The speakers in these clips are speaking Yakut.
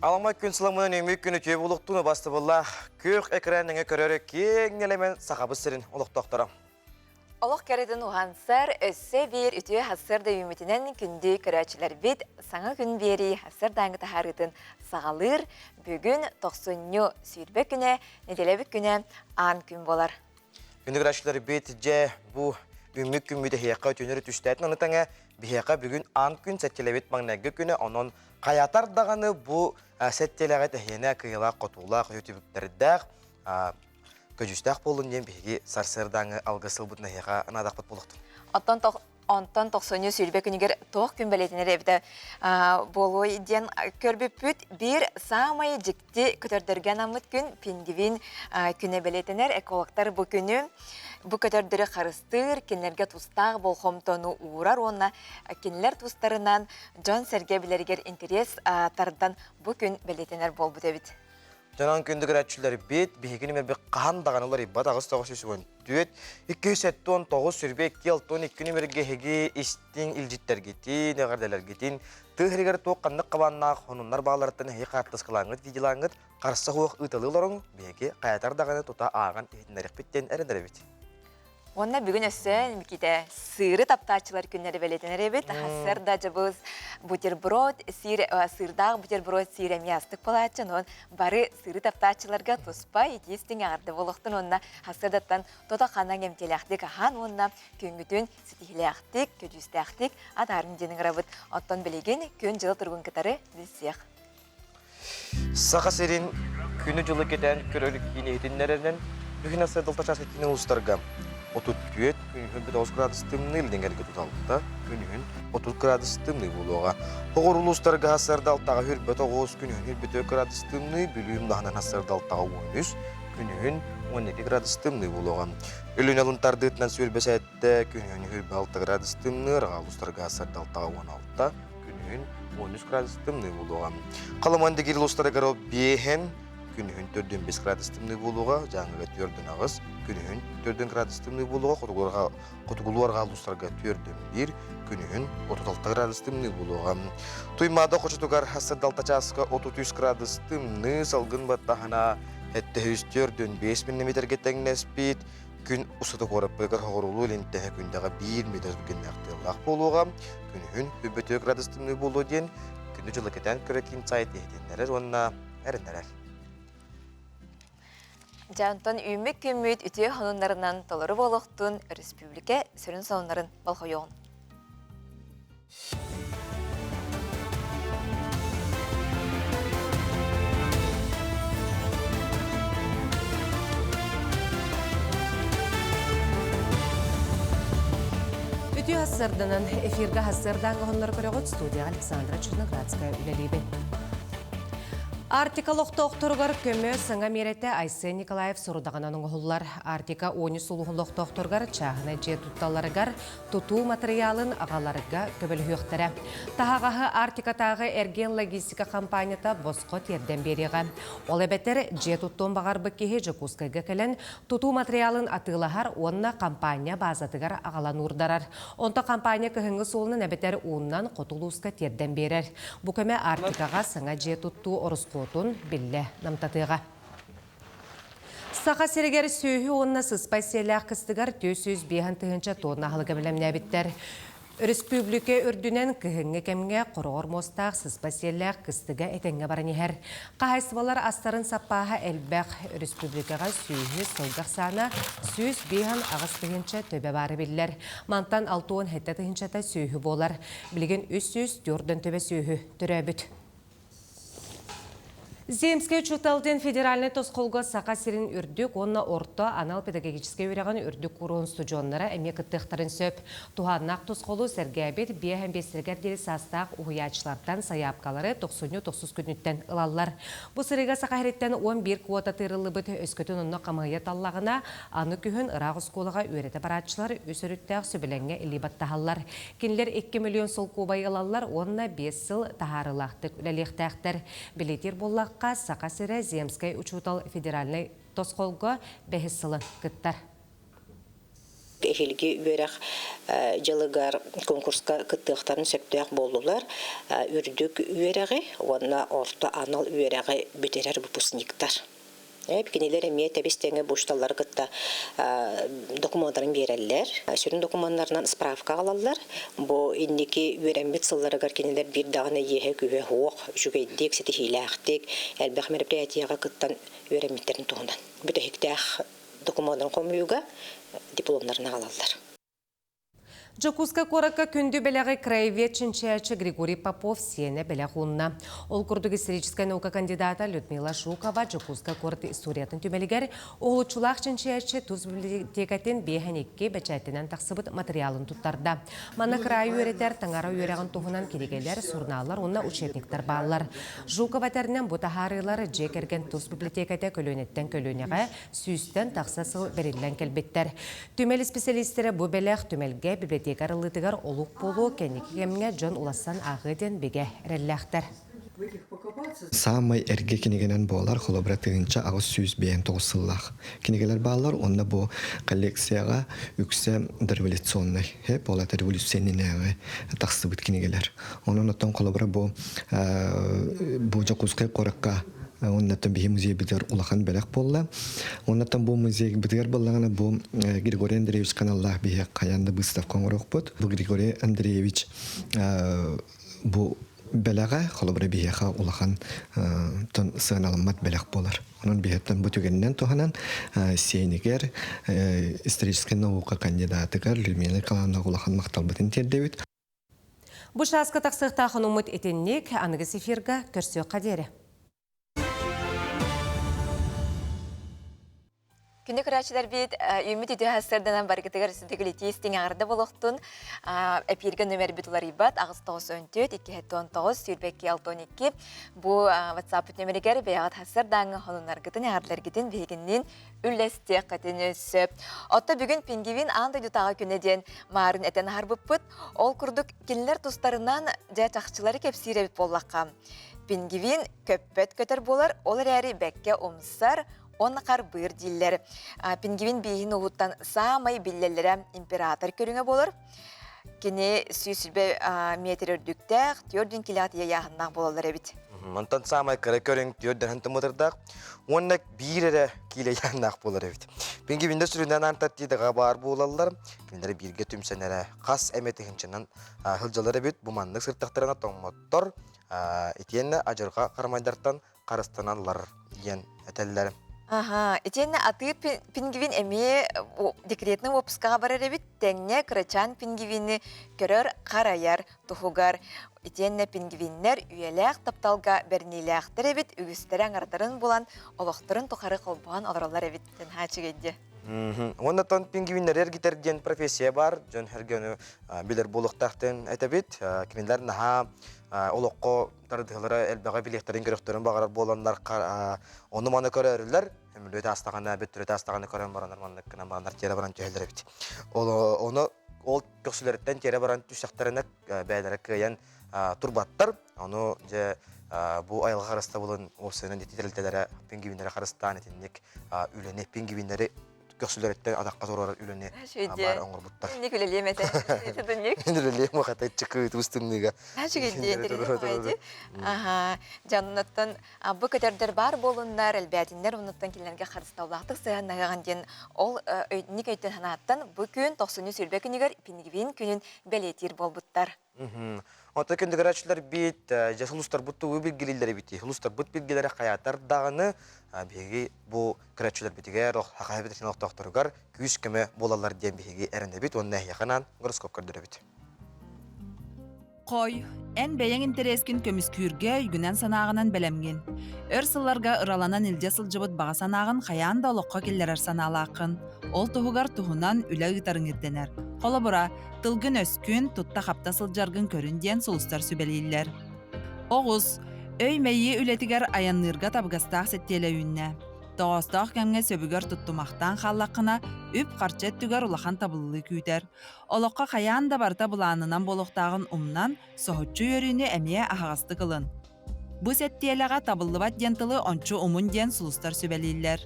Аламай күн сыламынан үмүк күн үтүө булуктун убастыбыллаах күөх экран өҥө көрөр киэҥ нэлэмэн Сахабыт сирин олохтоохторо. Олох кэрэтин уһансар өссө биир үтүө сарсыарда үүммүтүнэн күндү көрөөччүлэрбит саҥа күн биэрии сарсыардааҥҥы таһаарыытын саҕалыыр. Бүгүн тохсунньу 20 күнэ, нэдиэлэбит күнэ аан күн буолар. Күндү көрөөччүлэрбит дьэ бу үмүк күммүт эһиэхэ үтүөнү түстээтин аны тэҥэ биһиэхэ бүгүн аан күн сэттилэбит маҥнайгы күнэ онон Хайатар даҕаны бу сэттиэлэҕэ тэһиэнэ кыайыылаах-хотуулаах үһү түбүктэрдээх, көдьүүстээх буоллун диэн биһиги сарсыардааҥы алгыс сылбытын эһиэхэ анаатахпыт буолуохтун. Оттон онтон тохсунньу 20 күнүгэр туох күн бэлиэтэнэр эбитэ буолуой диэн көрбүппүт биир саамай дьикти көтөрдөргө анаммыт күн пингвин күнэ бэлиэтэнэр. Экологтар бу күнү бу көтөрдөрү харыстыыр, кинилэргэ тустаах болҕомтону уурар уонна кинилэр тустарынан дьон-сэргэ билэригэр интэриэс тардан бу күн бэлиэтэнэр буолбут эбит. Дьонон күндү көрөөччүлэрбит, биһиги нүмербит хаһан даҕаны уларыйбат 8914 279 22 62 нүмергэ эһиги истиҥ илдьиттэргитин, эҕэрдэлэргитин, тыа сиригэр туох ханнык хабааннаах сонуннар бааларыттан эһиги хаартыскалааҥҥыт, видеолааҥҥыт харса суох ыыталыы олоруҥ, биһиги хайатар даҕаны тута ааҕан иһитиннэриэхпит диэн эрэнэрэбит. Уонна бүгүн өссө Никита сыыры таптааччылар күннэрэ бэлиэтэнэр эбит. Сарда дьабыз бутерброд, сиир, сыырдаах бутерброд сиир эмиэ астык буолааччы. Онон бары сыыры таптааччыларга туспа итии-истиҥ эҕэрдэ буолуохтун уонна сарсыардаттан тото-хана эмтиэлээхтик аһаан уонна күҥҥүтүн ситиһиилээхтик, көдьүүстээхтик атаарын диэн ыҥырабыт. Оттон билигин күн-дьыл туругун кытары билсиэх. Саха сирин күнү-дьылы кэтээн көрөр киин иһитиннэрэринэн, бүгүн асы дылта чаас киин улуустарга 34, күнүһүн 9 градус тымныы илдиҥэргэ туталта, күнүһүн 30 градус тымныы буолуоҕа. Хоҕур улуустарга сарда алтаҕа хүрбэт оҕус, күнүһүн хүрбөтө градус тымныы, Бүлүү умнаһынан сарда алтаҕа 13, күнүһүн 12 градус тымныы буолуоҕа. Өлүнэ алын тардыытынан сүүрбэ сэттэ, күнүһүн хүрбэ алта градус тымныы, арҕаа улуустарга сарда алтаҕа 16, күнүһүн 13 градус тымныы буолуоҕа. Халыман дигир улуустарыгар биэһэн, күнүһүн төрдүн 5 градус тымныы буолуоҕа, Дьааҥыга төрдүн аҕыс, күнүһүн төрдүн градус тымныы буолуоҕа, хотугулуу арҕаа улуустарга төрдүн биир, күнүһүн 36 градус тымныы буолуоҕа. Туймаада хочотугар сырдалта чааска 33 градус тымныы, салгын баттаһына эттэһүс төрдүн 5 миллиметргэ тэҥнэспит, Күн устата куораппытыгар хоҕуруулуу илин тэһэ күндэҕэ биир метр түргэннээх тыаллаах буолуоҕа. Күнүһүн үбөтүө градус тымныы буолуо диэн күнү-дьылы кэтээн көрө киин сайт иһитиннэрэр уонна эрэннэрэр. Дьэ, онтон үүммүт күммүт үтүө сонуннарынан толору буолуохтун өрөспүүбүлүкэ сүрүн сонуннарын болҕойуоҕун. Үтүө сарсыарданан эфиргэ сарсыардааҥҥы оһоннору көрөҕүт студияҕа Александра Черноградская үлэлиибин. Арктика олохтоохторугар көмө саҥа миэрэтэ Айсен Николаев сорудаҕынан оҥоһуллар. Арктика онус улууһун олохтоохторугар чааһынай дьиэ тутталларыгар тутуу матырыйаалын аҕаларга көмөлөһүөхтэрэ. Таһаҕаһы Арктикатааҕы эргиэн-логистика хампаанньата босхо тиэрдэн биэриэҕэ. Ол эбэтэр дьиэ туттуон баҕарбыт киһи Дьокуускайга кэлэн тутуу матырыйаалын атыылаһар уонна хампаанньа баазатыгар аҕалан уурдарар. Онто хампаанньа кыһыҥҥы суолунан эбэтэр ууннан хоту улууска тиэрдэн биэрэр. Бу көмө Арктикаҕа саҥа дьиэ туттуу ороскуотун биллэ намтатыаҕа. Саха сиригэр сүөһү уонна сыспай сиэлээх кыстыгар 405 тыһыынча тонна аһылыгы бэлэмнээбиттэр. Өрөспүүбүлүкэ үрдүнэн кыһыҥҥы кэмҥэ хороҕор муостаах сыспай сиэллээх кыстыга этэҥҥэ баран иһэр. Хаһаайыстыбалар астарын саппааһа элбэх. Өрөспүүбүлүкэҕэ сүөһү сылгы ахсаана 158 тыһыынча төбө баара биллэр. Мантан 67 тыһыынчата сүөһү буолар. Билигин 304 төбө сүөһү төрөөбүт. Земскэй учуутал диэн федеральнай тосхолго Саха сирин үрдүк уонна орто анал педагогическай үөрэҕин үрдүк кууруһун устудьуоннара эмиэ кыттыахтарын сөп. Туһааннаах тосхолу сэргээбит биэһэн биэстэригэр диэри саастаах уһуйааччылартан сайаапкалары тохсунньу тохсус күнүттэн ылаллар. Бу сырыыга Саха сириттэн 11 квота тыырыллыбыт, өскөтүн онно хамыыһыйа таллаҕына, аны күһүн ыраах оскуолаҕа үөрэтэ барааччылар үс өрүттээх сөбүлэҥҥэ илии баттаһаллар. Кинилэр 2 миллион солкуобай ылаллар уонна 5 сыл таһаарыылаахтык үлэлиэхтээхтэр. Бэлиэтиир буоллахха, Саха сирэ Земскэй учуутал федеральнай тосхолго бэһис сылын кыттар. Эһиилги үөрэх дьылыгар конкурска кыттыахтарын сөптөөх буоллулар. Үрдүк үөрэҕи уонна орто анал үөрэҕи бүтэрэр выпускниктар. Кинилэр эмиэ тэбис-тэҥэ почталары кытта докумуоннарын биэрэллэр. Сүрүн докумуоннарынан справка аҕалаллар. Бу инники үөрэммит сылларыгар кинилэр биир даҕаны иэһэ-күүһэ суох, үчүгэйдик, ситиһиилээхтик, элбэх мероприятиеҕа кыттан үөрэммиттэрин туһунан. Бүтэһиктээх докумуонун хомуйууга дипломнарын аҕалаллар. Дьокуускай куоракка күндү бэлэҕи краевед чинчийээччи Григорий Попов сиэнэ бэлэх уунна. Ол курдук историческай наука кандидата Людмила Жукова Дьокуускай куорат историятын түмэлигэр уһулуччулаах чинчийээччи тус библиотекатын 52 бэчээтинэн тахсыбыт материалын туттарда. Манна кыраайы үөрэтэр таҥара үөрэҕин туһунан кинигэлэр, сурунааллар уонна учебниктар бааллар. Жукова этэринэн бу таһаарыылар дьиэ кэргэн тус библиотеката көлүөнэттэн көлүөнэҕэ сүүстэн тахса сыл бэриллэн кэлбиттэр. Түмэл исписэлиистэрэ бу бэлэх түмэлгэ библиотека арыллыытыгар олук буолуо кэнники кэмҥэ дьон улассан ааҕыа диэн бигэ эрэллээхтэр. Саамай эргэ кинигэнэн буолар, холобура 1859 сыллаах кинигэлэр бааллар. Уонна бу коллекцияҕа үксэ дореволюционнай, буолата революция иннинээҕи тахсыбыт кинигэлэр. Онон оттон холобура бу бу Дьокуускай куоракка Оннаттан биһи музейбытыгар улахан бэлэх буолла. Оннаттан бу музейбытыгар буоллаҕына бу Григорий Андреевич каналлаах биһи хайаан да выставка оҥоруохпут. Бу Григорий Андреевич бу бэлэҕэ холобура биһиэхэ улахан сыаналаммат бэлэх буолар. Онон биһиэттэн бу түгэнинэн туһанан сиэнигэр историческай наука кандидатыгар Людмила Николаевна улахан махталбытын тиэрдэбит. Бу чааска тахсыахтаах онуммут итинник аныгыс эфирга көрсүөххэ диэри. Күнү көрөөччүлэр бит үүммүт үтүө сырданан баргытыгар сүдүгүлүтии истиҥ аҕарда болохтун эпиргэ нөмербит уларыйбат 894 219 22 62 бу WhatsApp нөмеригэр бэйэҕит хассардааҥҥа хонунаргытын эҕэрдэлэргитин биһигиннин үллэстиэххитин сөп. Отто бүгүн Пингвин аан дойдутааҕы күнэ диэн маарын этэн аһарбыппыт. Ол курдук кинилэр тустарынан дьэ чахчылары кэпсиир эбит буоллахха. Пингвин көппөт көтөр буолар, ол эрээри бэккэ умсар, он харбыыр дииллэр. Пингвин бииһин уһуттан саамай биллэллэрэ император көрүҥэ буолар. Кини 120 метр үрдүктээх, 4 килэҕэ тиийэ буолаллар эбит. Онтон саамай кыра көрүҥ түөрдэрэн тымытырдаах уонна биир эрэ киилэйээннээх буолар эбит. Пингвиннэр сүрүннээн Антарктидаҕа баар буолаллар. Кинилэр бииргэ түмсэн эрэ хас эмэ тыһыынчанан сылдьаллар эбит. Бу маннык сыртахтарына тоҥмоттор, итиэннэ адьырҕа харамайдартан харыстаналлар диэн этэллэр. Аха, итиэннэ атыы пингвин эмиэ декретный отпускаҕа барар эбит, тэҥҥэ кырачаан пингвини көрөр, харайар туһугар. Итиэннэ пингвиннэр үйэлээх тапталга бэриниилээхтэр эбит, үгүстэрэ аҥардарын булан, олохторун тухары холбоон олороллор эбит диэн хаачыгайдиэ. Уонна тон пингвиннэри эргитэр диэн профессия бар, дьон эргөну билэр буолуохтаахтын этэбит. Кинилэр наһаа олоххо тардыһалара элбэҕи билиэхтэрин көрөхтөрүн баҕарар буоланнар ону маны көрөрүлэр өмүлүөт аастаҕына бүттүрүт аастаҕына көрөн баранар маннык гынан бараннар тиэрэ баран түһэллэр эбит ону ол көхсүлэриттэн тиэрэ баран түстэхтэринэ бэйэлэрэ кыайан турбаттар ону дьэ бу айылҕа харыстабылын уопсайынан тэрилтэлэрэ пингвиннэри харыстаан итинник үлэни пингвиннэри көхсүлэриттэн атахха туруорар үлэни баар оҥорбуттар. Инник үлэлиэм этэ. Итинник. Үлэлиэм хата чыкыы тустунныга. Аха, дьоннуттан бу көтөрдөр баар буолуннар, элбээтиннэр оннуттан кинилэргэ харысталлаахтык сыһыаннаһыаҕын диэн ол ник өйтөн санааттан бу күн тохсунньу сүрбэ күнүгэр пингвин күнүн бэлиэтиир буолбуттар. Оттон күндүгэрээччилэр бит дьэ сулустарбыт тугу билгилииллэр эбитий? Сулустарбыт билгилэрэ хайаатар даҕаны биһиги бу көрөөччүлэрбитигэр, Саха эбитин олохтоохторугар күүс-көмө буолаллар диэн биһиги эрэнэбит уонна эһиэхэ анаан гороскоп көрдөрөбүт. Хой, эн бэйэҥ интэриэскин көмүскүүргэ өйгүнэн-санааҕынан бэлэмҥин. Өр сылларга ыраланан илдьэ сылдьыбыт баҕа санааҕын хайаан да олоххо киллэрэр санаалааххын. Ол туһугар туһунан үлэ ыытарыҥ ирдэнэр. Холобура, тылгын-өскүн, тутта-хапта сылдьаргын көрүн диэн сулустар сүбэлииллэр. Оҕус, өй-мэйии үлэтигэр айанныырга табыгастаах сэттиэлэ үүннэ. Тоҕоостоох кэмҥэ сөбүгэр туттумахтаан хааллаххына, үп-харчы өттүгэр улахан табыллыы күүтэр. Олоххо хайаан да барыта былаанынан буолуохтааҕын умнан, соһуччу үөрүүнү эмиэ аһаҕастык ылын. Бу сэттиэлэҕэ табыллыбат диэн тылы ончу умун диэн сулустар сүбэлииллэр.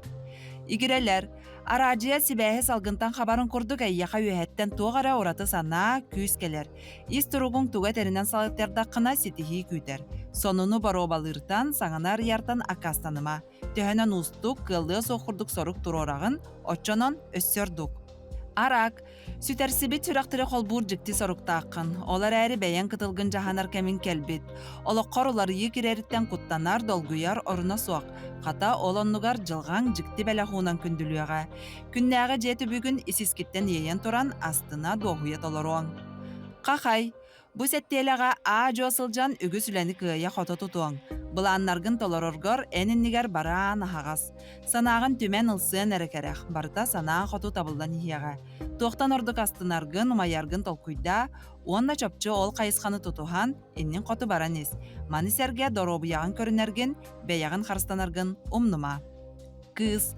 Игирэлэр, араадьыйа сибээһи салгынтан хабарын курдук эйиэхэ үөһэттэн туох эрэ ураты санаа, күүс кэлэр. Ис туругуҥ туга этэринэн салайтардаххына ситиһии күүтэр. Сонуну боруобалыыртан, саҥаны арыйартан аккаастаныма. Төһөнөн уустук, кыаллыа суох курдук сорук туруораҕын, оччонон өссө ордук. Арак, сүтэрсибит сүрэхтэри холбуур дьикти соруктааххын. Ол эрээри бэйэҥ кытылгын дьаһанар кэмиҥ кэлбит. Олоххор уларыйыы кирэриттэн куттанар, долгуйар оруна суох. Хата, ол оннугар дьылҕаҥ дьикти бэлэх уунан күндүлүөҕэ. Күннээҕи дьиэ түбүгүн ис-искиттэн иэйэн туран, астына, дуоһуйа толоруоҥ. Хахай, Бу сэттиэлэҕэ аа-дьуо сылдьан үгүс үлэни кыайа-хото тутуоҥ. Былааннаргын толороргор эн иннигэр бараан аһаҕас. Санааҕын түмэн ылсыан эрэ кэрэх, барыта санаа хоту табыллан иһиэҕэ. Туохтан ордук астынаргын, умайаргын толкуйдаа уонна чопчу ол хайысханы тутуһан, иннин хоту баран ис. Маны сэргэ доруобуйаҕын көрүнэргин, бэйэҕин харыстанаргын умнума. Кыыс,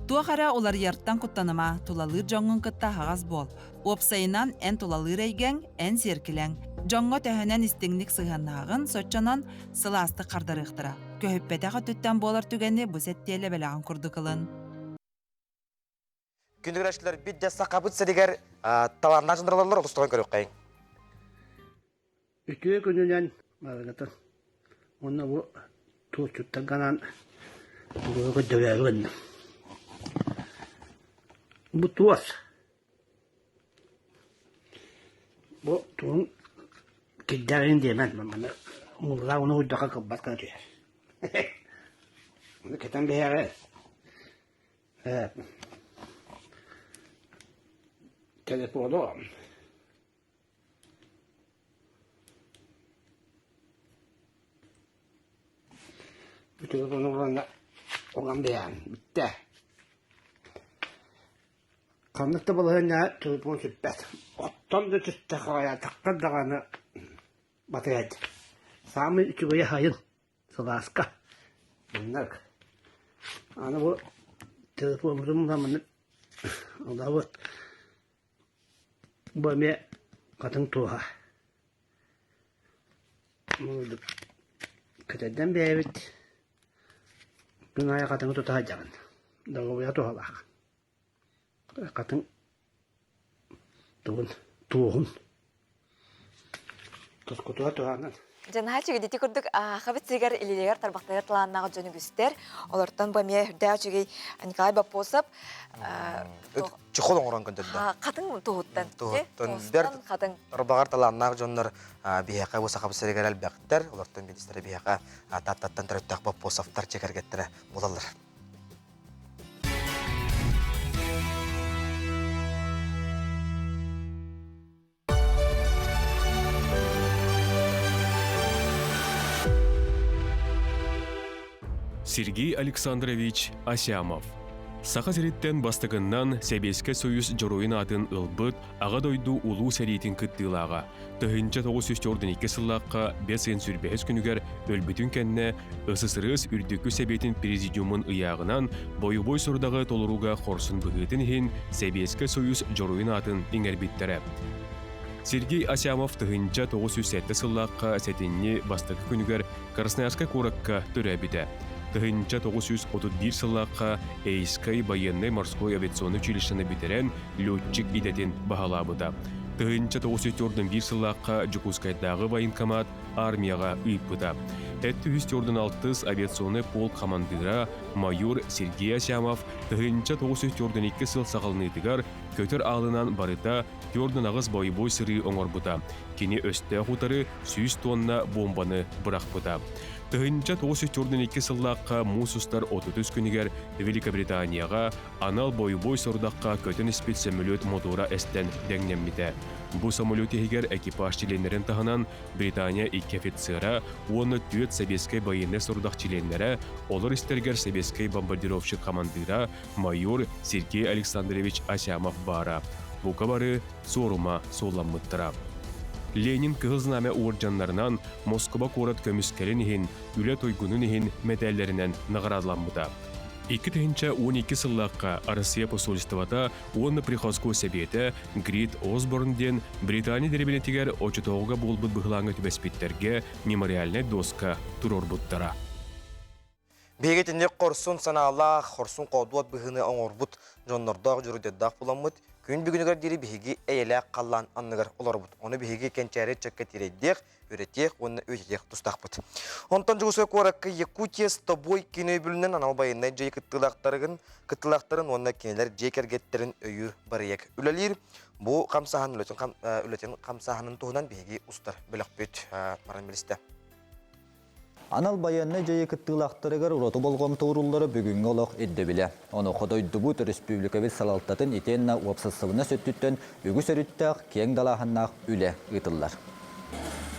туох эрэ уларыйартан куттаныма, тулалыыр дьоҥҥун кытта аһаҕас буол. Уопсайынан, эн тулалыыр эйгэҥ, эн сиэркилэҥ. Дьоҥҥо төһөнөн истиҥник сыһыаннаһаҕын, соччонон сылаастык хардарыахтара. Көһүппэтэх өттүттэн буолар түгэни бу сэттиэлэ бэлэҕин курдук ылын. Күндү бит дьэ сахабыт сиригэр талааннаах дьоннор олус тоҕон көрүөххэйиҥ. Үтүө күнүнэн барыгытын уонна бу туочуттарга анаан тугу көрдөрөөрү гынным. Бу туос. Бу тугун кирдээҕин диэмэн маны мууллаах уну уйдахха кылбас гына түһэр. Ону кэтэн биһиэхэ ээ телефону Бүтүгүн уонна уган биһээн бүттэ. Ханнык да балаһыанньаҕа телефон сүппэт. Оттон да түстэ хаайаатахха даҕаны батыйат. Саамай үчүгэйэ сайын сылааска. Маннык. Аны бу телефоммутун маннык ылабыт. Бу эмиэ хатыҥ туоһа. Кэтэрдэн бэйэбит күн аайы хатыҥы тута сылдьаҕын. Доруобуйа туһалаах. Хатыҥ тугун туоһун тускутуга туһанан Дьанаһа үчүгэй курдук аахабыт сиригэр илиилигэр тарбахтарыгар талааннаах дьон үгүстэр. Олортон бу эмиэ үрдээх үчүгэй Николай Боппосов чехол оҥорон көрдөрдө. Хатыҥ туһуттан. Туһуттан бэрт хатыҥ. Тарбаҕар талааннаах дьоннор биһиэхэ бу Сахабыт сиригэр элбэхтэр. Олортон биирдэстэрэ биһиэхэ Тааттаттан төрүттээх Боппосовтар дьиэ кэргэттэрэ буолаллар. Сергей Александрович Асямов Саха сириттэн бастакыннан Сэбиэскэй Союз Дьоруойун аатын ылбыт Аҕа дойду Улуу сэриитин кыттыылааҕа 1942 сыллаахха бэс ыйын сүүрбэһис күнүгэр өлбүтүн кэннэ СССР Үрдүкү Сэбиэтин Президиумун ыйааҕынан бойобуой сорудаҕы толорууга хорсун быһыытын иһин Сэбиэскэй Союз Дьоруойун аатын иҥэрбиттэрэ. Сергей Асямов 1907 сыллаахха сэтинньи бастакы күнүгэр Красноярскай куоракка төрөөбүтэ. 1931 сыллаахха Эйскай байыаннай-морской авиационнай училищены бүтэрэн летчик идэтин баһылаабыта. 1941 сыллаахха Дьокуускайдааҕы военкомат армияҕа ыыппыта. 746 авиационнай полк хамандыыра майор Сергей Асямов 1942 сыл саҕаланыытыгар көтөр аалынан барыта 48 бойобуой сырыы оҥорбута. Кини өстөөх утары 100 тонна бомбаны бырахпыта. 1942 сыллаахха муус устар 33 күнүгэр Великобританияҕа анал бойобуой сорудахха көтөн испит сөмөлүөт мотуора эстэн дэҥнэммитэ. Бу самолет иһигэр экипаж чилиэннэрин таһынан Британия икки офицера уонна түөрт сэбиэскэй байыаннай сорудах чилиэннэрэ, олор истэригэр сэбиэскэй бомбардировщик хамандыыра майор Сергей Александрович Асямов баара. Бука бары суорума суолламмыттара. Ленин Кыһыл Знамя уордьаннарынан Москуба куорат көмүскэлин иһин, үлэ туйгунун иһин мэтээллэринэн наҕараадаламмыта. 2012 сыллаахха Россия посольствота уонна Приходской сэбиэтэ Грит Осборн диэн Британия дэриэбинэтигэр оччотооҕуга буолбут быһылааҥҥа түбэспиттэргэ мемориальнай доска туруорбуттара. Биһиги итинник хорсун санаалаах, хорсун хоодуот быһыыны оҥорбут дьоннордоох дьоруойдардаах буламмыт, күн бүгүнүгэр диэри биһиги эйэлээх халлаан анныгар олоробут. Ону биһиги кэнчээри ыччакка тирэйдиэх, үөрэтиэх уонна үйэтитиэх тустаахпыт. Онтон Дьокуускай куоракка Якутия с тобой кини өйөбүлүнэн анал байыаннай дьайыы кыттыылаахтарын, кыттыылаахтарын уонна кинилэр дьиэ кэргэттэрин өйүүр бырайыак үлэлиир. Бу хамсааһын үлэтин, үлэтин хамсааһынын туһунан биһиги устар бөлөхпүт баран билистэ. Анал байыаннай дьайыы кыттыылаахтарыгар ураты болҕомто ууруллара бүгүҥҥү олох ирдэбилэ. Онуоха дойдубут, өрөспүүбүлүкэбит салалтатын итиэннэ уопсастыбаннас өттүттэн үгүс өрүттээх, киэҥ далааһыннаах үлэ ыытыллар.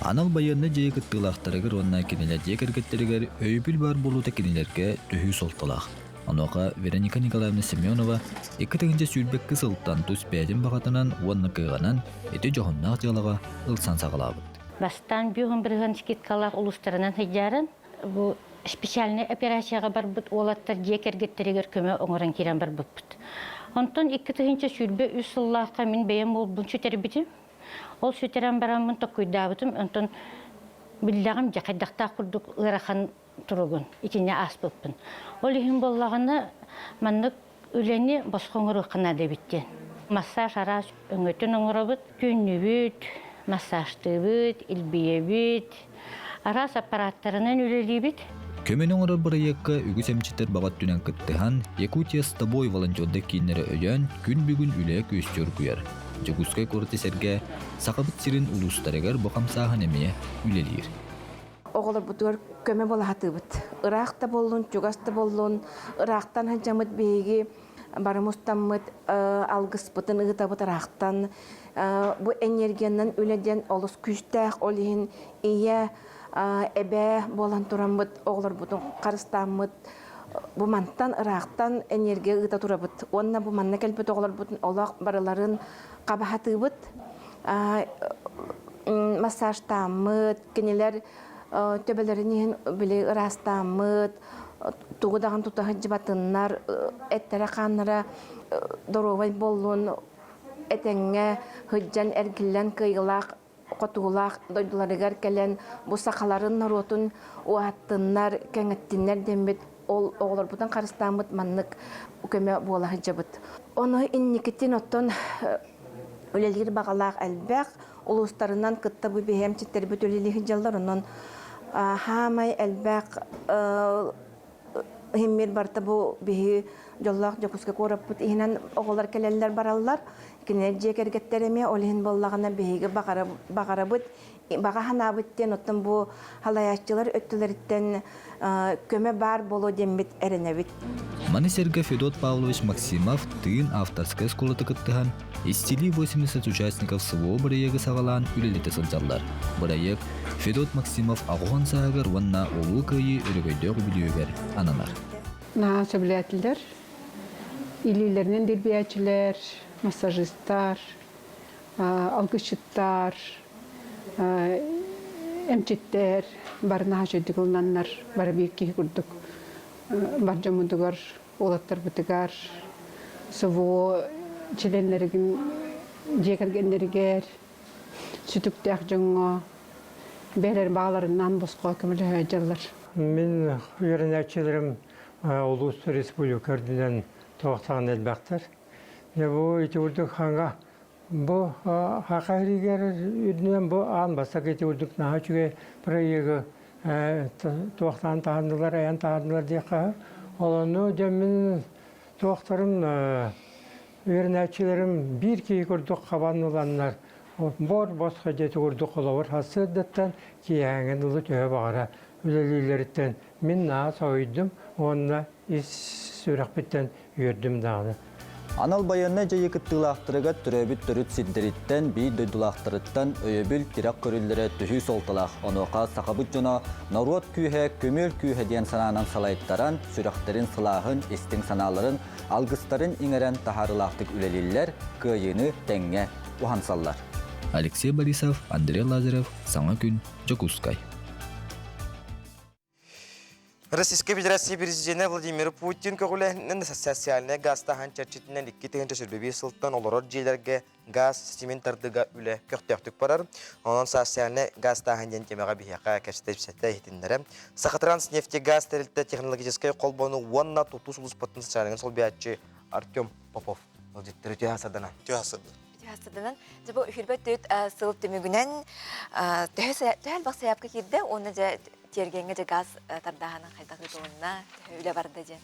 Анал байыаннай дьайыы кыттыылаахтарыгар уонна кинилэр дьиэ кэргэттэригэр өйөбүл баар буолуута кинилэргэ төһүү суолталаах. Онуоха Вероника Николаевна Семенова 2022 сылтан тус бэйэтин баҕатынан уонна кыаҕынан ити дьоһуннаах дьыалаҕа ылсан саҕалаабыт. Бастаан бүһүн бырыһыан скидкалаах улуустарынан сылдьарын, бу специальнай операцияҕа барбыт уолаттар дьиэ кэргэттэригэр көмө оҥорон киирэн барбыппыт. Онтон 2023 сыллаахха мин бэйэм уолбун сүтэрбитим. Ол сүтэрэн бараммын токкуйдаабытым, онтон биллэҕим дьэ хайдахтаах курдук ыарахан туругун итиннэ ааспыппын. Ол иһин буоллаҕына маннык үлэни босхо оҥоруохха наада эбит диэн. Массаж араас өҥөтүн оҥоробут. Түүннүбүт, массажтыыбыт, илбийэбит, араас аппараттарынан үлэлиибит. Көмөнү оҥорор бырайыакка үгүс эмчиттэр баҕа өттүнэн кыттыһан, Якутия с тобой волонтердар кииннэрэ өйөөн, күн бүгүн үлэ күөстүү оргуйар. Дьокуускай куораты сэргэ Сахабыт сирин улуустарыгар бу хамсааһын эмиэ үлэлиир. Оҕолорбутугар көмө буола сатыыбыт. Ыраах да буоллун, чугас да буоллун, ыраахтан сылдьаммыт биһиги бары мустаммыт алгыспытын ыытабыт ыраахтан. Бу энергиянан үлэ диэн олус күүстээх, ол иһин ийэ, эбээ буолан тураммыт оҕолорбутун харыстааммыт бу мантан ыраахтан энергия ыыта турабыт. Уонна бу манна кэлбит оҕолорбутун олох барыларын хабахатыыбыт. Массажтааммыт, кинилэр төбөлөрүн иһин били ыраастааммыт, тугу даҕаны тута сылдьыбатыннар, эттэрэ-хааннара доруобай буоллун, этэҥҥэ сылдьан эргиллэн кыайыылаах хотугулаах дойдуларыгар кэлэн бу сахаларын норуотун уһаттыннар, кэҥэттиннэр дэммит ол оҕолорбутун харыстааммыт маннык көмө буола сылдьабыт. Ону инникитин оттон үлэлиир баҕалаах элбэх, улуустарынан кытта бу биһи эмчиттэрбит үлэлии сылдьаллар, онон хаамай элбэх иһиммир барыта бу биһи дьоллоох Дьокуускай куораппыт иһинэн оҕолор кэлэллэр бараллар. Кинилэр дьиэ кэргэттэр эмиэ ол иһин буоллаҕына биһиги баҕарабыт, баҕа санаабыт диэн оттон бу халайааччылар өттүлэриттэн көмө баар буолуо диэммит эрэнэбит. Маны сэргэ Федот Павлович Максимов тыын авторскай оскуолата кыттыһан «Исцели 80 участников СВО» бырайыагы саҕалаан үлэлэтэ сылдьаллар. Бырайыак Федот Максимов аҕыһын сааһыгар уонна Улуу Кыайыы өрөгөйдөөх үбүлүөйүгэр ананар. Наһаа сөбүлээтилэр. Илиилэринэн дирбийээччилэр, массажистар, алгысчыттар, эмчиттэр бары наһаа үчүгэйдик ылынаннар, бары биир киһи курдук бар дьоммутугар, уолаттарбытыгар, СВО чилиэннэригин дьиэ кэргэннэригэр, сүтүктээх дьоҥҥо бэйэлэрин баҕаларынан босхо көмөлөһө сылдьаллар. Мин үөрэнээччилэрим улуус республика үрдүнэн туохтаан элбэхтэр. Дьэ бу ити курдук хаҥа бу Хаха иһигэр үрдүнэн бу аан бастакы ити курдук наһаа үчүгэй проегы туохтаан таһаардылар, айан таһаардылар диэххэ. Олону дьэ мин туохтарым үөрэнээччилэрим биир киһи курдук хабан ыланнар бор босхо дьиэти курдук холобур сарсыардаттан киэһээҥҥэ дылы төһө баҕара үлэлииллэриттэн мин наһаа соһуйдум уонна ис сүрэхпиттэн үөрдүм даҕаны. Анал байыаннай дьайыы кыттыылаахтарыгар төрөөбүт төрүт сирдэриттэн, биир дойдулаахтарыттан өйөбүл, тирэх көрүллэрэ төһүү суолталаах. Онуоха сахабыт дьоно норуот күүһэ, көмүөл күүһэ диэн санаанан салайтаран, сүрэхтэрин сылааһын, истиҥ санааларын, алгыстарын иҥэрэн таһаарыылаахтык үлэлииллэр, кыайыыны тэҥҥэ уһансаллар. Алексей Борисов, Андрей Лазарев, Саҥа күн, Дьокуускай. Российскай Федерация президенэ Владимир Путин көҕүлээһининэн социальнай гаастааһын чэрчитинэн 2025 сылтан олорор дьиэлэргэ гаас ситимин тардыга үлэ көхтөөхтүк барар. Онон социальнай гаастааһын диэн темаҕа биһиэхэ кэпсэтэ иһитиннэрэ. Сахатранснефтегаз тэрилтэ технологическай холбону уонна тутуу сулууспатын социальнай солбуйааччы Артем Попов ыалдьыттары түһэ сарданан. Түһэ сарданан. Түһэ сарданан. Дьэ бу үһүрбэт түөт сыл түмүгүнэн төһө төһө элбэх сайаапка киирдэ уонна дьэ тиэргэҥҥэ дьэ газ тардааһынын хайдах ыытылынна, төһө үлэ барда диэн.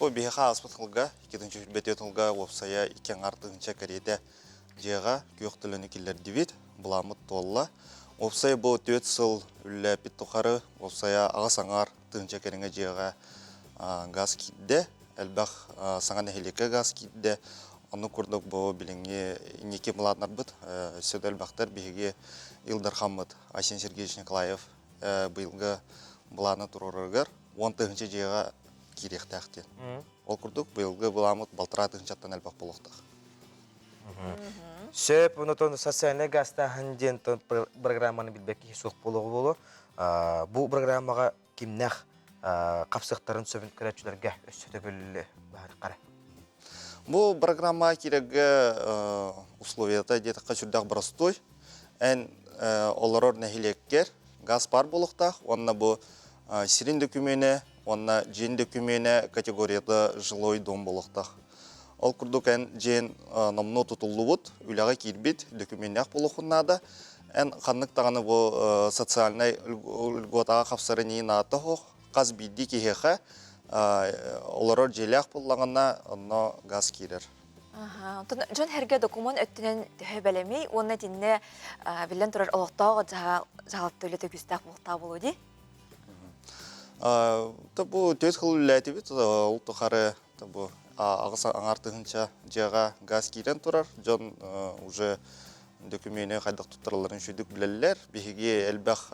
Бу биһиэхэ ааспыт сылга, 2024 сылга уопсайа икки аҥаар тыһыынча кэриэтэ дьиэҕэ күөх төлөнү киллэрдибит, былааммыт туолла. Уопсайа бу түөрт сыл үлэлээппит тухары уопсайа аҕыс аҥаар тыһыынча кэриҥэ дьиэҕэ газ киирдэ, элбэх саҥа нэһилиэккэ газ киирдэ. Оннук курдук бу билиҥҥи инники былааннарбыт өссө да элбэхтэр. Биһиги Ил Дархаммыт Айсен Сергеевич Николаев быйылгы былааны туруорарыгар 10 тыһыынча дьиэҕэ киириэхтээх диэн. Ол курдук быйылгы былааммыт балтараа тыһыынчаттан элбэх буолуохтаах. Сөп, онотон социальнай гаастааһын диэн программаны билбэт киһи суох буолуоҕу буолуо. Бу программаҕа кимнээх хапсыахтарын сөбүн көрөөччүлэргэ өссө төгүл баһарыххара. Бу программа киирэргэ условията диэтэххэ сүрдээх боростуой. Эн олорор нэһилиэккэр газ баар буолуохтаах уонна бу сирин дөкүмүөнэ уонна дьиэн дөкүмүөнэ категорията жилой дом буолуохтаах. Ол курдук эн дьиэн номнуо тутуллубут, үлэҕэ киирбит дөкүмүөннээх буолуоххун наада. Эн ханнык даҕаны бу социальнай льготаҕа хапсарын иһин аата суох, хас биирдии киһиэхэ олорор дьиэлээх буоллаҕына, онно газ киирэр. Онтон дьон сэргэ докумуон өттүнэн төһө бэлэмий уонна итиннэ биллэн турар олохтоох дьаһалта үлэтэ күүстээх буолуохтаах буолуо дии? Бу түөрт сыл үлэлээтибит, ол тухары бу аҕыс аҥаар тыһыынча дьиэҕэ газ киирэн турар. Дьон уже дөкүмүөнү хайдах туттаралларын үчүгдүк билэллэр. Биһиги элбэх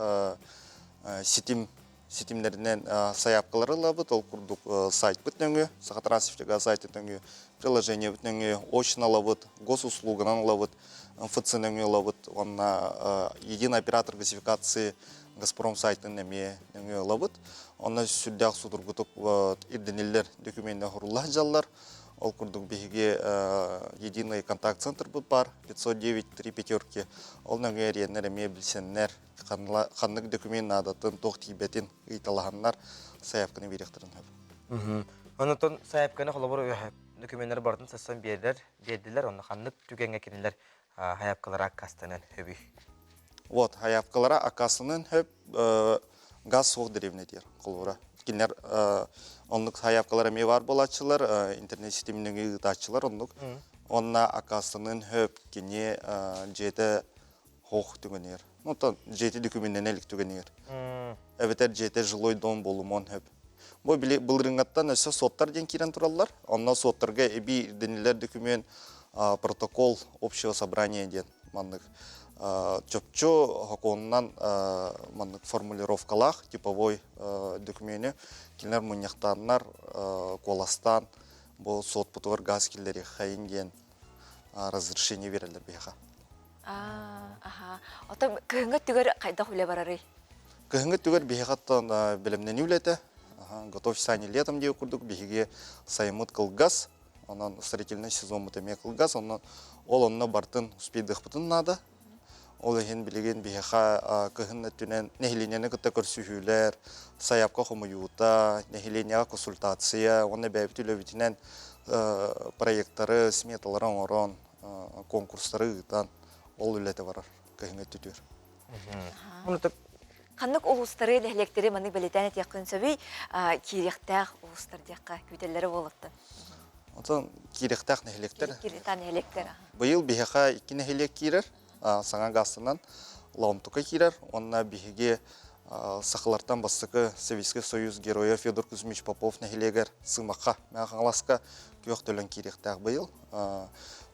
ситим ситимнэринэн сайаапкалары ылабыт. Ол курдук сайтпыт нөҥүө, Сахатранснефтегаз сайтын нөҥүө, приложениебыт нөҥүө очно ылабыт, госуслуганан ылабыт, МФЦ нөҥүө ылабыт уонна единый оператор газификации Газпром сайтын эмиэ нөҥүө ылабыт. Онно сүрдээх судургутук ирдэниллэр документнэр оҥорулла сылдьаллар. Ол курдук биһиги единый контакт-центрбыт баар 509 3 пятерки. Ол нөҥүө эриэннэр эмиэ билсэннэр, ханнык документ наадатын, туох тиийбэтин ыйыталаһаннар сайаапканы биэриэхтэрин сөп. Онтон сайаапканы холобур докуменнары барытын сассан биэрдилэр, биэрдилэр, онно ханнык түгэҥҥэ кинилэр хайаапкалара аккаастанан сөбүй? Вот, хайаапкалара аккаастанан сөп, газ суох дэриэбинэтигэр холобура. Кинилэр оннук хайаапкалар эмиэ баар буолааччылар, интернет ситимин ыытааччылар оннук. Онно аккаастанан сөп, кини дьиэтэ хоох түгэнигэр. Ну, оттон дьиэти дөкүмүннэнэ илик түгэнигэр. Эбэтэр дьиэтэ жилой дом буолумуон сөп. Бу били былырыҥҥаттан өссө суоттар диэн киирэн тураллар. Онно суоттарга эбии ирдэниллэр дөкүмүөн протокол общего собрания диэн маннык чопчу сокуонунан маннык формулировкалаах типовой дөкүмүөнү кинилэр мунньахтааннар куоластаан бу суотпутугар газ киллэриэххэйин диэн разрешение биэрэллэр биһиэхэ. Аха. Оттон кыһыҥҥы өттүгэр хайдах үлэ барарый? Кыһыҥҥы өттүгэр биһиэхэ оттон бэлэмнэнии үлэтэ. Готовь сани летом диэн курдук биһиги сайыммыт кылгас, онон строительнай сезоммут эмиэ кылгас, онон ол онно бартын успейдыахпытын наада. Ол иһин билигин биһиэхэ кыһын өттүнэн нэһилиэнньэни кытта көрсүһүүлэр, сайаапка хомуйуута, нэһилиэнньэҕэ консультация уонна бэйэбит үлэбитинэн проекттары, сметалары оҥорон, конкурстары ыытан ол үлэтэ барар кыһыҥҥы өттүтүгэр. Ханнык улуустары, нэһилиэктэри маннык бэлиэтээн этиэххин сөбүй? Киириэхтээх улуустар диэххэ күүтэллэрэ буолуохтун. Онтон киириэхтээх нэһилиэктэр. Киириэхтээх нэһилиэктэр. Быйыл биһиэхэ икки нэһилиэк киирэр. Саҥа гаазтанан Лаомтука киирэр уонна биһиги сахалартан бастакы Советский Союз геройа Федор Кузьмич Попов нэһилиэгэр Сымахха, Мэҥэ Хаҥаласка күөх төлөн киириэхтээх быйыл.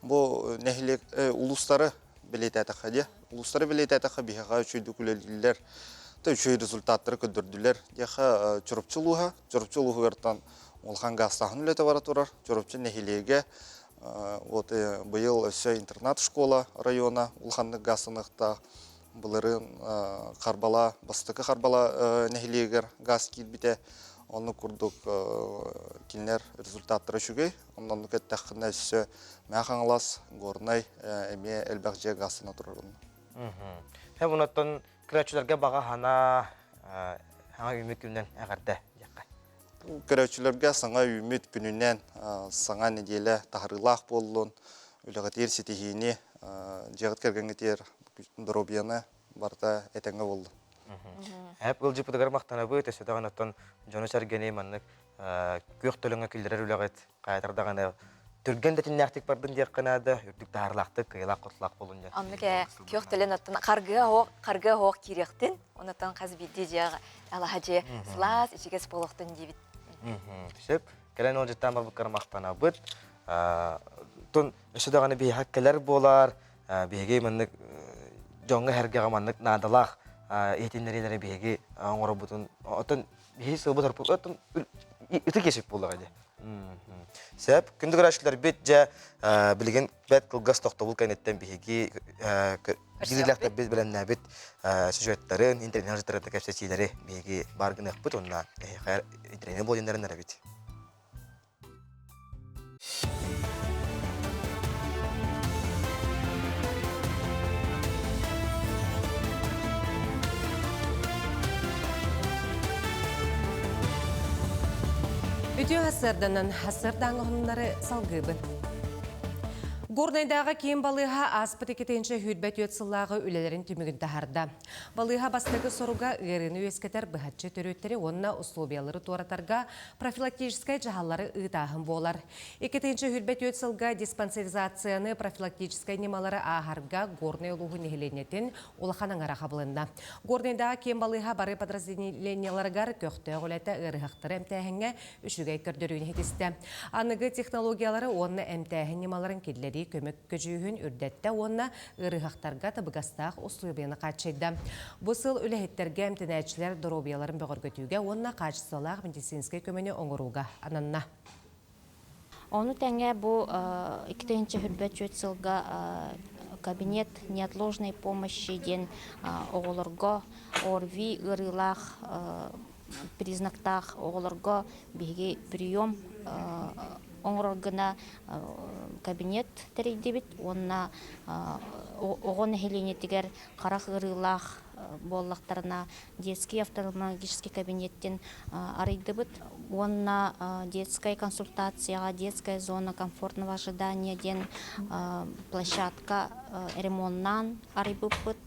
Бу нэһилиэк улуустары бэлиэтээтэххэ диэ. Улуустары бэлиэтээтэххэ биһиэхэ үчүгэйдик үлэлииллэр, да үчүгэй результаттары көрдөрдүлэр. Диэхэ Чурапчы улууһа, Чурапчы улууһугартан улахан гаастааһын үлэтэ бара турар. Чурапчы нэһилиэгэ вот быйыл өссө интернат школа района улаханнык гаазтаныахтаах. Былырыын Харбала, бастакы Харбала нэһилиэгэр газ киирбитэ. Оннук курдук кинилэр результаттара үчүгэй. Оннук эттэххинэ өссө Мэҥэ Хаҥалас, Горнай эмиэ элбэх дьиэ газтана турар онно. Һэ онтон көрөөччүлэргэ баҕа санаа саҥа үүммүт күнүнэн эҕэрдэ диэххэ. Көрөөччүлэргэ саҥа үүммүт күнүнэн саҥа нэдиэлэ таһарыылаах буоллун, үлэҕитигэр ситиһиини, дьиэҕит кэргэҥҥитигэр доруобуйаны барыта этэҥҥэ буоллун. Эп ыалдьыппытыгар махтанабыт, өссө даҕаны оттон дьону-сэргэни маннык күөх төлөҥҥө киллэрэр үлэҕит хайатар даҕаны түргэн тэтимнээхтик бардын диэххэ наада, үрдүк таһаарылаахтык, кыайылаах-хотулаах буолун диэн. Оннук ээ, күөх төлөн оттон харгыа оһох, харгыа оһох киириэхтин, онтон хас биирдии дьиэҕэ алаһа дьиэ сылаас, ичигэс буолуохтун диибит. Сөп. Кэлэн ыалдьыттаан барбыккар махтанабыт. Тун өссө даҕаны биһиэхэ кэлэр буолар, биһиги маннык дьоҥҥо-сэргэҕэ маннык наадалаах иһитиннэриилэри биһиги оҥоробутун оттон биһи сылбыт орпут оттон ытык иэсик буоллаҕа дии. Сөп. Күндү көрөөччүлэрбит дьэ билигин бэрт кылгас тохтобул кэнниттэн биһиги биир бэлэмнээбит сюжеттарын, интернет кэпсэтиилэри биһиги баар гыныахпыт уонна эһиэхэ интернет буолуннарын эрэбит. Үтүө сарсыарданан сарсыардааҥы уһуннары салгыыбын. Горнайдааҕы киин балыыһа ааспыт 2024 сыллааҕы үлэлэрин түмүгүн таһаарда. Балыыһа бастакы соруга ыарыыны үөскэтэр быһаччы төрүөттэри уонна условиялары туоратарга профилактическай дьаһаллары ыытааһын буолар. 2024 сылга диспансеризацияны профилактическай ньымалары ааһарга Горнай улууһун нэһилиэнньэтин улахан аҥара хабылынна. Горнайдааҕы киин балыыһа бары подразделениеларыгар көхтөөх үлэтэ ыарыһахтары эмтээһиҥҥэ үчүгэй көрдөрүүнү ситистэ. Аныгы технологиялары уонна эмтээһин ньымаларын киллэрии көмө көдьүүһүн үрдэттэ уонна ыарыһахтарга табыгастаах услуобуйаны хааччыйда. Бу сыл үлэһиттэргэ эмтэнээччилэр доруобуйаларын бөҕөргөтүүгэ уонна хаачыстыбалаах медицинскэй көмөнү оҥорууга ананна. Ону тэҥэ бу 2024 сылга кабинет неотложной помощи диэн оҕолорго ОРВИ ыарыылаах признактаах оҕолорго биһиги прием оҥорор гына кабинет тэрийдибит уонна оҕо нэһилиэнньэтигэр харах ыарыылаах буоллахтарына детский офтальмологический кабинеттин арыйдыбыт уонна детская консультацияҕа детская зона комфортного ожидания диэн площадка ремоннаан арыйбыппыт.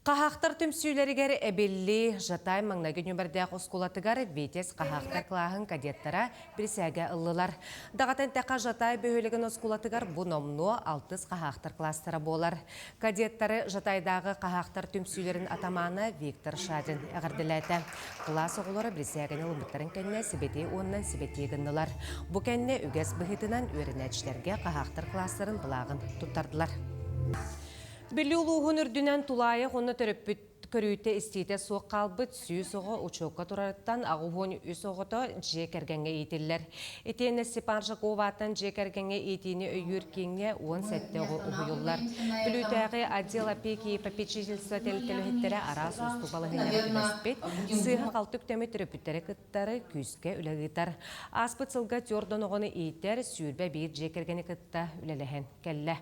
Хаһаахтар түмсүүлэригэр эбиллии Жатай маҥнайгы нүөмэрдээх оскуолатыгар Витязь хаһаахтар кылааһын кадеттара бирисээгэ ыллылар. Даҕатан тэхэ Жатай бөһүөлэгин оскуолатыгар бу номнуо алтыс хаһаахтар класстара буолар. Кадеттары Жатайдааҕы хаһаахтар түмсүүлэрин атамаана Виктор Шадин эҕэрдэлээтэ. Кылаас оҕолоро бирисээгэни ылбыттарын кэннэ сибэтиэй уонна сибэтиэй гыннылар. Бу кэннэ үгэс быһыытынан үөрэнээччилэргэ хаһаахтар класстарын былааҕын туттардылар. Бүлүү улууһун үрдүнэн тулаайах уонна төрөппүт көрүүтэ-истиитэ суох хаалбыт 100 оҕо учуокка турарыттан 83 оҕото дьиэ кэргэҥҥэ иитиллэр. Итиэннэ Степан Жаков аатынан дьиэ кэргэҥҥэ иитиини өйүүр кииҥҥэ 17 оҕо уһуйуллар. Бүлүүтээҕи отдел опеки и попечительства тэрилтэлэһиттэрэ араас уустук балаһыанньаҕа түбэспит, сыыһа-халты үктэммит төрөппүттэри кыттары күүскэ үлэ ыытар. Ааспыт сылга түөрт оҕону иитэр, 21 дьиэ кэргэни кытта үлэлэһэн кэллэ.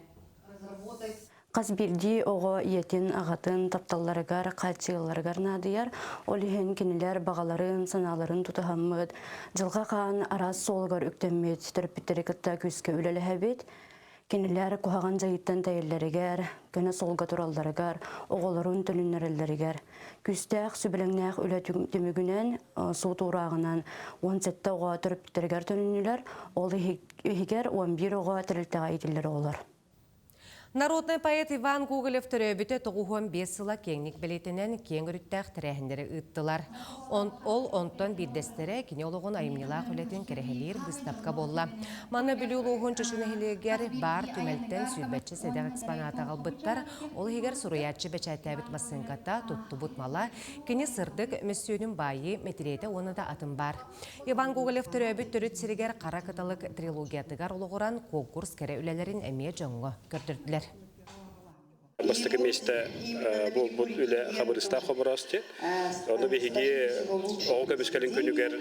Хас биирдии оҕо ийэтин, аҕатын тапталларыгар, хааччыйалларыгар наадыйар. Ол иһин кинилэр баҕаларын, санааларын тутуһаммыт, дьылҕа хаан араас суолугар үктэммит төрөппүттэри кытта күүскэ үлэлэһэбит. Кинилэр куһаҕан дьайыыттан тэйэллэригэр, көнө суолга туралларыгар, оҕолорун төнүннэрэллэригэр күүстээх сүбэлэҥнээх үлэ түмүгүнэн суут уурааҕынан 17 оҕо төрөппүттэригэр төнүннүлэр. Ол иһигэр 11 оҕо тэрилтэҕэ иитиллэр оҕолор. Народнай поэт Иван Гоголев төрөөбүтэ 95 сыла киэҥник бэлиэтэнэн киэҥ өрүттээх тэрээһиннэри ыыттылар. Ол онтон биирдэстэрэ кини олоҕун айымньылаах үлэтин кэрэһэлиир быыстапка буолла. Манна Бүлүү улууһун Чочу нэһилиэгэр баар түмэлтэн сүүрбэччэ сэдэх экспонат аҕалбыттар. Ол иһигэр суруйааччы бэчээттээбит массыыҥката, туттубут мала, кини сырдык мөссүөнүн баайыы мэтириэтэ уонна да атын баар. Иван Гоголев төрөөбүт төрүт сиригэр Хара кыталык трилогиятыгар олоҕуран конкурс кэрэ үлэлэрин эмиэ дьоҥҥо көрдөрдүлэр. Бастакы миэстэ буолбут үлэ Хабырыстаах Хобороос диэн. Ону биһиги оҕо көмүскэлин күнүгэр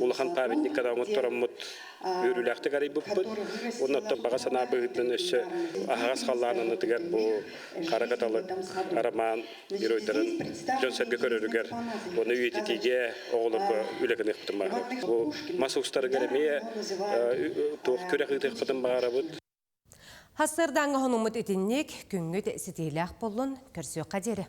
улахан памятникка да оҥоттороммут үөрүүлээхтик арыйбыппыт. Уонна оттон баҕа санаа быһыытынан өссө аһаҕас халлаан аннытыгар бу Хара кыталык роман геройдарын дьон-сэргэ көрөрүгэр уонна үйэтитиигэ оҕолорго үлэ гыныахпытын баҕарабыт. Бу мас устарыгар эмиэ туох күрэх ыытыахпытын баҕарабыт. Хассырдааҥҥа хонуммут итинник күҥҥүт ситиилээх буоллун, көрсүөххэ диэри.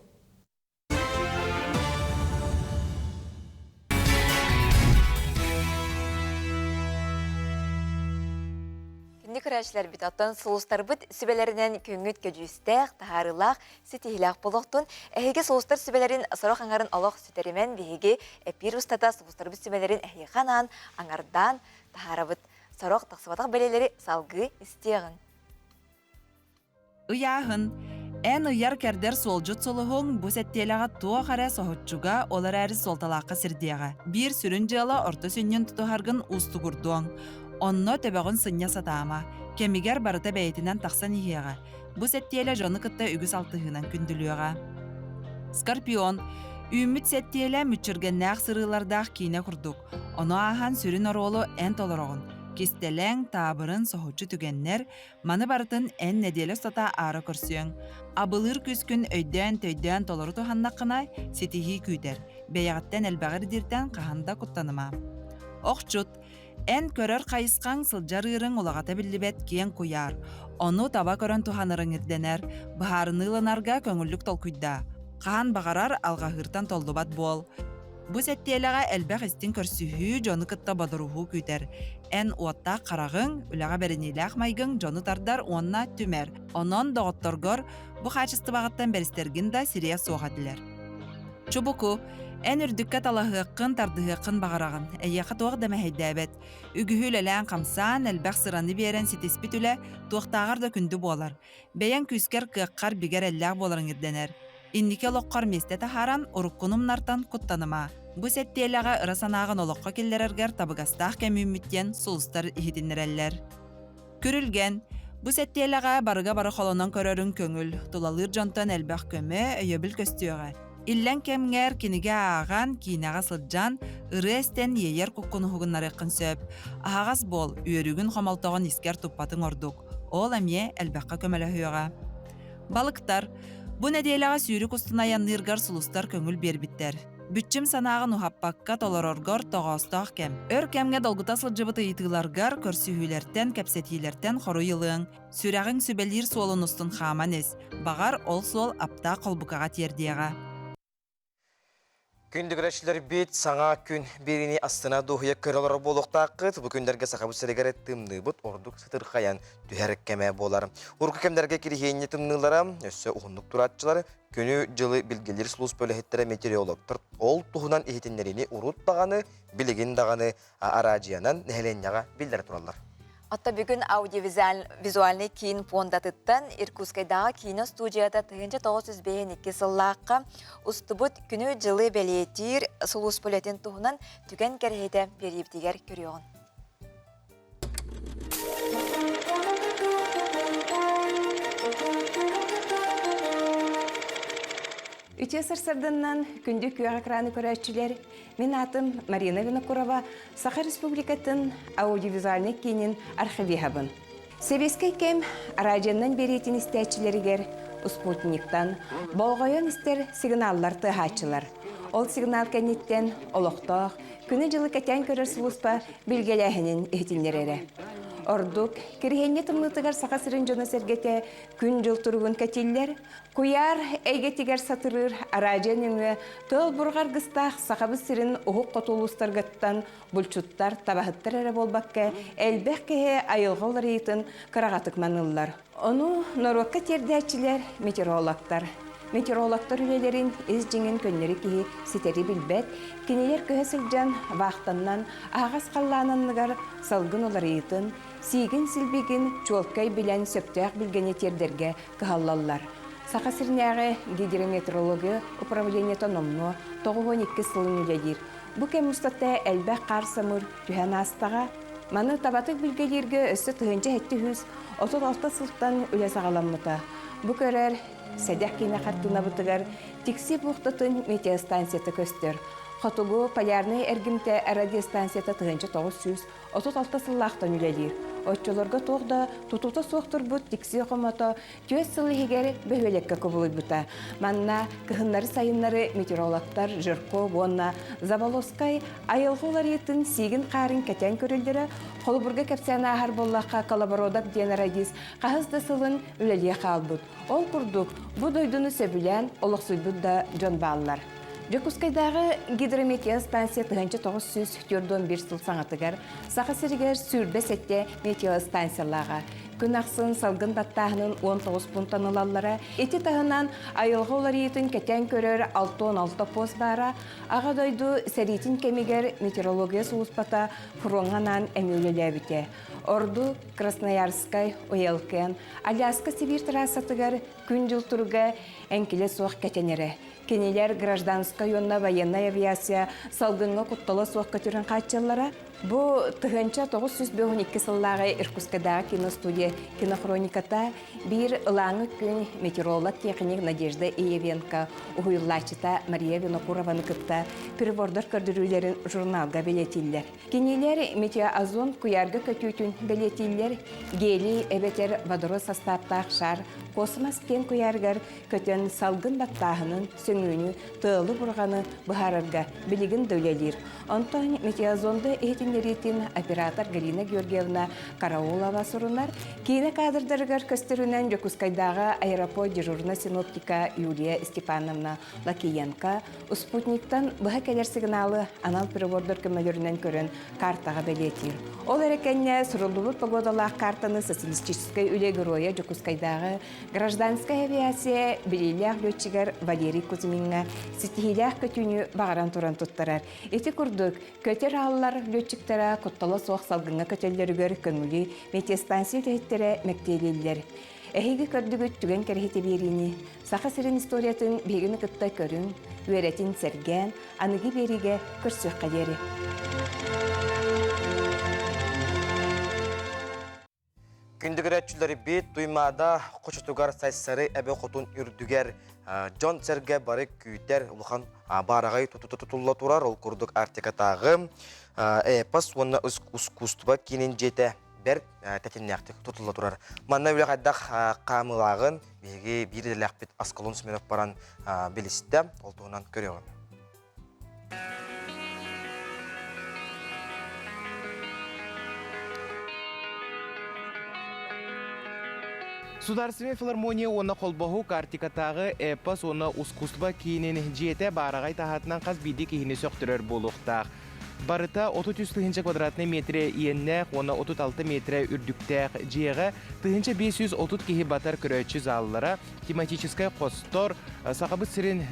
Күндү көрөөччүлэрбит, оттон сулустарбыт сүбэлэринэн күҥҥүт көдьүүстээх, таһаарыылаах, ситиһиилээх буолуохтун. Эһиги сулустар сүбэлэрин сорох аҥарын олох сүтэримэн биһиги эпиир устата сулустарбыт сүбэлэрин эһиэхэ анаан аҥардаан таһаарабыт. Сорох тахсыбатах бэлиэлэри салгыы истиэҕиҥ. Ыйааһын. Эн ыйар-кэрдэр суолдьут сулуһуҥ бу сэттиэлэҕэ туох эрэ соһуччуга, ол эрээри суолталаахха сирдиэҕэ. Биир сүрүн дьыала орто сүнньүн тутуһаргын уустугурдуоҥ. Онно төбөҕүн сынньа сатаама. Кэмигэр барыта бэйэтинэн тахсан иһиэҕэ. Бу сэттиэлэ дьону кытта үгүс алтыһыынан күндүлүөҕэ. Скорпион. Үүммүт сэттиэлэ мүччүргэннээх сырыылардаах киинэ курдук. Ону ааһан сүрүн оруолу эн толороҕун. Кистэлэҥ, таабырын, соһуччу түгэннэр, Маны барытын эн нэдиэлэ устата аара көрсүөҥ. Абылыыр күүскүн өйдөөн-төйдөөн толору туһаннаххына, ситиһии күүтэр. Бэйэҕиттэн элбэҕи ирдииртэн хаһан да куттаныма. Охчут, эн көрөр хайысхаҥ сылдьар ыырыҥ улаҕата биллибэт киэҥ куйаар. Ону таба көрөн туһанарыҥ ирдэнэр. Быһаарыныы ылынарга көҥүллүк толкуйдаа. Хаһан баҕарар алҕаһыыртан толлубат буол. Бу сэттиэлэҕэ элбэх истиҥ көрсүһүү, дьону кытта бодоруһуу күүтэр. Эн уоттаах хараҕыҥ, үлэҕэ бэриниилээх майгыҥ дьону тардар уонна түмэр. Онон доҕотторгор бу хаачыстыбаҕыттан бэристэргин да сириэ суох этилэр. Чубуку, эн үрдүккэ талаһыаххын, тардыһыаххын баҕараҕын. Эйиэхэ туох да мэһэйдээбэт. Үгүһү үлэлээн-хамсаан, элбэх сыраны биэрэн ситиспит үлэ туохтааҕар да күндү буолар. Бэйэҥ күүскэр-кыаххар бигэ эрэллээх буоларыҥ ирдэнэр. Инники олоххор миэстэ таһааран, уруккуну умнартан куттаныма. Бу сэттиэлэҕэ ыра санааҕын олоххо киллэрэргэр табыгастаах кэм үүммүт диэн сулустар иһитиннэрэллэр. Күрүлгэн. Бу сэттиэлэҕэ барыга бары холонон көрөрүҥ көҥүл, тулалыыр дьонтон элбэх көмө, өйөбүл көстүөҕэ. Иллэҥ кэмҥэр кинигэ ааҕан, киинэҕэ сылдьан, ырыа истэн иэйэр куккун уһугуннарыаххын сөп. Аһаҕас буол, үөрүүгүн-хомолтоҕун искэр туппатыҥ ордук. Ол эмиэ элбэххэ көмөлөһүөҕэ. Балыктар. Бу нэдиэлэҕэ сүүрүк устун айанныыргар сулустар көҥүл биэрбиттэр. Бүччүм санааҕын уһаппакка толороргор тоҕоостоох кэм. Өр кэмҥэ долгута сылдьыбыт ыйытыыларгар, көрсүһүүлэртэн, кэпсэтиилэртэн хоруй ылыаҥ. Сүрэҕиҥ сүбэлиир суолун устун хааман ис. Баҕар, ол суол аптаах холбукаҕа тиэрдиэҕэ. Күндү көрөөччүлэрбит, саҥа күн биэриини астына дуоһуйа көрө олорор буолуохтааххыт. Бу күннэргэ Сахабыт сиригэр тымныыбыт ордук сытырхайан түһэр кэмэ буолар. Урукку кэмнэргэ кириһиэнньэ тымныылара, өссө уһуннук турааччылар, күнү-дьылы билгэлиир служба үлэһиттэрэ метеорологтар ол туһунан иһитиннэриини урут даҕаны, билигин даҕаны араадьыйанан нэһилиэнньэҕэ биллэрэ тураллар. Отто бүгүн аудиовизуальный киин пуондатыттан Иркутскайдааҕы киинэ студията 1952 сыллаахха устубут күнү-дьылы бэлиэтиир сулууспа үлэтин туһунан түгэн кэрэһитэ биэриибитигэр көрүөҕүн. Үтүө сарсарданнан күндү күөх экраны көрөөччүлэр, Мин аатым Марина Винокурова, Саха Республикатын аудиовизуальнай киинин архивиһабын. Сэбиэскэй кэм араадьыйанан биэриитин истээччилэригэр спутниктан болҕойон истэр сигналлар тыаһааччылар. Ол сигнал кэнниттэн олохтоох күнү-дьылы кэтээн көрөр сулууспа билгэлээһинин иһитиннэрэрэ. Ордук Кириһиэнньэ тымныытыгар Саха сирин дьоно-сэргэтэ күн-дьыл туругун кэтииллэр, Куйаар эйгэтигэр сатырыыр араадьыйа нөҥүө тыал бурҕаргыстаах Сахабыт сирин уһук хоту улуустаргыттан булчуттар, табаһыттар эрэ буолбакка, элбэх киһи айылҕа уларыйыытын кыраҕатык маныыллар. Ону норуокка тиэрдээччилэр метеорологтар. Метеорологтар үлэлэрин ис дьиҥин көннөрү киһи ситэри билбэт, кинилэр көһө сылдьан вахтаннан аһаҕас халлаан анныгар салгын уларыйыытын, сиигин-силбигин чуолкай билэн сөптөөх билгэни тиэрдэргэ кыһаллаллар. Саха сиринээҕи гидрометеорология управлениета номнуо 92 сылын үлэлиир. Бу кэм устата элбэх хаар самыыр түһэн аастаҕа. Маны табатык билгэлииргэ өссө 1736 сылтан үлэ саҕаламмыта. Бу көрөр сэдэх киинэ хартыынабытыгар Тикси бухтатын метеостанцията көстөр. Хотугу полярнай эргимтэ радиостанцията 1936 сыллаахтан үлэлиир. Оччолорго туох да тутуута суох турбут Тикси хомото түөрт сыл иһигэр бөһүөлэккэ кубулуйбута. Манна кыһыннары-сайыннары метеорологтар Жирков уонна Заболоцкай айылҕа уларыйыытын сиигин-хаарын кэтээн көрөллөрө, холобурга кэпсээн ааһар буоллахха, Колобородов диэн радист хаһыс да сылын үлэлиэ хаалбыт. Ол курдук, бу дойдуну сөбүлээн олохсуйбут да дьон бааллар. Дьокуускайдааҕы гидрометеостанция 1941 сыл саҥатыгар Саха сиригэр 27 метеостанциялааҕа. Күн ахсын салгын баттааһынын 19 пунктан ылаллара. Ити таһынан айылҕа уларыйыытын кэтээн көрөр 66 пост баара. Аҕа дойду сэриитин кэмигэр метеорология сулууспата фроҥҥа анаан эмиэ үлэлээбитэ. Орду Красноярскай, Уелкен, Аляска Сибиир трассатыгар күн-дьыл туруга эҥкилэ суох кэтэнэрэ. Кинилэр гражданскай уонна военнай авиация салгыҥҥа куттала суох көтөрүн хааччыллара. Бу 1952 сыллааҕы Иркутскайдааҕы киностудия кинохрониката биир ылааҥы күн метеоролог-техник Надежда Иевенко уһуйуллааччыта Мария Винокурованы кытта прибордар көрдөрүүлэрин журналга бэлиэтииллэр. Кинилэр метеоозон куйаарга көтүүтүн бэлиэтииллэр, гелий эбэтэр водород састааптаах шар космос киэҥ куйаарыгар көтөн салгын баттааһынын, сөҥүүнү, тыалы-бурҕаны быһаарарга билигин да үлэлиир. Онтон метеозонда иһитиннэриитин оператор Галина Георгиевна Караулова сурунар. Киинэ кадрдарыгар көстөрүнэн Дьокуускайдааҕы аэропорт дежурнай синоптика Юлия Степановна Лакиенко Спутниктан быһа кэлэр сигналы анал прибордар көмөлөрүнэн көрөн картаҕа бэлиэтиир. Ол эрэ кэннэ суруллубут погодалаах картаны социалистическай үлэ геройа Дьокуускайдааҕы гражданскай авиация билиилээх летчигэр Валерий Кузьмиҥҥа ситиһиилээх көтүүнү баҕаран туран туттарар. Ити курдук, көтөр ааллар летчиктара куттала суох салгыҥҥа көтөллөрүгэр көҥүлү метеостанция үлэһиттэрэ мэктиэлииллэр. Эһиги көрдүгүт түгэн кэрэһитэ биэриини Саха сирин историятын биһигини кытта көрүҥ, үөрэтин сэргээн, аныгы биэриигэ көрсүөххэ диэри. Күндү көрөөччүлэрбит Туймаада хочотугар Сайсары эбэ хотун үрдүгэр дьон-сэргэ бары күүтэр улахан баараҕай тутулла турар. Ол курдук Арктикатааҕы эпос уонна ускуустуба киинин дьиэтэ бэрт тэтимнээхтик тутулла турар. Манна үлэ хайдах хаамыылааҕын биһиги биир идэлээхпит Аскалон Смиров баран билистэ. Ол туһунан көрүөҕүм. Сударственнай филармония уонна холбоһук Арктикатааҕы эпос уонна ускуство киинин дьиэтэ баараҕай таһаатынан хас биирдии киһини сөхтөрөр буолуохтаах. Барыта 33 тыһыынча квадратнай метрэ иэннээх уонна 36 метрэ үрдүктээх дьиэҕэ 1530 киһи батар көрөөччү заллара, тематическай хостор, Сахабыт сирин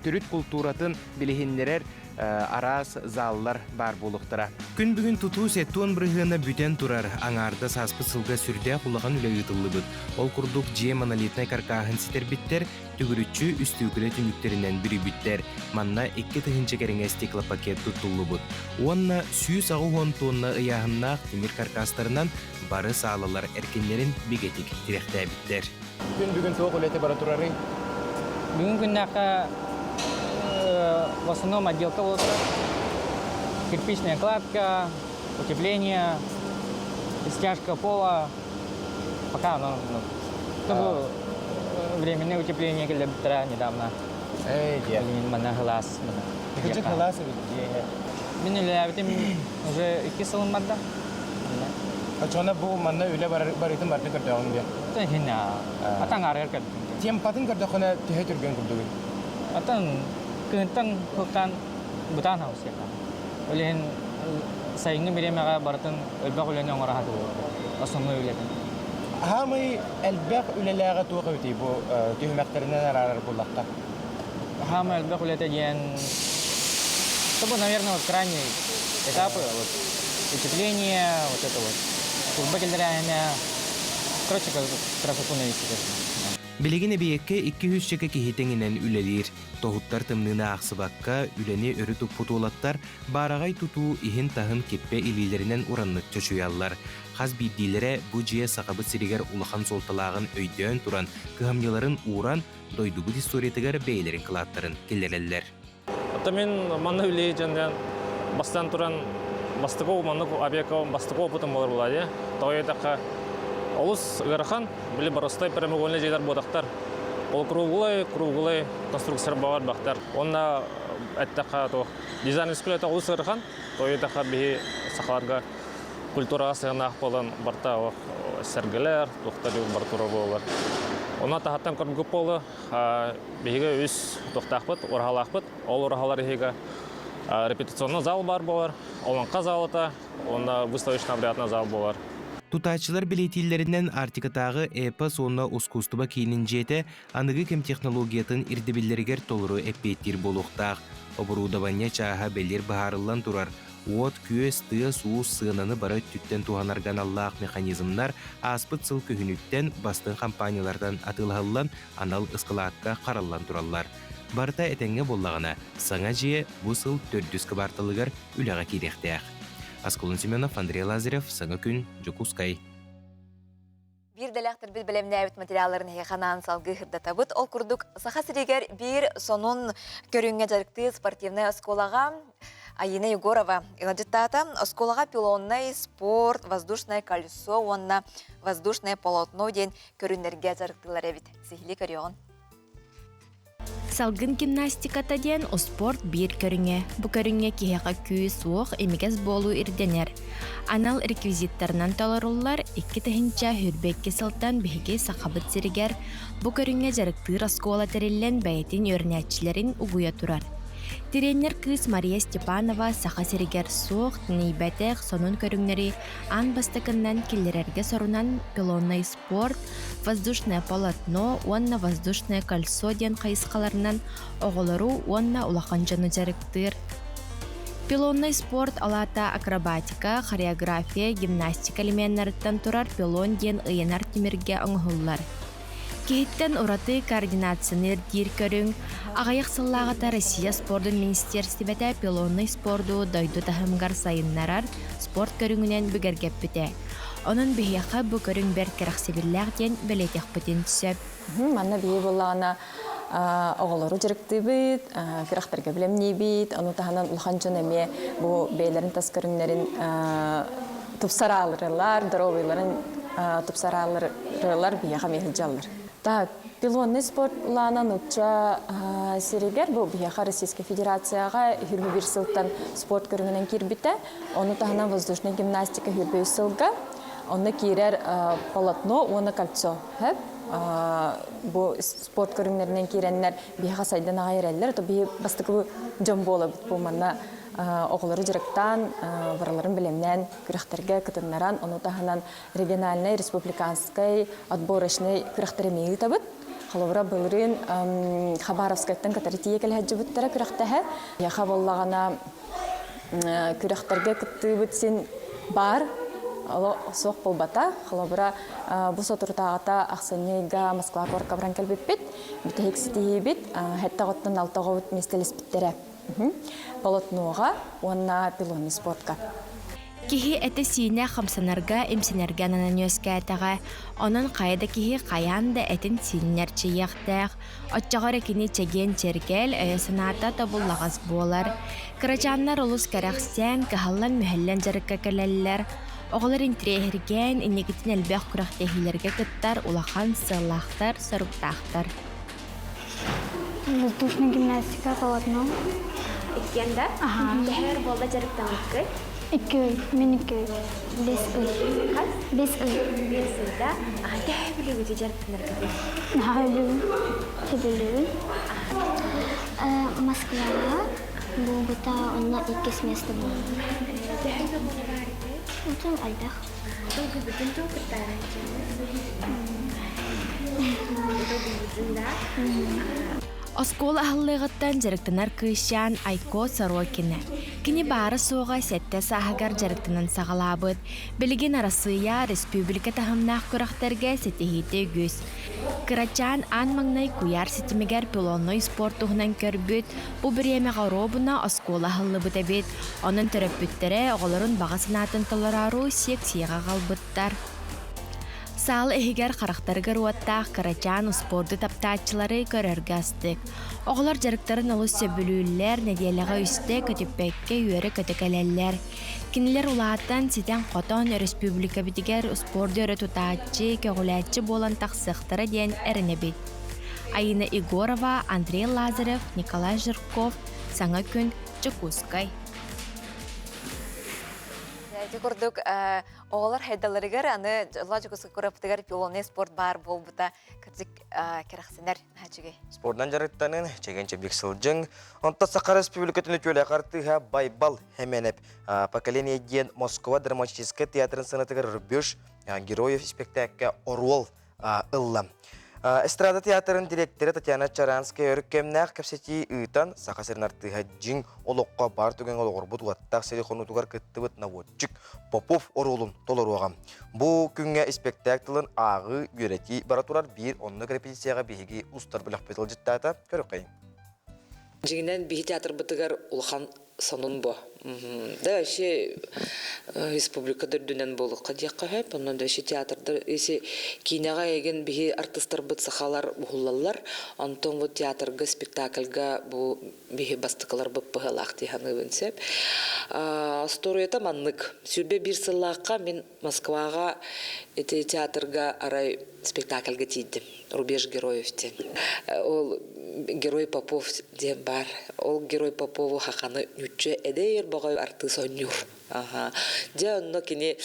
төрүт култууратын билиһиннэрэр араас заллар баар буолуохтара. Күн бүгүн тутуу 70 бырыһыана бүтэн турар, аҥаардас ааспыт сылга сүрдээх улахан үлэ ыытыллыбыт. Ол курдук дьиэ монолитнай каркааһын ситэрбиттэр, төгүрүччү үстүүкүлэ түннүктэринэн бүрүйбүттэр. Манна 2000 кэриҥэ стеклопакет туттуллубут. Уонна 180 тонна ыйааһыннаах тимир каркастарынан бары саалалар эркиннэрин бигэтик тирэхтээбиттэр. Күн бүгүн туох үлэтэ бара турарый? Бүгүн күннээххэ в основном отделка буола турар. Кирпичная кладка, утепление, стяжка пола. Пока оно, ну, чтобы временное утепление кэллэрбиттэрэ недавно. Эй, диэ. Манна хылаас. Кырдьык хылаас эбит дьиэ. Мин үлэлээбитим уже икки сылым барда. Оччоҕуна бу манна үлэ барыытын барытын көрдөҕүҥ диэ? Хинэ атаҥ арыгар көрдүм. Темпатын көрдөххүнэ төһө түргэн курдугуй? Атын кыһынтан кылтаан бытаан хаусыаха. Ол иһин сайыҥҥы бириэмэҕэ барытын элбэх үлэни оҥоро сатыыбыт. Основной үлэтин. Хаамый элбэх үлэлээҕэ туох эбитий бу түһүмэхтэринэн араарар буоллахха? Хаамай элбэх үлэтэ диэн чтобы, наверное, вот крайние этапы, вот утепление, вот это вот, турба киллэрээһинэ, короче, красоту навести. Билигин эбийиэккэ 200 киһи тэҥинэн үлэлиир. Тоһуттар тымныыны аахсыбакка, үлэни өрө туппут уолаттар баараҕай тутуу иһин-таһын киппэ илиилэринэн ураннык чочуйаллар. Хас биирдиилэрэ бу дьиэ Сахабыт сиригэр улахан суолталааҕын өйдөөн туран, кыһамньыларын ууран, дойдубут историятыгар бэйэлэрин кылааттарын киллэрэллэр. Оттон мин манна үлэлии дьоннон бастаан туран бастакы маннык авиака бастакы опытым болар буолаа дии. Тоҕо диэтэххэ олус ыарахан, били боростой прямоугольный дьиэлэр буотахтар. Ол круглай, круглай конструкция баҕар бахтар. Уонна эттэххэ туох дизайн үскүлэтэ олус ыарахан. Тоҕо диэтэххэ биһи сахаларга культураҕа сыһыаннаах буолан барта сэргэлэр, туохтар бар тура буолар. Онно таһаттан көргүп буолу биһиги үс туохтаахпыт, ураһалаахпыт. Ол ураһалар иһигэ репетиционный зал бар буолар, олоҥхо залата уонна выставочно обрядный зал буолар. Тутааччылар бэлиэтииллэринэн Арктикатааҕы эпос уонна ускуустуба киинин дьиэтэ аныгы кэм технологиятын ирдэбиллэригэр толору эппиэттиир буолуохтаах. Оборудование чааһа бэлиэр быһаарыллан турар. Уот-күөс, тыас-уус сыананы бары өттүттэн туһанарга аналлаах механизмнар ааспыт сыл күһүнүттэн бастыҥ компаниялартан атыылаһыллан анал ыскылаакка хараллан тураллар. Барыта этэҥҥэ буоллаҕына, саҥа дьиэ бу сыл төрдүс кыбаарталыгар үлэҕэ киириэхтээх. Аскалон Семенов, Андрей Лазарев, Саҥа күн, Дьокуускай. Биир дэлэхтэрбит бэлэмнээбит материалларын эһиэхэ анаан салгыы сырдатабыт. Ол курдук, Саха сиригэр биир сонун көрүҥҥэ дьарыктыыр спортивнай оскуолаҕа Айина Егорова ыалдьыттаата. Оскуолаҕа пилоннай спорт, воздушное колесо уонна воздушное полотно диэн көрүҥнэргэ дьарыктыыллар эбит. Сиһилии көрүөҕүн. Салгын гимнастиката диэн успуорт биир көрүҥэ. Бу көрүҥҥэ киһиэхэ күүс-уох, имигэс буолуу ирдэнэр. Анал реквизиттарынан толоруллар 2022 сылтан биһиги Сахабыт сиригэр бу көрүҥҥэ дьарыктыыр оскуола тэриллэн бэйэтин үөрэнээччилэрин угуйа турар. Тириэньэр кыыс Мария Степанова Саха сиригэр суох, тэнийбэтэх сонун көрүҥнэри аан бастакыннан киллэрэргэ сорунан пилоннай спорт, воздушное полотно уонна воздушное кольцо диэн хайысхаларынан оҕолору уонна улахан дьону дьарыктыыр. Пилоннай спорт алаата акробатика, хореография, гимнастика элеменнарыттан турар пилон диэн ыйанар тимиргэ оҥоһуллар. Киһиттэн ураты координацияны ирдиир көрүҥ, аҕыйах сыллааҕыта Россия спордун министиэристибэтэ пилоннай спорду дойду таһымыгар сайыннарар спорт көрүҥүнэн бигэргэппитэ. Онон биһиэхэ бу көрүҥ бэрт кэрэхсэбиллээх диэн бэлиэтиэхпитин сөп. Манна биһи буоллаҕына оҕолору дьарыктыыбыт, күрэхтэргэ бэлэмниибит, ону таһынан улахан дьон эмиэ бу бэйэлэрин тас көрүҥнэрин тупсараалырылар, доруобуйаларын тупсараалырылар биһиэхэ эмиэ сылдьаллар. Так, пилонный спорт улаана нуучча сиригэр, бу биһиэхэ Российскай Федерацияҕа 21 сылтан спорт көрүҥүнэн киирбитэ. Ону таһынан воздушная гимнастика 23 сылга, онно киирэр полотно уонна кольцо. Бу спорт көрүҥнэринэн киирэннэр биһиэхэ сайдан аҕай эрэллэр. То биһи бастакы дьон буолабыт бу манна оҕолору дьарыктаан, барыларын бэлэмнээн күрэхтэргэ кытыннаран, ону таһынан региональнай, республиканскай, отборочнай күрэхтэри эмиэ ыытабыт. Холобура, былырыын Хабаровскайтан кытары тиийэ кэлэ сылдьыбыттара күрэхтэһэ. Яха буоллаҕына күрэхтэргэ кыттыыбыт син баар, суох буолбата. Холобура, бу соторутааҕыта ахсынньы ыйга Москва куоракка баран кэлбиппит. Бүтэһик ситиһиибит сэттэ оҕоттон алта оҕобут миэстэлэспиттэрэ. Полотноҕа уонна пилонный спортка. Киһи этэ-сиинэ хамсанарга, имсэнэргэ ананан үөскээтэҕэ, онон хайа да киһи хайаан да этин-сиинин эрчийиэхтээх. Оччоҕо эрэ кини чэгиэн-чэргэл, өйө-санаата тобуллаҕас буолар. Кырачааннар олус кэрэхсээн, кыһаллан-мүһэллэн дьарыкка кэлэллэр. Оҕолор интириэһиргээн, инникитин элбэх күрэхтэһиилэргэ кыттар улахан сыаллаахтар, соруктаахтар. Воздушная гимнастика полотно. Иккиэн да? Ага. Төһөр буолла дьарыктаммыккыт? Икки ый. Мин икки ый. Бес ый. Хас? Бес ый. Бес ый, да? А төһө билигити дьарыктанаргытый? Наһаа өлүүбүн. Сөбүлүүбүн. Москваҕа буолбута, онно иккис место буолбут. Төһө да буола баар ити? Отон элбэх. Долгуйбутун тыл кыттаарай Оскуола аһыллыаҕыттан дьарыктанар кыысчаан Айко Сорокина. Кини баара-суоҕа сэттэ сааһыгар дьарыктанан саҕалаабыт. Билигин Арассыыйа, республика таһымнаах күрэхтэргэ ситиһиитэ үгүс. Кырачаан аан маҥнай куйаар ситимигэр пилоннай спорт туһунан көрбүт, бу бириэмэҕэ оруобуна оскуола аһыллыбыт эбит. Онон төрөппүттэрэ оҕолорун баҕа санаатын толороору сиэксийэҕэ аҕалбыттар. Саала иһигэр харахтарыгар уоттаах кырачаан успуорду таптааччылары көрөргө астык. Оҕолор дьарыктарын олус сөбүлүүллэр, нэдиэлэҕэ үстэ көтүппэккэ үөрэ-көтө кэлэллэр. Кинилэр улаатан, ситэн-хотон өрөспүүбүлүкэбитигэр успуорду өрө тутааччы, көҕүлээччи буолан тахсыахтара диэн эрэнэбит. Айыына Егорова, Андрей Лазарев, Николай Жирков, Саҥа күн, Дьокуускай. Ити курдук Оҕолор хайдаларыгар аны дьоллоох Дьокуускай куораппытыгар пилонный спорт баар буолбута кырдьык кэрэхсэнэр үчүгэй. Спордунан дьарыктанын, чэгиэн-чэбдик сылдьыҥ. Онтон Саха Республикатын үтүөлээх артыыһа Байбал Хэмэнэп «Поколение» диэн Москва драматическай театрын сценатыгар «Рубеж героев» испэктээккэ оруол ылла. Эстрада театрын дириэктэрэ Татьяна Чаранская өр кэмнээх кэпсэтии ыытан, Саха сирин артыыһа дьиҥ олоххо баар түгэҥҥэ олоҕурбут уоттаах сири хонуутугар кыттыбыт наводчик Попов оруолун толоруоҕа. Бу күҥҥэ испэктээк тылын ааҕыы, үөрэтии бара турар биир оннук репетицияҕа биһиги устар бөлөхпүт ыалдьыттаата. Көрүөххэйиҥ. Дьиҥинэн биһи театрбытыгар улахан сонун бу. Да вообще республика да үрдүнэн буолуохха диэххэ сөп. Онон да вообще театрдар если киинэҕэ эйигин биһи артыстарбыт сахалар уһуллаллар. Онтон вот театрга спектакльга бу биһи бастакыларбыт быһыылаах дии саныыбын сөп. Остуоруйата маннык. 21 сыллаахха мин Москваҕа ити театрга арай спектакльга тиийдим. Рубеж героев диэн. Ол герой Попов диэн баар. Ол герой Попову хаханы ньучча эдэр бөҕө артыыс оонньуур. Аха. Дьэ онно кини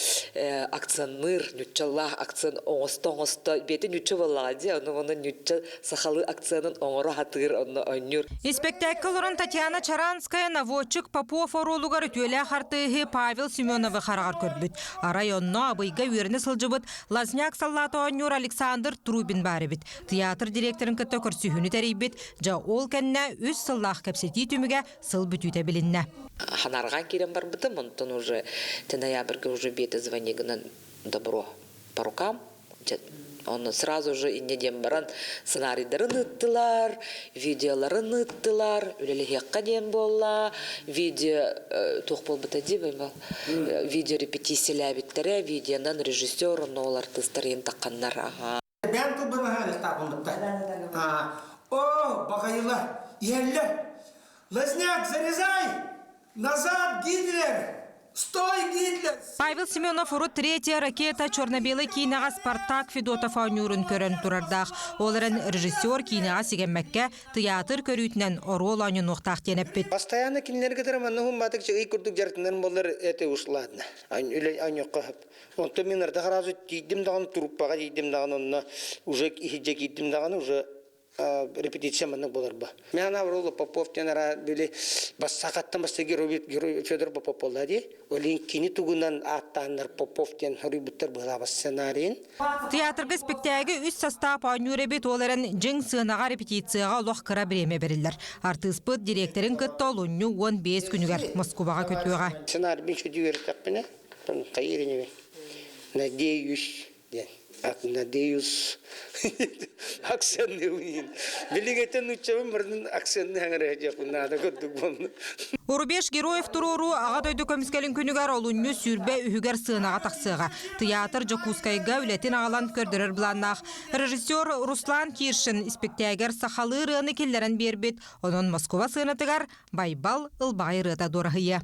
акценныыр, ньуччалаах акцент оҥосто-оҥосто, бэйэтэ ньучча буоллаҕа дии, ону онно ньучча сахалыы акценын оҥоро сатыыр, онно оонньуур. Испэктээккэ олорон Татьяна Чаранская наводчик Попов оруолугар үтүөлээх артыыһы Павел Семеновы хараҕар көрбүт. Арай онно Абыйга үөрэнэ сылдьыбыт Лазняк саллаат оонньуур Александр Трубин баар эбит. Театр директорын кытта көрсүһүүнү тэрийбит. Дьэ, ол кэннэ үс сыллаах кэпсэтии түмүгэ сыл бүтүүтэ билиннэ. Ханарҕаан киирэн барбытым, онтон уже ноябрьга уже бета звонигынан добро по рукам. Онно сразу же инньэ диэн баран сценарийдарын ыыттылар, видеоларын ыыттылар, үлэлэһиэххэ диэн буолла, видео туох буолбута дии видео репетициялээбиттэрэ, видеонан режиссер, онно ол артыыстар иһин тахханнар. Аха. Бэйэм тылбын аһаан ыстаапыммытта. О, баҕайылар, иһэллэр. Лазняк, зарезай! Назад, Гитлер! Стой, Гитлер! Павел Семенов урут третья ракета черно-белый киинэҕэ Спартак Федотов оонньуурун көрөн турардаах. Ол эрэн режиссер киинэҕэ сигэммэккэ тыйаатыр көрүүтүнэн оруол оонньонуохтаах диэн эппит. Постоянно кинилэргэ кытары манна хумматык ый курдук дьарыктанар буоллар это уж ладно. Үлэ оонньуохха сөп. Онтон мин ардах сразу тиийдим даҕаны труппаҕа тиийдим даҕаны онно уже иһирдьэ киирдим даҕаны уже репетиция маннык буоларба. Мен ана Попов диэн ара били сахаттан баста герой герой Федор Попов буолла дии. Олин кини тугунан ааттааннар Попов диэн хоруйбуттар быһалаабас сценарийын. Театрга спектакль үс састаап оонньуур эбит, ол эрэн дьиҥ сыанаҕа репетицияҕа олох кыра бириэмэ бэриллэр. Артыыспыт дириэктэрин кытта олунньу 15 күнүгэр Москубаҕа көтүөҕэ. Сценарийбин сүдү үөрэтэхпинэ, хайыр Надеюсь диэн. Надеюсь акценныыбын. Билигэтин нууччабын барытын акценны хаҥара диэхпин наада курдук буолла. Рубеж героев туруоруу Аҕа дойду көмүскэлин күнүгэр олунньу сүүрбэ үһүгэр сыанаҕа тахсыаҕа. Тыйаатыр Дьокуускайга үлэтин аҕалан көрдөрөр былааннаах. Режиссер Руслан Киршин испиктээгэр сахалыы ырыаны киллэрэн биэрбит. Онон Москуба сыанатыгар Байбал ылбаҕай ырыата дуораһыйа.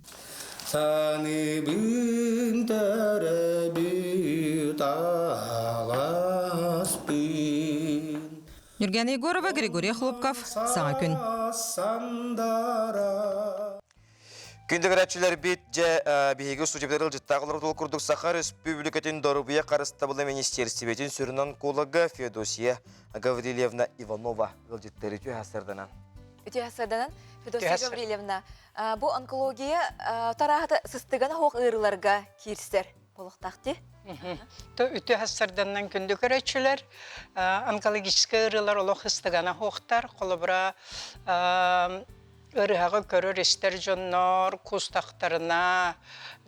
Саныбын төрөбүт аласпын. Нюргена Егорова, Григорий Хлопков, Саҥа күн. Күндү көрөөччүлэрбит, дьэ, биһиги судьябытыгар ыалдьыттаах олорбут курдук Саха Республикатын Доруобуйа харыстабыла министиэристибэтин сүрүн онколога Феодосия Гаврильевна Иванова ыалдьыттары үтүө сарданан. Үтүө сарданан Федосия Гаврильевна, бу онкология тарааһыта сыстыган оһох ыарыыларга киирсэр. болуктаах ти. То үтүө хассарданнан күндү көрөччүлэр онкологическай ыарыылар олох ыстыгана хуохтар холобура Ырыһаҕы көрөр-истэр дьоннор кустахтарына,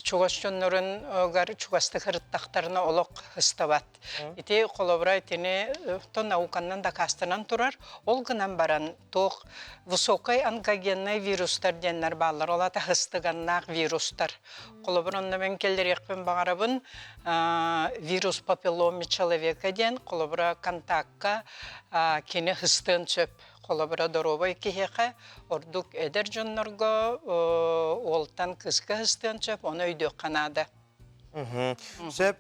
чугас дьонноругар чугастык ырыттахтарына олох ыстабат. Ити холобура итини то науканнан дакаастанан турар. Ол гынан баран туох высокай онкогеннай вирустар диэннэр бааллар. Ол аата ыстыганнаах вирустар. Холобур онно мен келлериэхпин баҕарабын вирус папилломи человека диэн холобура контакка кини ыстыан сөп. Холобура, доруобай киһиэхэ, ордук эдэр дьоннорго уолтан кыыска ыстыан сөп, ону өйдүөххэ наада. Сөп.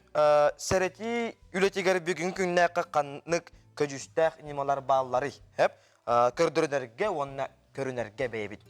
Сэрэтии үлэтигэр бүгүн күннээххэ ханнык көдьүүстээх ньымалар баалларый? Хөп. Көрдөрүнэргэ уонна көрүнэргэ бэйэбит.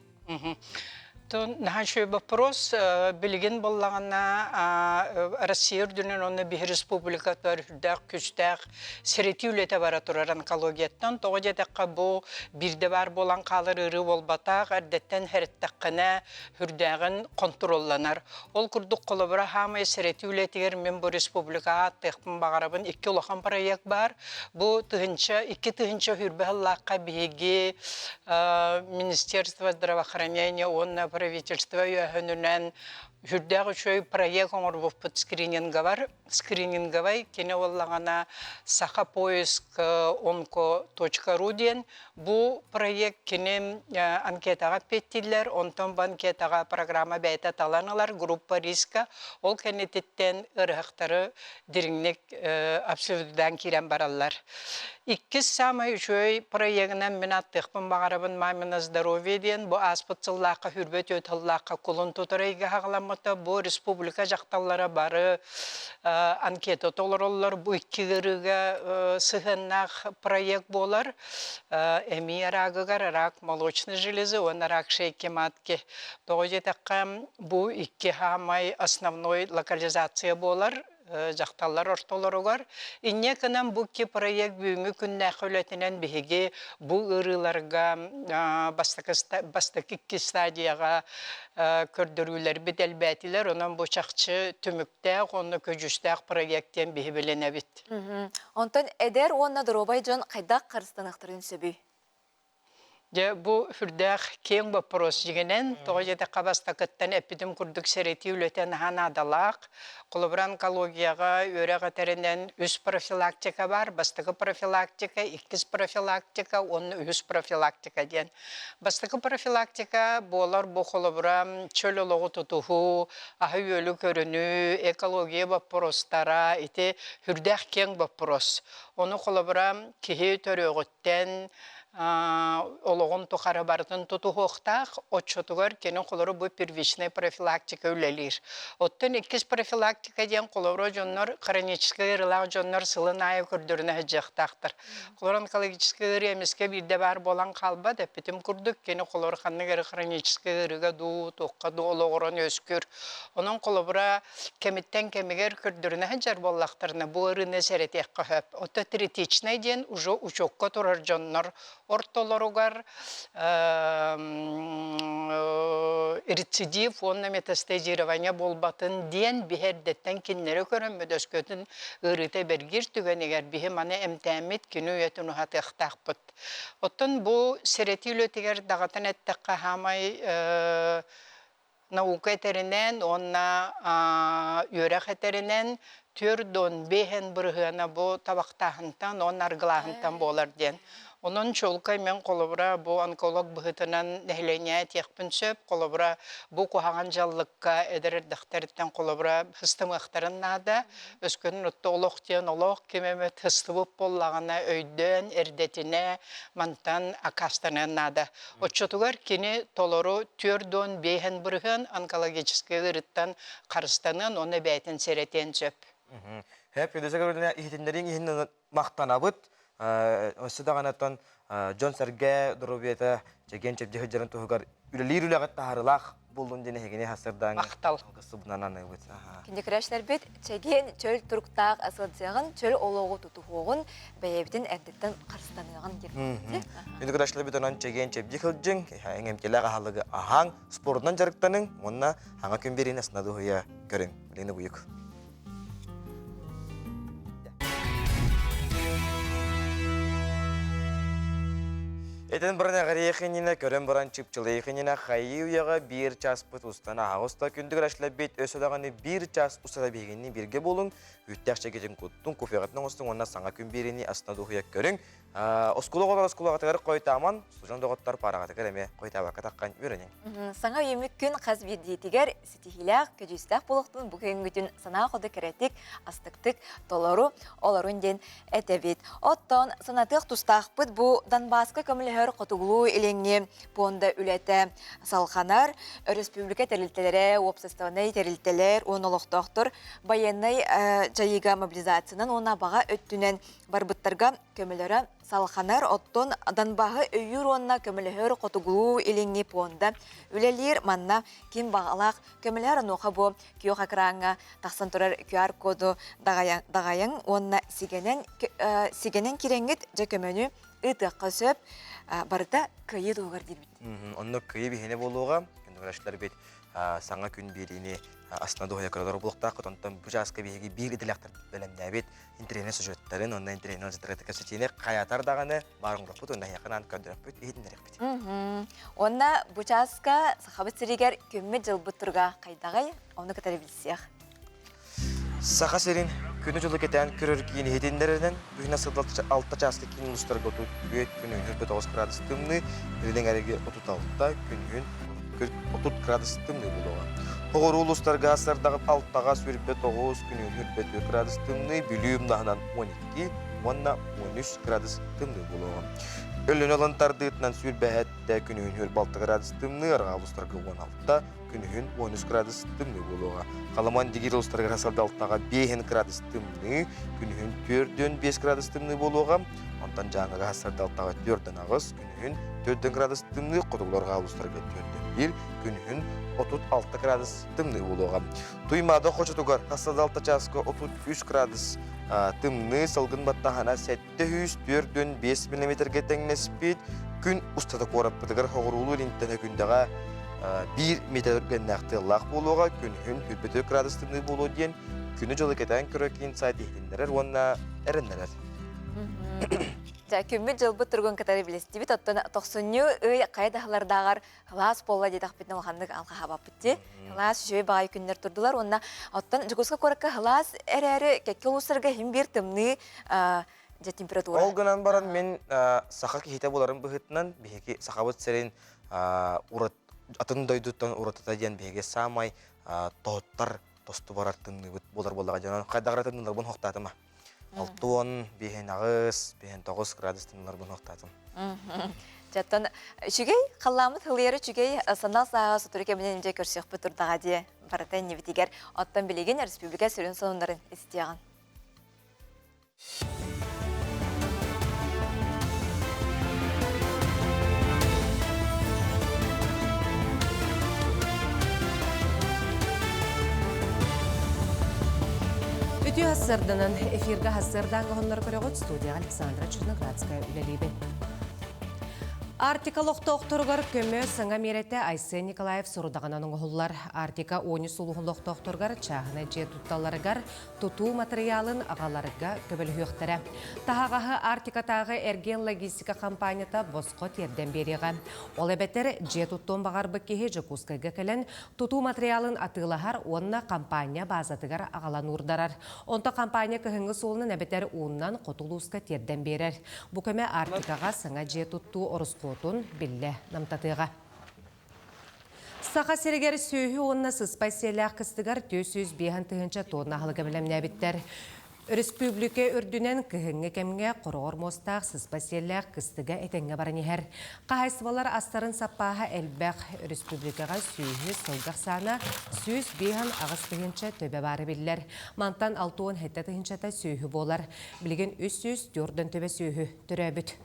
Наһаа үчүгэй вопрос. Билигин буоллаҕына Россия үрдүнэн уонна биһи республикатыгар үрдээх күстээх сэрэтии үлэтэ бара турар онкологияттан. Тоҕо диэтэххэ бу биирдэ баар буолан хаалар ыарыы буолбатах, эрдэттэн хэрэттэххинэ үрдээҕин хонтуруолланар. Ол курдук холобура хаамай сэрэтии үлэтигэр мин бу республикаҕа ааттыахпын баҕарабын. Икки улахан проект баар. Бу тыһынча, 2000 хүрбэ сыллаахха биһиги Министерство здравоохранения уонна правительство өйөөһүнүнэн үрдээх үчүгэй проект оҥорбуппут скрининговар. Скрининговай кини буоллаҕына Саха поиск онко.ру диэн бу проект кини анкетаҕа эппиэттииллэр, онтон бу анкетаҕа программа бэйэтэ талан ылар группа риска. Ол кэннититтэн ыарыһахтары дириҥник абсолютдаан киирэн бараллар. Иккис саамай үчүгэй проегынан мин аттыахпын баҕарабын «Мамино здоровье» диэн бу ааспыт сыллаахха хүрбэ түөт сыллаахха кулун тутар ыйга хаҕаламмыта. Бу республика дьахталлара бары анкета толороллор. Бу икки ыарыыга сыһыаннаах проект буолар. Эмиэ рагыгар рак молочной железы уонна рак шейки матки. Тоҕо диэтэххэ, бу икки хаамай основной локализация буолар дьахталлар ортолоругар. Инньэ гынан бу икки проект бүгүҥҥү күннээхи үлэтинэн биһиги бу ыарыыларга бастакы бастакы икки стадияҕа көрдөрүүлэрбит элбээтилэр. Онон бу чахчы түмүктээх уонна көдьүүстээх проект диэн биһи билинэбит. Онтон эдэр уонна доруобай дьон хайдах харыстаныахтарын сөбүй? Дьэ, бу сүрдээх киэҥ боппуруос дьиҥинэн, тоҕо диэтэххэ бастакыттан эппитим курдук сэрэтии үлэтэ наһаа наадалаах. Холобура, онкологияҕа үөрэх этэринэн үс профилактика баар. Бастакы профилактика, иккис профилактика уонна үһүс профилактика диэн. Бастакы профилактика буолар бу холобура чөл олоҕу тутуһуу, аһы-үөлү көрүнүү, экология боппуруостара ити сүрдээх киэҥ боппуруос. Ону холобура киһи төрүөҕүттэн олоҕун тухары барытын тутуһуохтаах, оччотугар кини холору бу первичная профилактика үлэлиир. Оттон иккис профилактика диэн холобура дьоннор хроническай ыарыылаах дьоннор сылын аайы көрдөрүнэ сылдьыахтаахтар. Холобура онкологическай ыарыы эмискэ биирдэ баар буолан хаалбат, эппитим курдук кини холобура ханнык эрэ хроническай ыарыыга дуу, туохха дуу олоҕуран үөскүүр. Онон холобура кэмиттэн кэмигэр көрдөрүнэ сылдьар буоллахтарына, бу ыарыыны сэрэтиэххэ сөп. Оттон третичнэй диэн уже учуокка турар дьоннор ортолоругар рецидив уонна метастазирование буолбатын диэн биһи эрдэттэн кинилэри көрөн мөдөскөтүн ыарыыта бэргиир түгэнигэр биһи маны эмтээммит кини үйэтин уһатыахтаахпыт. Оттон бу сэрэтии үлэтигэр даҕатан эттэххэ хаамай Наука этэринэн уонна үөрэх этэринэн 45 бырыһыана бу табахтааһынтан уонна аргылааһынтан буолар диэн. Онон чуолкай мен холобура бу онколог быһыытынан нэһилиэнньэ этиэхпин сөп. Холобура бу куһаҕан дьаллыкка эдэр эрдэхтэриттэн холобура ыстымыахтарын наада. Өскөнүн отто олох диэн олох ким эмит ыстыбыт буоллаҕына өйдөөн эрдэтинэ мантан акаастаныан наада. Оччотугар кини толору 45 бырыһыан онкологическай ыарыттан харыстаныан уонна бэйэтин сэрэтиэн сөп. Хэп Федосия Гавриловна иһитиннэрииҥ иһин махтанабыт. Өссө даҕаны оттон дьон-сэргэ доруобуйата чэгиэн-чэбдик сылдьарын туһугар үлэлиир үлэҕит таһаарыылаах буоллун диэн эһигини хасырдаан махтал субунан аныыбыт. Киндикрэшлэрбит чэгиэн чөл туруктаах сылдьыаҕын, чөл олоҕу тутуһуоҕун, бэйэбитин эрдэттэн харыстаныаҕын диэн. Киндикрэшлэрбит онон чэгиэн чэбдик сылдьыҥ, эҥэмтэлээх аһылыгы аһааҥ, спордунан дьарыктаныҥ уонна хаҥа күн биэриини астына дуһуйа көрүҥ. Билигин буйук. Этэн баран эҕэриэхининэ, көрөн баран чыпчылыйыхининэ хайыы үйэҕэ биир чааспыт устан аһаҕас күндүгэр ашлэбит өссө даҕаны биир чаас устата биһигини бииргэ буолуҥ, үүттээх чэгитин куттуҥ, кофеҕытын оҥостуҥ уонна саҥа күн биэриини астына дуоһуйа көрүҥ. Оскуола оҕолор оскуолаҕытыгар хойтааман, сужан доҕоттор паараҕытыгар эмиэ хойтаабакка таххан үөрэниҥ. Саҥа үйэммит күн хас биирдиитигэр ситиһиилээх, көдьүүстээх буолуохтун бу күҥҥүтүн санаа хоту кэрэтик, астыктык толору олорун диэн этэбит. Оттон санатыах тустаахпыт бу Донбасска көмөлөһөр Хотугулуу-Илиҥҥи пуонда үлэтэ салҕанар. Өрөспүүбүлүкэ тэрилтэлэрэ, уопсастыбаннай тэрилтэлэр уонна олохтоохтор байыаннай дьайыыга мобилизациянан уонна баҕа өттүнэн барбыттарга көмөлөрө салҕанар. Оттон Донбаһы өйүүр уонна көмөлөһөр Хотугулуу-Илиҥҥи пуонда үлэлиир. Манна ким баҕалаах көмөлөһөр онуоха бу күөх экраҥҥа тахсан турар QR-коду даҕайыҥ уонна сигэнэн сигэнэн кирэҥҥит дьэ көмөнү ыытыахха сөп. Барыта кыайыы туһугар диирбит. Онно кыайыы биһиэнэ буолуоҕа. Күндү бит саҥа күн биэриини астына дуоһуйа көрөлөр буолуохтааххыт. Онтон бу чааска биһиги биир идэлээхтэр бэлэмнээбит интэриэһинэй сюжеттарын уонна интэриэһинэй ыалдьыттары кэпсэтиини хайатар даҕаны баар оҥороппут уонна эһиэхэ анаан көрдөрөхпүт, иһитиннэриэхпит. Уонна бу чааска Сахабыт сиригэр күммүт-дьылбыт туруга хайдаҕый? Ону кытары билсиэх. Саха сирин күнү-дьылы кэтээн көрөр киин иһитиннэрэринэн, бүгүн сылдал 6 чааска киин улуустарга 34, күнүһүн 49 градус тымныы, Илин эҥэргэ 36, күнүһүн 30 градус тымныы буолуоҕа. Оҕуруу улуустарга сардаҕыт алтаҕа 29, күнүһүн 24 градус тымныы, Бүлүү умнаһынан 12 уонна 13 градус тымныы буолуоҕа. Өлүнэ ылан тардыытынан сүүрбэһэттэ, күнүһүн 26 градус тымныы, арҕаа улуустарга 16, күнүһүн 13 градус тымныы буолуоҕа. Халаман Дигир улуустарыгар сардалтаҕа 5 градус тымныы, күнүһүн 4-5 градус тымныы буолуоҕа. Онтон Дьааҥыга сардалтаҕа 4-8, күнүһүн 4 градус тымныы, хотугуларга улуустарга 4-1, күнүһүн 36 градус тымныы буолуоҕа. Туймаада хочотугар 86 чааска 33 градус тымныы, салгын баттаһана 745 миллиметргэ тэҥнэспит. Күн устата куораппытыгар хоҕуруулуу илинтэн күндэҕэ 1 метр гэннээх тыаллаах буолуоҕа, күнүһүн 24 градус тымныы буолуо диэн күнү-дьылы кэтээн көрөр киин сайт иһитиннэрэр уонна эрэннэрэр. Дьэ, күммүт-дьылбыт туругун кытары билистибит. Оттон тохсунньу ый хайа даһалардааҕар кылаас буолла диэтэхпитинэ улаханнык алҕаһаабаппыт дии. Кылаас үчүгэй баҕайы күннэр турдулар уонна оттон Дьокуускай куоракка кылаас эрээри кэккэ улуустарга иһин биир тымныы дьэ температура. Ол гынан баран мин саха киһитэ буоларым быһыытынан биһиги Сахабыт сирин урат атын дойдуттан уратыта диэн биһиги саамай тоһуттар тосту барар тымныыбыт буолар буоллаҕа дьонон хайдах эрэ тымныыларбын хохтаатыма. Алтуон, биэһин аҕыс, биэһин тоҕус градус тымныыларбын хохтаатым. Дьэттэн үчүгэй, халлааммыт хылыйар үчүгэй, санал сааһа сотору кэминэн дьэ көрсүөхпүт турдаҕа дии барыта иннибитигэр. Оттон билигин республика сүрүн сонуннарын истиэҕин. Үтүө сарданан эфирга хассырдаан оһоннор көрөҕүт студияҕа Александра Черноградская үлэлиибин. Арктика олохтоохторугар көмө саҥа миэрэтэ Айсен Николаев сорудаҕынан оҥоһуллар. Арктика уонүс сулуһун олохтоохторугар чааһынай дьиэ тутталларыгар тутуу матырыйаалын аҕаларга көмөлөһүөхтэрэ. Таһаҕаһы Арктикатааҕы эргиэн-логистика хампаанньата босхо тиэрдэн биэриэҕэ. Ол эбэтэр дьиэ туттуон баҕарбыт киһи Дьокуускайга кэлэн тутуу матырыйаалын атыылаһар уонна хампаанньа баазатыгар аҕалан уурдарар. Онто хампаанньа кыһыҥҥы суолунан эбэтэр ууннан хоту улууска тиэрдэн биэрэр. Бу көмө Арктикаҕа саҥа дьиэ туттуу ороскуотун биллэ намтатыаҕа. Саха сиригэр сүөһү уонна сыспай сиэлээх кыстыгар 405 тыһыынча тонна аһылыгы бэлэмнээбиттэр. Өрөспүүбүлүкэ үрдүнэн кыһыҥҥы кэмҥэ хороҕор муостаах сыспай сиэллээх кыстыга этэҥҥэ баран иһэр. Хаһаайыстыбалар астарын саппааһа элбэх. Өрөспүүбүлүкэҕэ сүөһү сылгы ахсаана 158 тыһыынча төбө баара биллэр. Мантан 67 тыһыынчата сүөһү буолар. Билигин 304 төбө сүөһү төрөөбүт.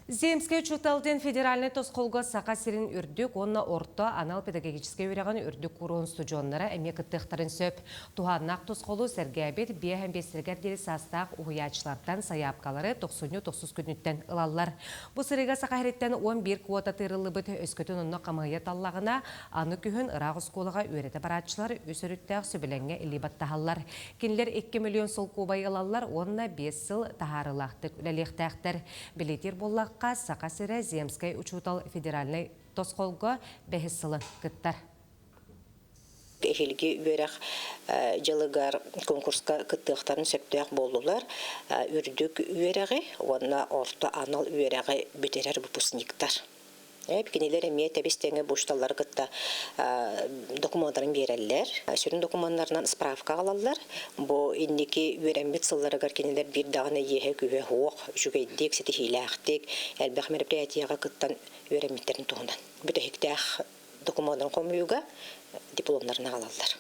Земскэй учуутал диэн федеральнай тосхолго Саха сирин үрдүк уонна орто анал педагогическай үөрэҕин үрдүк кууруһун устудьуоннара эмиэ кыттыахтарын сөп. Туһааннаах тосхолу сэргээбит 55-ригэр диэри саастаах уһуйааччылартан сайаапкалары тохсунньу тохсус күнүттэн ылаллар. Бу сырыыга Саха сириттэн 11 квота тыырыллыбыт, өскөтүн онно хамыыһыйа таллаҕына, аны күһүн ыраах оскуолаҕа үөрэтэ барааччылар үс өрүттээх сөбүлэҥҥэ илии баттаһаллар. Кинилэр 2 миллион солкуобай ылаллар уонна 5 сыл таһаарыылаахтык үлэлиэхтээхтэр. Бэлиэтиир буоллахха, Саха сирэ Земскэй учуутал федеральнай тосхолго бэһис сылын кыттар. Эһиилги үөрэх дьылыгар конкурска кыттыахтарын сөптөөх буоллулар. Үрдүк үөрэҕи уонна орто анал үөрэҕи бүтэрэр выпускниктар. Кинилэр эмиэ тэбис-тэҥэ почталары кытта докумуоннарын биэрэллэр. Сүрүн докумуоннарынан справка аҕалаллар. Бу инники үөрэммит сылларыгар кинилэр биир даҕаны иэһэ-күүһэ суох, үчүгэйдик, ситиһиилээхтик, элбэх мероприятиеҕа кыттан үөрэммиттэрин туһунан. Бүтэһиктээх докумуоннарын хомуйууга дипломнарын аҕалаллар.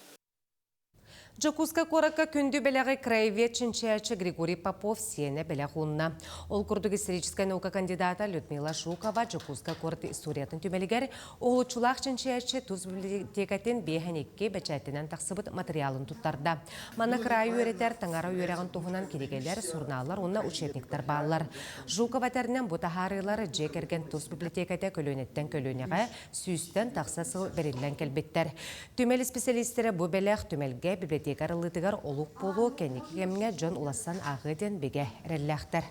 Дьокуускай куоракка күндү бэлэҕи краевед чинчийээччи Григорий Попов сиэнэ бэлэх уунна. Ол курдук историческай наука кандидата Людмила Жукова Дьокуускай куорат историятын түмэлигэр уһулуччулаах чинчийээччи тус библиотекатын 52 бэчээттэнэн тахсыбыт материалын туттарда. Манна кыраайы үөрэтэр таҥара үөрэҕин туһунан кинигэлэр, сурунааллар уонна учебниктар бааллар. Жукова этэринэн бу таһаарыылар дьиэ кэргэн тус библиотеката көлүөнэттэн көлүөнэҕэ сүүстэн тахса сыл бэриллэн кэлбиттэр. Түмэл исписэлиистэрэ бу бэлэх түмэлгэ библиотека арыллыытыгар олук буолуо, кэнники кэмҥэ дьон улассан ааҕыа диэн бигэ эрэллээхтэр.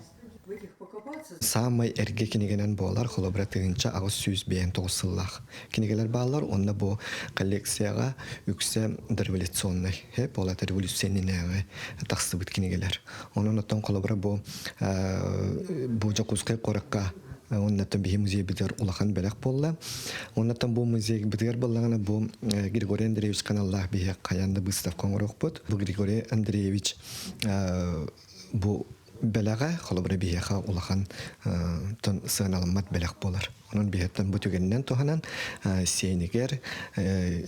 Саамай эргэ кинигэнэн буолар, холобура 1859 сыллаах кинигэлэр бааллар. Уонна бу коллекцияҕа үксэ дореволюционнай, буолата революция иннинээҕи тахсыбыт кинигэлэр. Онон оттон холобура бу бу Дьокуускай куоракка Оннаттан биһи музейбытыгар улахан бэлэх буолла. Оннаттан бу музейбытыгар буоллаҕына бу Григорий Андреевич каналлаах биһи хайаан да выставка оҥоруохпут. Бу Григорий Андреевич бу бэлэҕэ холобура биһиэхэ улахан сыаналаммат бэлэх буолар. Онон биһиэттэн бу түгэнинэн туһанан сиэнигэр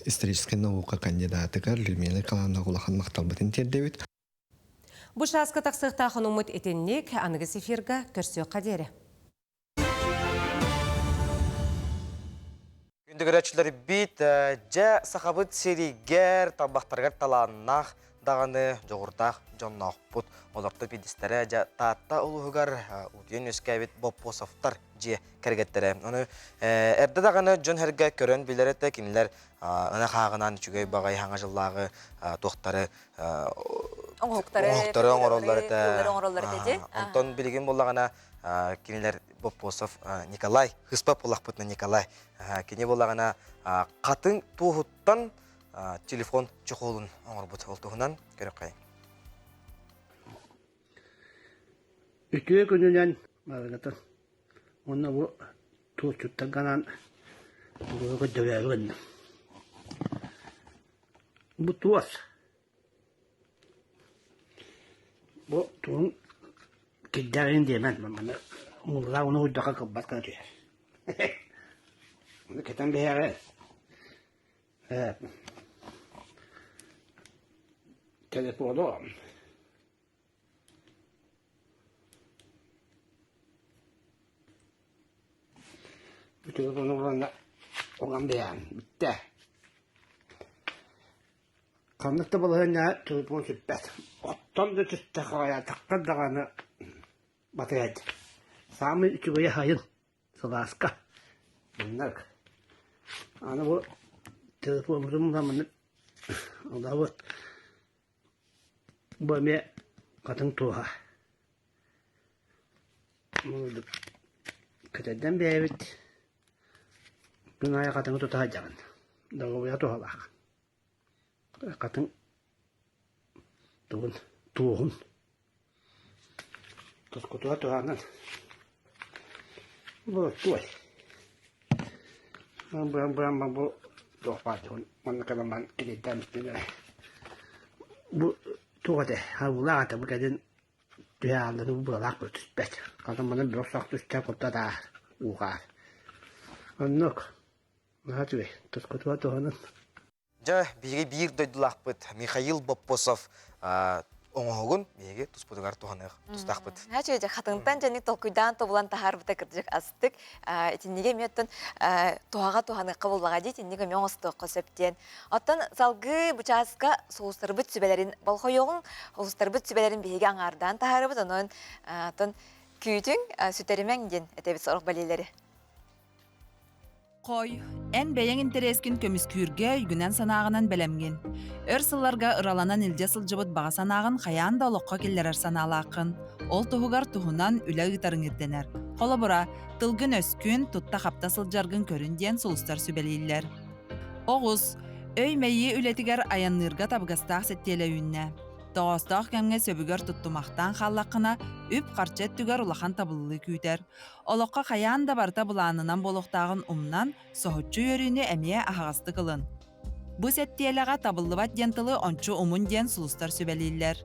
историческай наука кандидатыгар Людмила Николаевнаҕа улахан махталбытын тиэрдэбит. Бу чааска тахсыахтаах онуммут итинник аныгыс эфирга көрсүөххэ диэри. Күндү көрөөччүлэрбит, дьэ сахабыт сиригэр тарбахтарыгар талааннаах даҕаны дьоҕурдаах дьонноохпут. Олортон биирдэстэрэ дьэ Таатта улууһугар утуйан үөскээбит Боппосовтар дьиэ кэргэттэрэ. Ону эрдэ даҕаны дьон-сэргэ көрөн билэр этэ, кинилэр ынах ааҕынан үчүгэй баҕайы хаҥа дьыллааҕы туохтары оҥоһуктары оҥоһуктары оҥороллор этэ. оҥороллор этэ дии. Онтон билигин буоллаҕына кинилэр Боппосов Николай, Хыспап буоллахпытына Николай. Кини буоллаҕына хатыҥ туоһуттан телефон чехолун оҥорбут. Ол туһунан көрөххөйүҥ. Үтүө күнүнэн барыгытын уонна бу туочуттарга анаан тугу көрдөрөөрү гынным. Бу туос. Бу тугун кирдээҕин диэмэн маны мууллаах уну уйдахха кылбас гына түһэр. Ону кэтэн биһээҕи ээ телефону Бу телефону уонна уган биһээҕин бүттэ. Ханнык да балаһыанньаҕа телефон сүппэт. Оттон да түстэ хаайаатахха даҕаны батыйааччы. Саамай үчүгэйэ сайын, сылааска. Маннык. Аны бу телефоммутун маннык олоробут. Бу эмиэ хатыҥ туоһа. Кэтэрдэн бэйэбит күн аайы хатыҥы тута сылдьаҕын. Доруобуйа туһалаах. Хатыҥ тугун туоһун тускутуга туһанан боростуой. Быһан бу туох баар манна кэлэн баран килиэйдээн бүттүм Бу туох этэ харбылаах этэ бу кэлин түһэ хаалла бу быалаах бу түспэт. Хатан манан бөх сах түстэ куттатаар уугаар. Оннук наһаа үчүгэй тускутуга туһанан Дьэ, биһиги биир дойдулаахпыт Михаил Боппосов оҥоһугун биһиги туспутугар туһаныах тустаахпыт. Хачы хатыҥтан дьэник толкуйдаан тобулан таһаарбыта кырдьык астык. Итиннигэ эмиэ оттон туһаҕа туһаныахха буллаҕа дии, итинник эмиэ оҥостуохха сөп диэн. Оттон салгыы бу чааска сулустарбыт сүбэлэрин болҕойуоҕуҥ, сулустарбыт сүбэлэрин биһиги аҥаардаан таһаарабыт, онон оттон күүтүҥ, сүтэримэҥ диэн этэбит сорох бэлиэлэри. Хой, эн бэйэҥ интэриэскин көмүскүүргэ өйгүнэн-санааҕынан бэлэмҥин. Өр сылларга ыраланан илдьэ сылдьыбыт баҕа санааҕын хайаан да олоххо киллэрэр санаалааххын. Ол туһугар туһунан үлэ ыытарыҥ ирдэнэр. Холобура, тылгын-өскүн, тутта-хапта сылдьаргын көрүн диэн сулустар сүбэлииллэр. Оҕус, өй-мэйии үлэтигэр айанныырга табыгастаах сэттиэлэ үүннэ. Тоҕоостоох кэмҥэ сөбүгэр туттумахтаан хааллаххына, үп-харчы өттүгэр улахан табыллыы күүтэр. Олоххо хайаан да барыта былаанынан буолуохтааҕын умнан, соһуччу үөрүүнү эмиэ аһаҕастык ылын. Бу сэттиэлэҕэ табыллыбат диэн тылы ончу умун диэн сулустар сүбэлииллэр.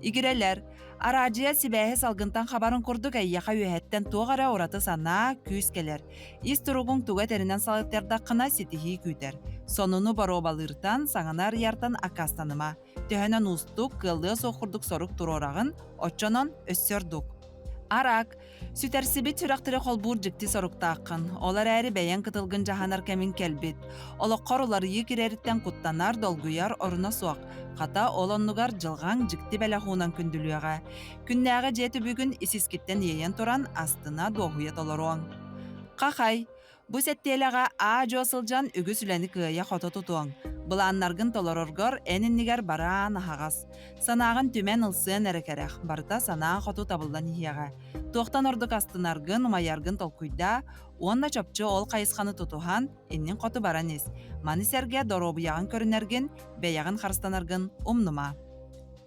Игирэлэр, араадьыйа сибээһи салгынтан хабарын курдук эйиэхэ үөһэттэн туох эрэ ураты санаа, күүс кэлэр. Ис туругуҥ тугу этэринэн салайтардаххына ситиһии күүтэр. Сонуну боруобалыыртан, саҥаны арыйартан аккаастаныма. Төһөнөн уустук, кыаллыа суох курдук сорук туруораҕын, оччонон өссө ордук. Арак, Сүтэрсибит сүрэхтэри холбуур дьикти соруктааххын, ол эрээри бэйэҥ кытылгын дьаһанар кэмиҥ кэлбит. Олоххор уларыйыы кирэриттэн куттанар, долгуйар оруна суох. Хата, ол оннугар дьылҕаҥ дьикти бэлэх уунан күндүлүөҕэ. Күннээҕи дьиэ түбүгүн ис-искиттэн иэйэн туран, астына, дуоһуйа толоруоҥ. Хахай, Бу сэттиэлэҕэ аа-дьуо сылдьан үгүс үлэни кыайа-хото тутуоҥ. Былааннаргын толороргор эн иннигэр бараан аһаҕас. Санааҕын түмэн ылсыан эрэ кэрэх, барыта санаа хоту табыллан иһиэҕэ. Туохтан ордук астынаргын, умайаргын толкуйдаа уонна чопчу ол хайысханы тутуһан, иннин хоту баран ис. Маны сэргэ доруобуйаҕын көрүнэргин, бэйэҕин харыстанаргын умнума.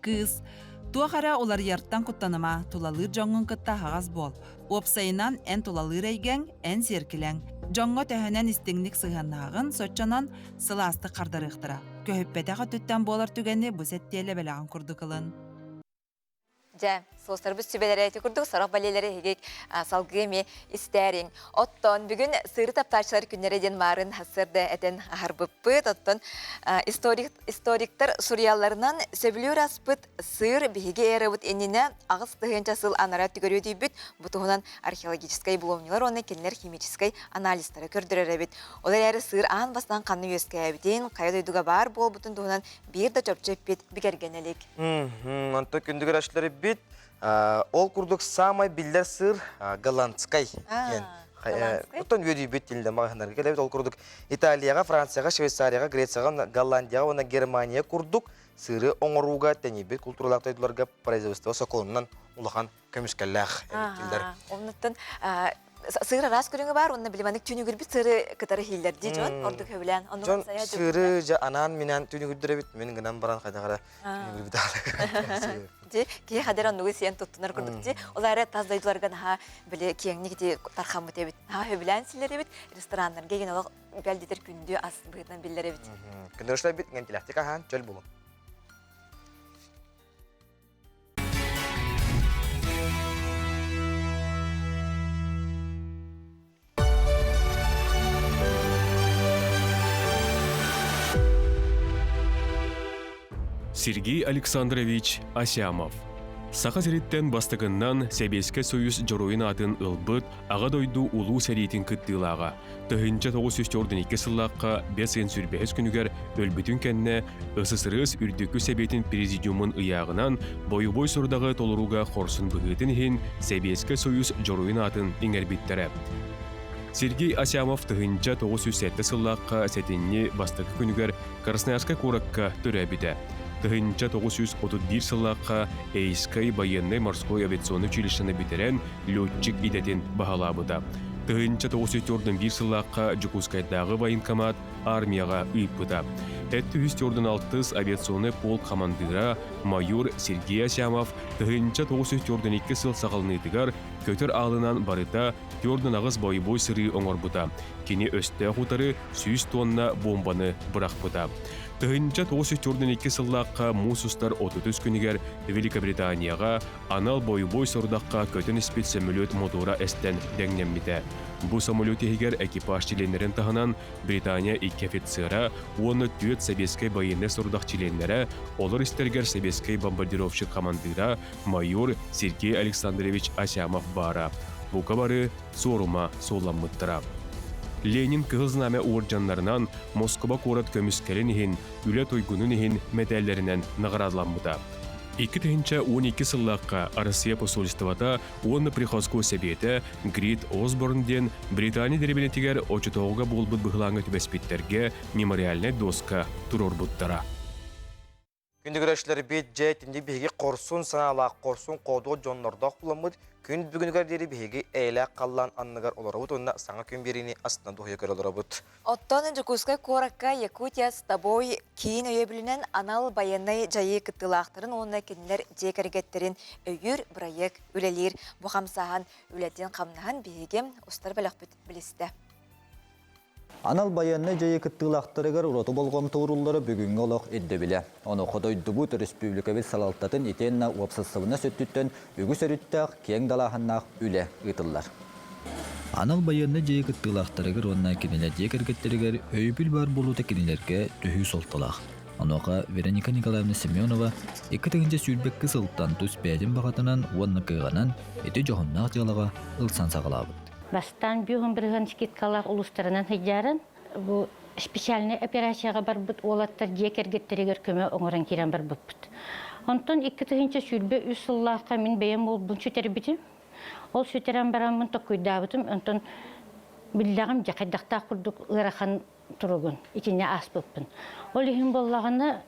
Кыыс, туох эрэ уларыйартан куттаныма, тулалыыр дьоҥҥун кытта аһаҕас буол. Уопсайынан, эн тулалыыр эйгэҥ, эн сиэркилэҥ. Дьоҥҥо төһөнөн истиҥник сыһыаннаһаҕын, соччонон сылаастык хардарыахтара. Көһүппэтэх өттүттэн буолар түгэни бу сэттиэлэ бэлэҕин курдук ылын. Дьэ, суостарбыт сүбэлэрэ ити курдук сорох балиэлэри эһиги салгыы эмиэ истээриҥ. Оттон бүгүн сыыры таптааччылар күннэрэ диэн маарын сарсыарда этэн аһарбыппыт. Оттон историк, историктар суруйалларынан сөбүлүүр аспыт сыыр биһиги эрабыт иннинэ 8000 сыл анараа өттүгэр үөдүйбүт. Бу туһунан археологическай булумньулар уонна кинилэр химическэй анализтара көрдөрөр эбит. Ол эрээри сыыр аан бастаан ханна үөскээбитин, хайа дойдуга баар буолбутун туһунан биир да чопчу эппит бигэргэнэ илик. Онтон күндүгэр ашлар бит. Ол курдук самай биллэр сыр голландскай диэн. Оттон үөдүйбүт тилде маҕаһынарга кэлэбит. Ол курдук Италияҕа, Францияҕа, Швейцарияҕа, Грецияҕа, Голландияҕа уонна Германия курдук сыыры оҥорууга тэнийбит култууралаах дойдуларга производство сокуонунан улахан көмүскэллээх эбиттиллэр. Оннуттан сыыр араас көрүҥэ баар уонна билиманык түнүгүрбүт сыыры кытары иһиллэр дии дьон ордук сөбүлээн. Дьон сыыры дьэ анаан-минээн түнүгүрдэр эбит мин гынан баран хайдах эрэ түнүгүрбүт Ди киһи хадер оннугу сиэн туттунар курдук ди ол эрэ тас дойдуларга наһаа били киэҥник ити тархаммыт эбит наһаа сөбүлээн силлэр эбит рестораннарга ген олох бэл күндү ас быһыытынан биллэр эбит. Күндү бит ngэнтилэхтик аһаан чөл булун. Сергей Александрович Асямов Саха сириттэн бастакыннан Сэбиэскэй Союз Дьоруойун аатын ылбыт Аҕа дойду Улуу сэриитин кыттыылааҕа, 1942 сыллаахха бэс ыйын сүрбэһис күнүгэр өлбүтүн кэннэ СССР Үрдүкү Сэбиэтин Президиумун ыйааҕынан бойобуой сорудаҕы толорууга хорсун быһыытын иһин Сэбиэскэй Союз Дьоруойун аатын иҥэрбиттэрэ. Сергей Асямов 1907 сыллаахха сэтинньи бастакы күнүгэр Красноярскай куоракка төрөөбүтэ. 1931 сыллаахха Эйскай военнай-морской авиационнай училищены бүтэрэн летчик идэтин баһылаабыта. 1941 сыллаахха Дьокуускайдааҕы военкомат армияҕа ыыппыта. 746 авиационнай полк хамандыыра майор Сергей Асямов 1942 сыл саҕаланыытыгар көтөр аалынан барыта 48 бойобуой сырыы оҥорбута. Кини өстөөх утары 100 тонна бомбаны бырахпыта. 1942 сыллаахха муус устар 33 күнүгэр Великобританияҕа анал бойобуой сорудахха көтөн испит сөмөлүөт мотуора эстэн дэҥнэммитэ. Бу самолет иһигэр экипаж чилиэннэрин таһынан Британия икки офицера уонна түөрт сэбиэскэй байыаннай сорудах чилиэннэрэ, олор истэригэр сэбиэскэй бомбардировщик хамандыыра майор Сергей Александрович Асямов баара. Бука бары суорума суолламмыттара. Ленин Кыһыл Знамя уордьаннарынан Москуба куорат көмүскэлин иһин, үлэ туйгунун иһин мэтээллэринэн наҕараадаламмыта. 2012 сыллаахха Россия посольствота уонна Приходской сэбиэтэ Грит Осборн диэн Британия дэриэбинэтигэр оччотооҕуга буолбут быһылааҥҥа түбэспиттэргэ мемориальнай доска туруорбуттара. Күндү көрөөччүлэрбит, дьэ, итинник биһиги хорсун санаалаах, хорсун хоодуот дьоннордоох буламмыт, күн бүгүнүгэр диэри биһиги эйэлээх халлаан анныгар олоробут уонна саҥа күн биэриини астына дуоһуйа көрө олоробут. Оттон Дьокуускай куоракка Якутия с тобой киин өйөбүлүнэн анал байыаннай дьайыы кыттыылаахтарын уонна кинилэр дьиэ кэргэттэрин өйүүр бырайыак үлэлиир. Бу хамсааһын үлэтин-хамнаһын биһиги устар бөлөхпүт билистэ. Анал байыаннай дьайыы кыттыылаахтарыгар ураты болҕомто ууруллара бүгүҥҥү олох ирдэбилэ. Онуоха дойдубут, өрөспүүбүлүкэбит салалтатын итиэннэ уопсастыбаннас өттүттэн үгүс өрүттээх, киэҥ далааһыннаах үлэ ыытыллар. Анал байыаннай дьайыы кыттыылаахтарыгар уонна кинилэр дьиэ кэргэттэригэр өйөбүл баар буолуута кинилэргэ төһүү суолталаах. Онуоха Вероника Николаевна Семенова 2022 сылтан тус бэйэтин баҕатынан уонна кыаҕынан ити дьоһуннаах дьыалаҕа ылсан саҕалаабыт. Бастаан бүһүн бырыһан скидкалаах улуустарынан сылдьарын, бу специальнай операцияҕа барбыт уолаттар дьиэ кэргэттэригэр көмө оҥорон киирэн барбыппыт. Онтон 2023 сыллаахха мин бэйэм уолбун сүтэрбитим. Ол сүтэрэн бараммын токкуйдаабытым, онтон биллэҕим дьэ хайдахтаах курдук ыарахан туругун итиннэ ааспыппын. Ол иһин буоллаҕына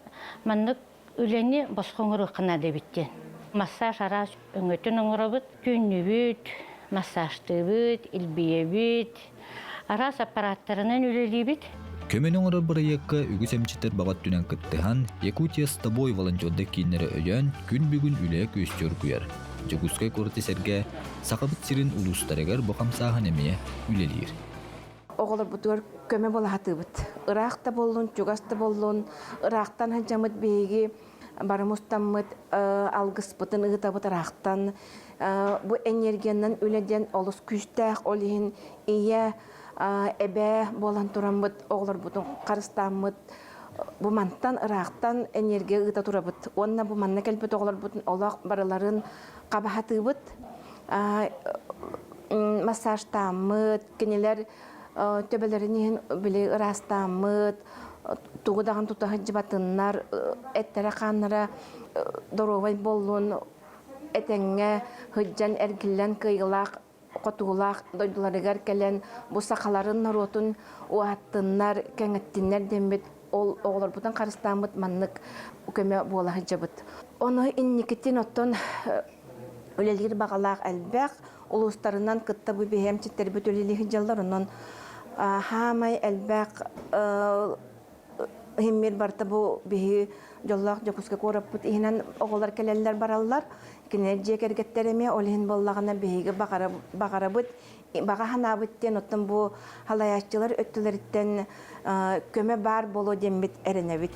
маннык үлэни босхо оҥоруохха наада эбит диэн. Массаж араас өҥөтүн оҥоробут. Түүннүбүт, массажтыыбыт, илбийэбит, араас аппараттарынан үлэлиибит. Көмөнү оҥорор бырайыакка үгүс эмчиттэр баҕа өттүнэн кыттыһан, Якутия с тобой волонтердар кииннэрэ өйөөн, күн бүгүн үлэ күөстүү оргуйар. Дьокуускай куораты сэргэ Сахабыт сирин улуустарыгар бу хамсааһын эмиэ үлэлиир. Оҕолорбутугар көмө буола сатыыбыт. Ыраах да буоллун, чугас да буоллун, ыраахтан сылдьаммыт биһиги бары мустаммыт алгыспытын ыытабыт ыраахтан. Бу энергиянан үлэ диэн олус күүстээх, ол иһин ийэ, эбээ буолан тураммыт оҕолорбутун харыстааммыт бу мантан ыраахтан энергия ыыта турабыт. Уонна бу манна кэлбит оҕолорбутун олох барыларын хабахатыыбыт. Массажтааммыт, кинилэр төбөлөрүн иһин били ыраастааммыт, тугу даҕаны тута сылдьыбатыннар, эттэрэ-хааннара доруобай буоллун, этэҥҥэ сылдьан эргиллэн кыайыылаах хотуулаах дойдуларыгар кэлэн бу сахаларын норуотун уһаттыннар, кэҥэттиннэр диэммит ол оҕолорбутун харыстааммыт маннык көмө буола сылдьабыт. Ону инникитин оттон үлэлиир баҕалаах элбэх улуустарынан кытта бу биһи эмчиттэрбит үлэлии сылдьаллар. Онон хаамай элбэх иһиммир барыта бу биһи дьоллоох Дьокуускай куораппыт иһинэн оҕолор кэлэллэр бараллар. Кинилэр дьиэ кэргэттэр эмиэ ол иһин буоллаҕына биһиги баҕарабыт, баҕа санаабыт диэн оттон бу халайааччылар өттүлэриттэн көмө баар буолуо диэммит эрэнэбит.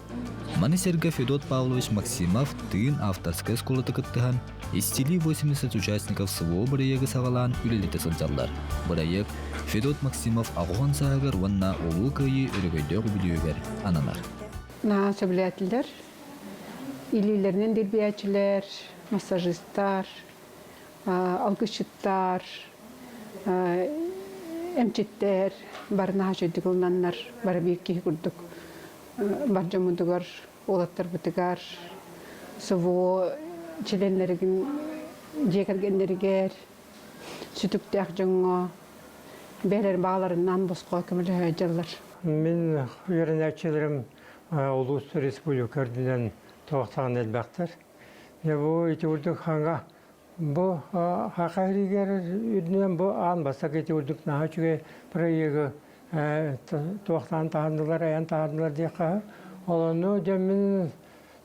Маны сэргэ Федот Павлович Максимов тыын авторскай оскуолата кыттыһан «Исцели 80 участников СВО» бырайыагы саҕалаан үлэлэтэ сылдьаллар. Бырайыак Федот Максимов аҕыһон сааһыгар уонна Улуу Кыайыы өрөгөйдөөх үбүлүөйүгэр ананар. Наһаа сөбүлээтилэр. Илиилэринэн дирбийээччилэр, массажистар, алгысчыттар, эмчиттэр бары наһаа үчүгэйдик ылынаннар, бары биир киһи курдук бар дьоммутугар, уолаттарбытыгар, СВО чилиэннэригин дьиэ кэргэннэригэр, сүтүктээх дьоҥҥо бэйэлэрин баҕаларынан босхо көмөлөһө сылдьаллар. Мин үөрэнээччилэрим улуус республика үрдүнэн туохтаан элбэхтэр. Дьэ бу ити курдук хаҥа бу Хаха иһигэр үрдүнэн бу аан бастакы ити курдук наһаа үчүгэй проегы туохтаан таһаардылар, айан таһаардылар диэххэ. Олону дьэ мин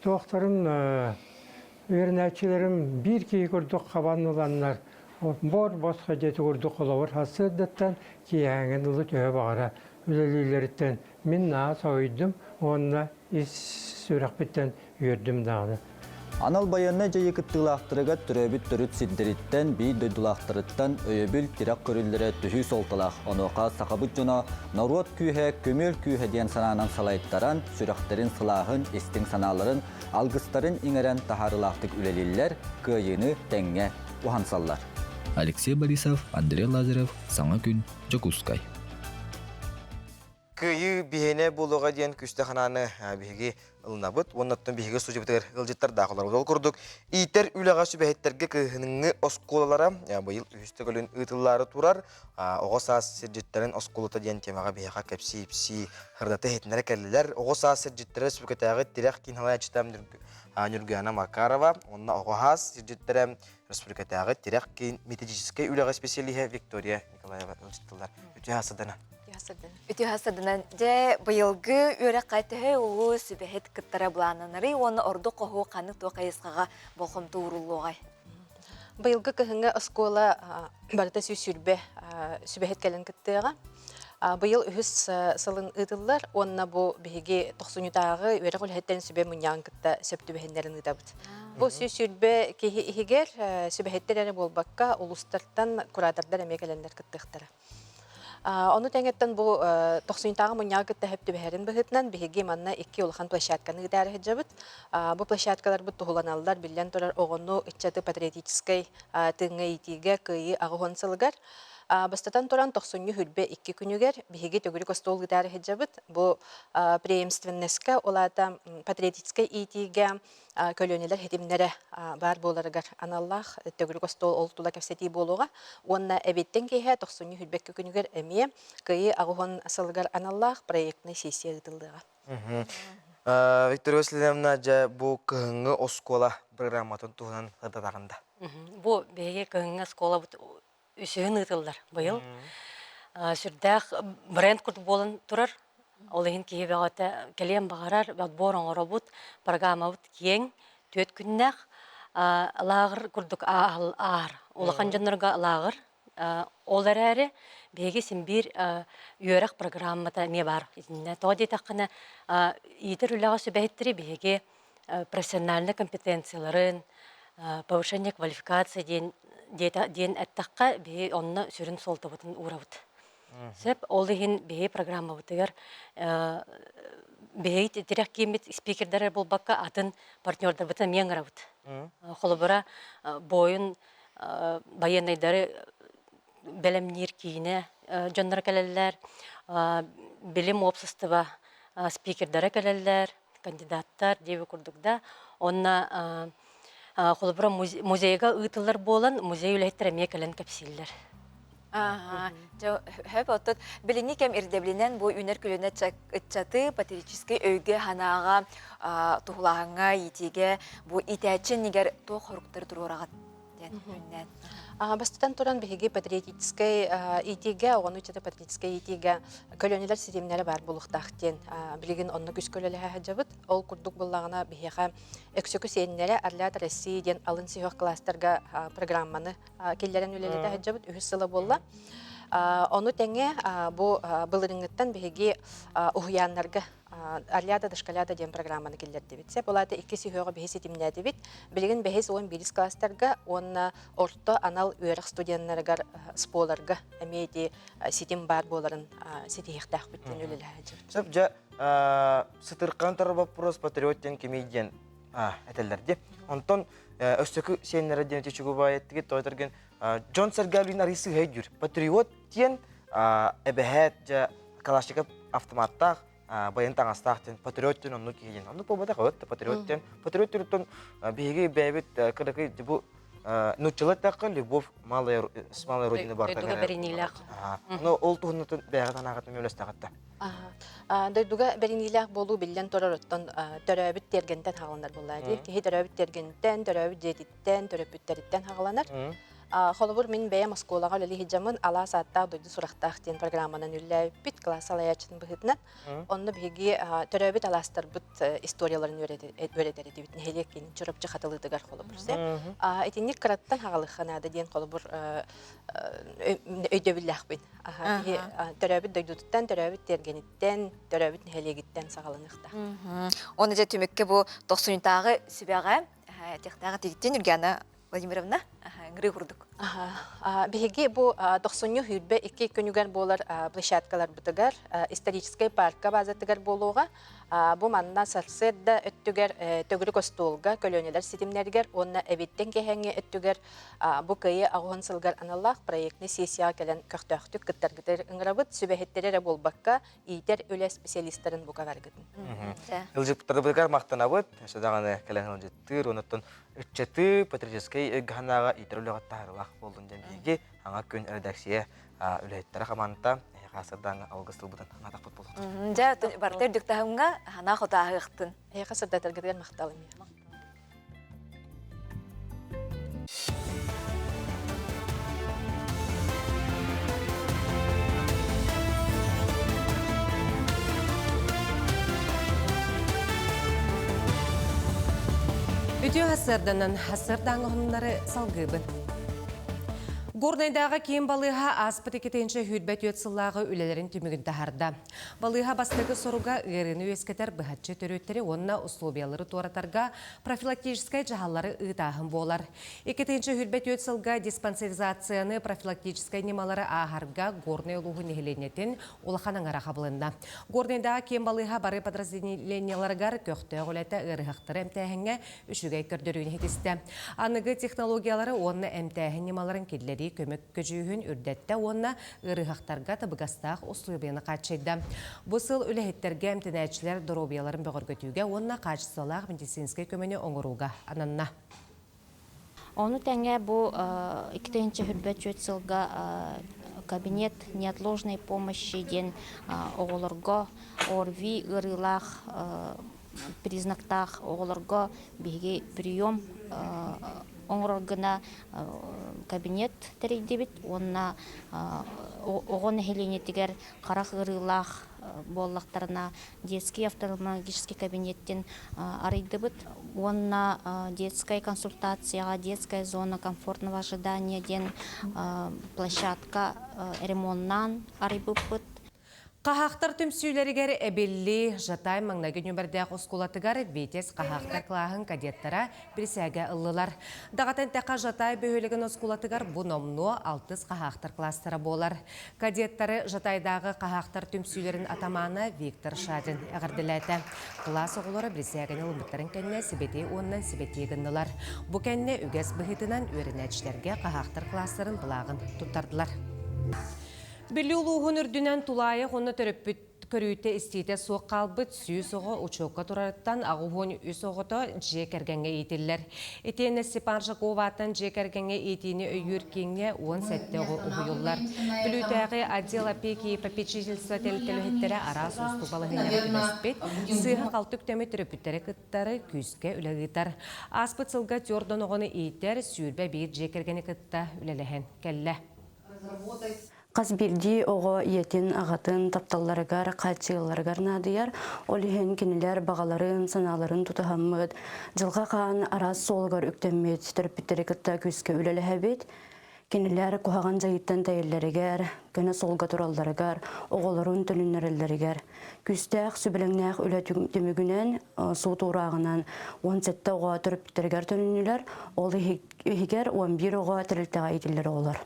туохтарым үөрэнээччилэрим биир киһи курдук хабан ыланнар бор босхо дьиэти курдук холобур сарсыардаттан киэһээҥҥэ дылы төһө баҕара үлэлииллэриттэн. Мин наһаа соһуйдум уонна ис сүрэхпиттэн үөрдүм даҕаны. Анал байыаннай дьайыы кыттыылаахтарыгар төрөөбүт төрүт сирдэриттэн, биир дойдулаахтарыттан өйөбүл, тирэх көрүллэрэ төһүү суолталаах. Онуоха сахабыт дьоно норуот күүһэ, көмүөл күүһэ диэн санаанан салайтаран, сүрэхтэрин сылааһын, истиҥ санааларын, алгыстарын иҥэрэн таһаарыылаахтык үлэлииллэр, кыайыыны тэҥҥэ уһансаллар. Алексей Борисов, Андрей Лазарев, Саҥа күн, Дьокуускай. Кыайыы биһиэнэ буолуоҕа диэн күүстээх анааны биһиги ылынабыт уонна оттон биһиги студиябытыгар ыалдьыттардаах олоробут. Ол курдук, иитэр үлэҕэ сүбэһиттэргэ кыһыныҥҥы оскуолалара быйыл үһүс төгүлүн ыытыллаары турар оҕо саас сирдьиттэрин оскуолата диэн темаҕа биһиэхэ кэпсии-ипсии сырдата иһитиннэрэ кэллилэр. Оҕо саас сирдьиттэрэ республикатааҕы тирэх киин салайааччыта Ньургуяна Макарова уонна оҕо саас сирдьиттэрэ республикатааҕы тирэх киин методическай үлэҕэ специалиһэ Виктория Николаева ыалдьыттылар. Үтүө садана. Үтүө садынан дьэ быйылгы үөрэххэ төһө улуу сүбэһит кыттара былааннанарый уонна ордук хоһу ханнык туох хайысхаҕа болҕомто ууруллуоҕай? Быйылгы кыһыҥҥы оскуола барыта 120 сүбэһит кэлэн кыттыаҕа. Быйыл үһүс сылын ыытыллар уонна бу биһиги тохсунньутааҕы үөрэх үлэһиттэрин сүбэ мунньаҕын кытта сөп түбэһиннэрин ыытабыт. Бу 120 киһи иһигэр сүбэһиттэр эрэ буолбакка, улуустартан куратордар эмиэ кэлэннэр кыттыахтара. Ону тэҥэттэн бу тохсунньутааҕы мунньаҕы кытта сөп түбэһэрин быһыытынан биһиги манна икки улахан площадканы ыытаары сылдьабыт. Бу площадкаларбыт туһуланаллар, биллэн турар, оҕону, ыччаты патриотическай тыыҥҥа иитиигэ Кыайыы 80 сылыгар. Бастатан туран, тохсунньу хүрбэ икки күнүгэр биһиги төгүрүк остуол ыытаары сылдьабыт. Бу преемственноска, ол аата патриотическай иитиигэ көлүөнэлэр ситимнэрэ баар буоларыгар аналлаах төгүрүк остуол ол тула кэпсэтии буолуоҕа уонна эбиэттэн киэһэ тохсунньу хүрбэккэ күнүгэр эмиэ Кыайыы 80 сылыгар аналлаах проектнай сессия ыытыллыаҕа. Виктория Васильевна, дьэ бу кыһыҥҥы оскуола программатын туһунан сырдатаҕын да? Бу биһиги кыһыҥҥы оскуолабыт үсүһүн ыытыллар быйыл. Сүрдээх бренд курдук буолан турар. Ол иһин киһи бөҕөтө кэлиэн баҕарар, отбор оҥоробут, программабыт киэҥ, түөрт күннээх лааҕыр курдук ааһар. Улахан дьоннорго лааҕыр. Ол эрээри биһиги син биир үөрэх программата эмиэ баар. Итиннэ тоҕо диэтэххинэ, иитэр үлэҕэ сүбэһиттэри биһиги профессиональнай компетенцияларын, повышение квалификации диэн диэн эттэххэ, биһи онно сүрүн суолтабытын уурабыт. Сөп, ол иһин биһи программабытыгар биһиги тирэх кииммит спикердэр буолбакка атын партнердарбытын эмиэ ыҥырабыт. Холобура, буойун байыаннайдары бэлэмниир киинэ дьонноро кэлэллэр, билим уопсастыба спикердэрэ кэлэллэр, кандидаттар диэби курдук да. Онно холобура музейга ыытыллар буолан, музей үлэһиттэрэ эмиэ кэлэн кэпсииллэр. Ааһа, дьэ, хөп оттон билиҥҥи кэм ирдэбилинэн бу үүнэр көлүөнэ ыччаты патриотическай өйгө-санааҕа туһулааһыҥҥа, иитиигэ бу иитээччи иннигэр туох соруктары туруораҕыт диэн үннээн. Бастатан туран биһиги патриотическай иитиигэ, оҕону ыччаты патриотическай иитиигэ көлүөнэлэр ситимнэрэ баар буолуохтаах диэн билигин онно күүскэ үлэлэһэ сылдьабыт. Ол курдук буллаҕына биһиэхэ Өксөкү сиэннэрэ Орлята России диэн алын сүһүөх кластерга программаны киллэрэн үлэлэтэ сылдьабыт үһүс сыла буолла. Ону тэҥэ бу былырыҥҥыттан биһиги уһуйааннарга Орлята дошколята диэн программаны киллэрдибит. Сеп ол аата икки сүһүөҕү биһи ситимнээтибит. Билигин бэһис уон биирис класстарга уонна орто анал үөрэх студеннарыгар СПОларга эмиэ ити ситим баар буоларын ситиһиэхтээхпит диэн үлэлэһэ сылдьабыт. Сөп дьэ сытырхан турар вопрос патриот диэн кимий диэн этэллэр дии. Онтон өссөкү сиэннэрэ диэн үчүгү эттигит тоойторген дьон сэргэлүүн арый сыыһа өйдүүр. Патриот диэн эбэһээт дьэ Калашников автоматтаах байын таҥастаах диэн патриот диэн оннук киһи диэн оннук буолбатах эбит патриот диэн патриот диэн биһиги бэйэбит кыракый бу нууччалар эттэххэ любовь малая с малой родины барта Дойдуга бэриниилээх. Ну ол туһунан бэйэҕит санааҕытын үлэстэҕит да Дойдуга бэриниилээх буолуу биллэн турар оттон төрөөбүт тиэргэнтэн хааланар буоллаа дии. Киһи төрөөбүт тиэргэнтэн, төрөөбүт дьиэтиттэн, төрөппүттэриттэн хааланар. Холобур, мин бэйэм оскуолаҕа үлэлии сылдьаммын Алаас ааттаах дойду сурахтаах диэн программанан үлэлээбиппит кылаас салайааччытын быһыытынан. Онно биһиги төрөөбүт алаастарбыт историяларын үөрэтэр этибит нэһилиэк киинин Чурапчы Хатылытыгар холобур. Итинник кыраттан хаҕалыахха наада диэн холобур өйдөбүллээхпин. Киһи төрөөбүт дойдутуттан, төрөөбүт тиэргэниттэн, төрөөбүт нэһилиэгиттэн саҕаланыахтаах. Оны дьэ түмүккэ бу тохсунньутааҕы сүбэҕэ техтааҕы тигиттин Үргана Владимировна, ыҥырыы курдук. Биһиги бу тохсунньу 22 күнүгэр буолар площадкаларбытыгар историческай парка базатыгар буолуоҕа. Бу манна сарсыарда өттүгэр төгүрүк остуолга көлүөнэлэр ситимнэригэр уонна эбиттэн киэһээҥҥи өттүгэр бу Кыайыы аҕыһын сылыгар аналлаах проектный сессияҕа кэлэн көхтөөхтүк кыттаргытыгар ыҥырабыт. Сүбэһиттэри эрэ буолбакка, иитэр үлэ специалистарын бука баргытын. Ылдьыттарбытыгар махтанабыт. Өссө даҕаны кэлэн ылдьыттыыр, онуттан ыччаты патриотическай өйгө-санааҕа иитэр үлэҕэ таһаарыылаах буоллун диэн биһиги аҥа күн эрэдээксийэ үлэһиттэрэ хамаанда эһиэхэ сырдааҥҥа алгыс тылбытын анаатахпыт буолуохтун. Дьэ, барыта үрдүк таһымҥа санаа хотааһыахтын. Эһиэхэ сырдатаргытыгар махтал эмиэ. Үтүө сарсыарданан сарсыардааҥы уһуннары салгыыбын. Горнайдааҕы киин балыыһа ааспыт 2024 сыллааҕы үлэлэрин түмүгүн таһаарда. Балыыһа бастакы соруга ыарыыны үөскэтэр быһаччы төрүөттэри уонна условиялары туоратарга профилактическай дьаһаллары ыытааһын буолар. 2024 сылга диспансеризацияны профилактическай ньымалары ааһарга Горнай улууһун нэһилиэнньэтин улахан аҥара хабылынна. Горнайдааҕы киин балыыһа бары подразделениеларыгар көхтөөх үлэтэ ыарыһахтары эмтээһиҥҥэ үчүгэй көрдөрүүнү иһитистэ. Аныгы технологиялары уонна эмтээһин ньымаларын киллэрии көмө көдьүүһүн үрдэттэ уонна ыарыһахтарга табыгастаах услуобуйаны хааччыйда. Бу сыл үлэһиттэргэ эмтэнээччилэр доруобуйаларын бөҕөргөтүүгэ уонна хаачыстыбалаах медицинскэй көмөнү оҥорууга ананна. Ону тэҥэ бу 2024 сылга кабинет неотложной помощи диэн оҕолорго ОРВИ ыарыылаах признактаах оҕолорго биһиги прием оҥорор гына кабинет тэрийдибит уонна оҕо нэһилиэнньэтигэр харах ыарыылаах буоллахтарына детский офтальмологический кабинеттин арыйдыбыт уонна детская консультацияҕа детская зона комфортного ожидания диэн площадка ремоннаан арыйбыппыт. Хаһаахтар түмсүүлэригэр эбиллии Жатай маҥнайгы нүөмэрдээх оскуолатыгар Витязь хаһаахтар кылааһын кадеттара бирисээгэ ыллылар. Даҕатан тэхэ Жатай бөһүөлэгин оскуолатыгар бу номнуо алтыс хаһаахтар класстара буолар. Кадеттары Жатайдааҕы хаһаахтар түмсүүлэрин атамаана Виктор Шадин эҕэрдэлээтэ. Кылаас оҕолоро бирисээгини ылбыттарын кэннэ сибэтиэй уонунан сибэтиэй гыннылар. Бу кэннэ үгэс быһыытынан үөрэнээччилэргэ хаһаахтар класстарын былааҕын туттардылар. Бүлүү улууһун үрдүнэн тулаайах уонна төрөппүт көрүүтэ-истиитэ суох хаалбыт 100 оҕо учуокка турарыттан 83 оҕото дьиэ кэргэҥҥэ иитиллэр. Итиэннэ Степан Жаков аатынан дьиэ кэргэҥҥэ иитиини өйүүр кииҥҥэ 17 оҕо уһуйуллар. Бүлүүтээҕи отдел опеки и попечительства тэрилтэлэһиттэрэ араас уустук балаһыанньаҕа түбэспит, сыыһа-халты үктэммит төрөппүттэри кыттары күүскэ үлэ ыытар. Ааспыт сылга түөрт оҕону иитэр, 21 дьиэ кэргэни кытта үлэлэһэн кэллэ. Хас биирдии оҕо ийэтин, аҕатын тапталларыгар, хааччыйалларыгар наадыйар. Ол иһин кинилэр баҕаларын, санааларын тутуһаммыт, дьылҕа хаан араас суолугар үктэммит төрөппүттэри кытта күүскэ үлэлэһэбит. Кинилэр куһаҕан дьайыыттан тэйэллэригэр, көнө суолга туралларыгар, оҕолорун төнүннэрэллэригэр күүстээх сүбэлэҥнээх үлэ түмүгүнэн суут уурааҕынан 17 оҕо төрөппүттэригэр төнүннүлэр. Ол иһигэр 11 оҕо тэрилтэҕэ иитиллэр оҕолор.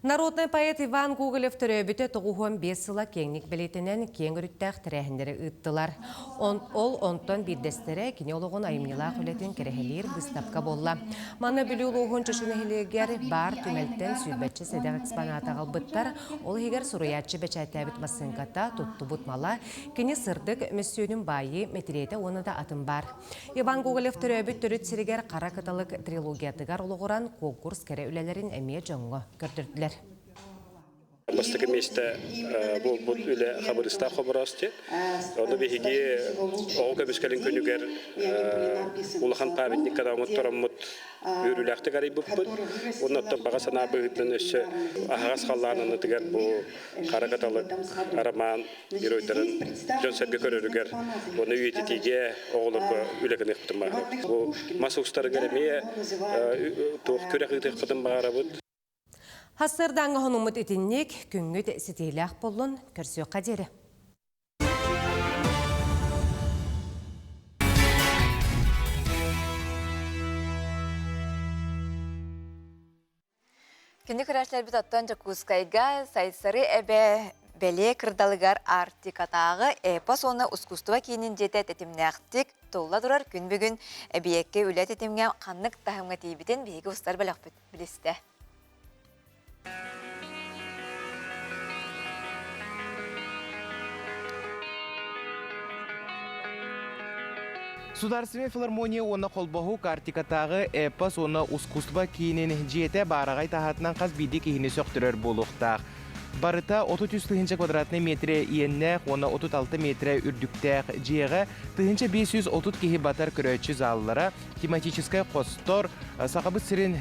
Народнай поэт Иван Гоголев төрөөбүтэ 95 сыла киэҥник бэлиэтэнэн киэҥ өрүттээх тэрээһиннэри ыыттылар. Ол онтон биирдэстэрэ кини олоҕун айымньылаах үлэтин кэрэһэлиир быыстапка буолла. Манна Бүлүү улууһун Чочу нэһилиэгэр баар түмэлтэн сүүрбэччэ сэдэх экспонат аҕалбыттар. Ол иһигэр суруйааччы бэчээттээбит массыыҥката, туттубут мала, кини сырдык мөссүөнүн баайыы мэтириэтэ уонна да атын баар. Иван Гоголев төрөөбүт төрүт сиригэр Хара кыталык трилогиятыгар олоҕуран конкурс кэрэ үлэлэрин эмиэ дьоҥҥо көрдөрдүлэр. Бастакы миэстэ буолбут үлэ Хабырыстаах Хобороос диэн. Ону биһиги оҕо көмүскэлин күнүгэр улахан памятникка да оҥоттороммут. үөрүүлээхтик арыйбыппыт. Уонна оттон баҕа санаа быһыытынан өссө аһаҕас халлаан аннытыгар бу хара каталык роман геройдарын дьон-сэргэ көрөрүгэр уонна үйэтитиигэ оҕолорго үлэ гыныахпытын баҕарабыт. Бу мас устарыгар эмиэ туох күрэх ыытыахпытын баҕарабыт. Хассырдааҥҥа хонуммут итинник күҥҥүт ситиилээх буоллун, көрсүөххэ диэри. Күндү көрөөччүлэрбит оттон Дьокуускайга Сайсары эбэ бэлиэ кырдалыгар Арктикатааҕы эпос уонна ускуустуба киинин дьиэтэ тэтимнээхтик тулла турар күн бүгүн эбийиэккэ үлэ тэтимҥэ ханнык таһымҥа тиийбитин биһиги устар бөлөхпүт билистэ. Сударственнай филармония уонна холбоһук Арктикатааҕы эпос уонна ускуство киинин дьиэтэ баараҕай таһаатынан хас биирдии киһини сөхтөрөр буолуохтаах. Барыта 33 тыһыынча квадратнай метрэ иэннээх уонна 36 метрэ үрдүктээх дьиэҕэ 1530 киһи батар көрөөччү заллара, тематическай хостор, Сахабыт сирин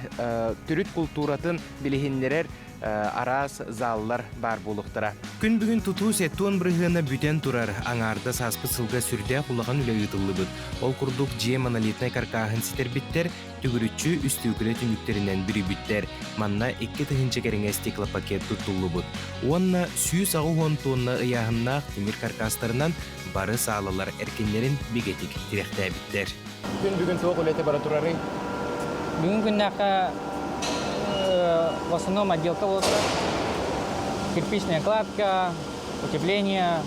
төрүт култууратын билиһиннэрэр араас заллар баар буолуохтара. Күн бүгүн тутуу 70 бырыһыана бүтэн турар, аҥаардас ааспыт сылга сүрдээх улахан үлэ ыытыллыбыт. Ол курдук дьиэ монолитнай каркааһын ситэрбиттэр, төгүрүччү үстүүкүлэ түннүктэринэн бүрүйбүттэр. Манна 2000 кэриҥэ стеклопакет туттуллубут. Уонна 180 тонна ыйааһыннаах тимир каркастарынан бары саалалар эркиннэрин бигэтик тирэхтээбиттэр. Күн бүгүн туох үлэтэ бара турарый? Бүгүн күннээххэ в основном отделка буола турар. Кирпичная кладка, утепление,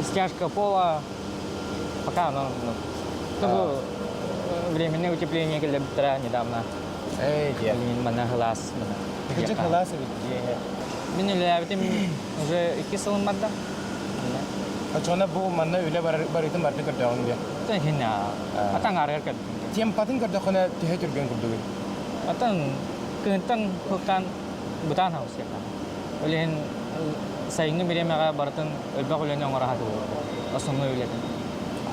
стяжка пола. Пока оно, ну, временное утепление кэллэрбиттэрэ недавно. Эй, дьэ. Манна хылаас. Кырдьык хылаас эбит дьиэ. Мин үлэлээбитим уже икки сылым барда. Оччоҕуна бу манна үлэ барыытын барыта көрдөҕүҥ диэ? Хинна. Атан аарыгар көрдүм. Темпатын көрдөххүнэ төһө түргэн курдугуй? Atan кыһынтан кылтаан бытаан хаусыаха. Ол иһин сайыҥҥы бириэмэҕэ барытын элбэх үлэни оҥоро сатыыллар. Основной үлэтин.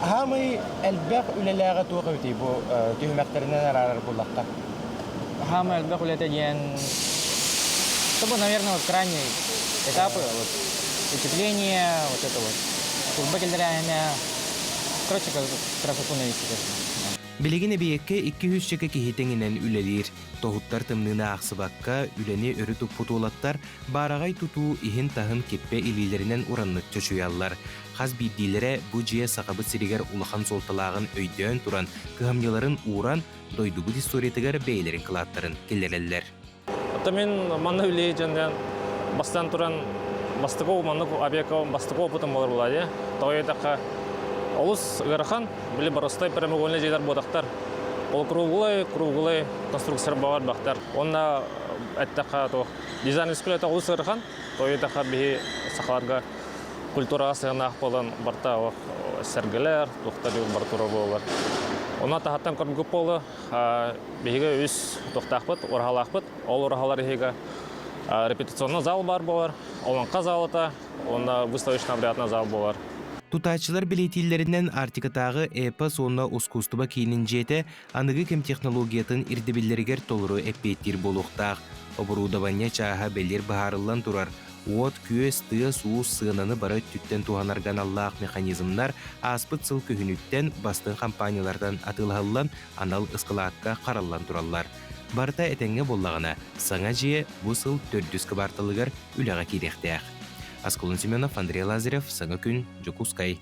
Хаамый элбэх үлэлээҕэ туох эбитий бу түһүмэхтэринэн араарар буллахха? Хаамый элбэх үлэтэ диэн чтобы, наверное, вот крайний этапы, вот утепление, вот это вот, турба киллэрээһинэ, короче, красоту навести. Билигин эбийиэккэ 200 чэкэ киһи тэҥинэн үлэлиир. Тоһуттар тымныыны аахсыбакка, үлэни өрө туппут уолаттар баараҕай тутуу иһин-таһын киппэ илиилэринэн ураннык чочуйаллар. Хас биирдиилэрэ бу дьиэ Сахабыт сиригэр улахан суолталааҕын өйдөөн туран, кыһамньыларын ууран, дойдубут историятыгар бэйэлэрин кылааттарын киллэрэллэр. Оттон мин манна үлэлии дьоннон бастаан туран бастакы маннык авиака бастакы опытым болар буолаа дии. Тоҕо диэтэххэ олус ыарахан, били боростой прямоугольный дьиэлэр буотахтар. Ол круглый, круглый конструкция баҕар бахтар. Уонна эттэххэ туох дизайн үлэтэ олус ыарахан. Тоҕо диэтэххэ биһи сахаларга культураҕа сыһыаннаах буолан барта сэргэлэр, туохтар бар тура буолар. Онно таһаттан көргүп буолу биһиги үс туохтаахпыт, ураһалаахпыт. Ол ураһалар иһигэ репетиционный зал бар буолар, олоҥхо залата, уонна выставочно обрядный зал буолар. Тутааччылар бэлиэтииллэринэн Арктикатааҕы эпос уонна ускуустуба киинин дьиэтэ аныгы кэм технологиятын ирдэбиллэригэр толору эппиэттиир буолуохтаах. Оборудование чааһа бэлиэр быһаарыллан турар. Уот-күөс, тыас-уус сыананы бары өттүттэн туһанарга аналлаах механизмнар ааспыт сыл күһүнүттэн бастыҥ компаниялартан атыылаһыллан анал ыскылаакка хараллан тураллар. Барыта этэҥҥэ буоллаҕына, саҥа дьиэ бу сыл төрдүс кыбаарталыгар үлэҕэ киириэхтээх. Аскалон Семенов, Андрей Лазарев, Саҥа күн, Дьокуускай.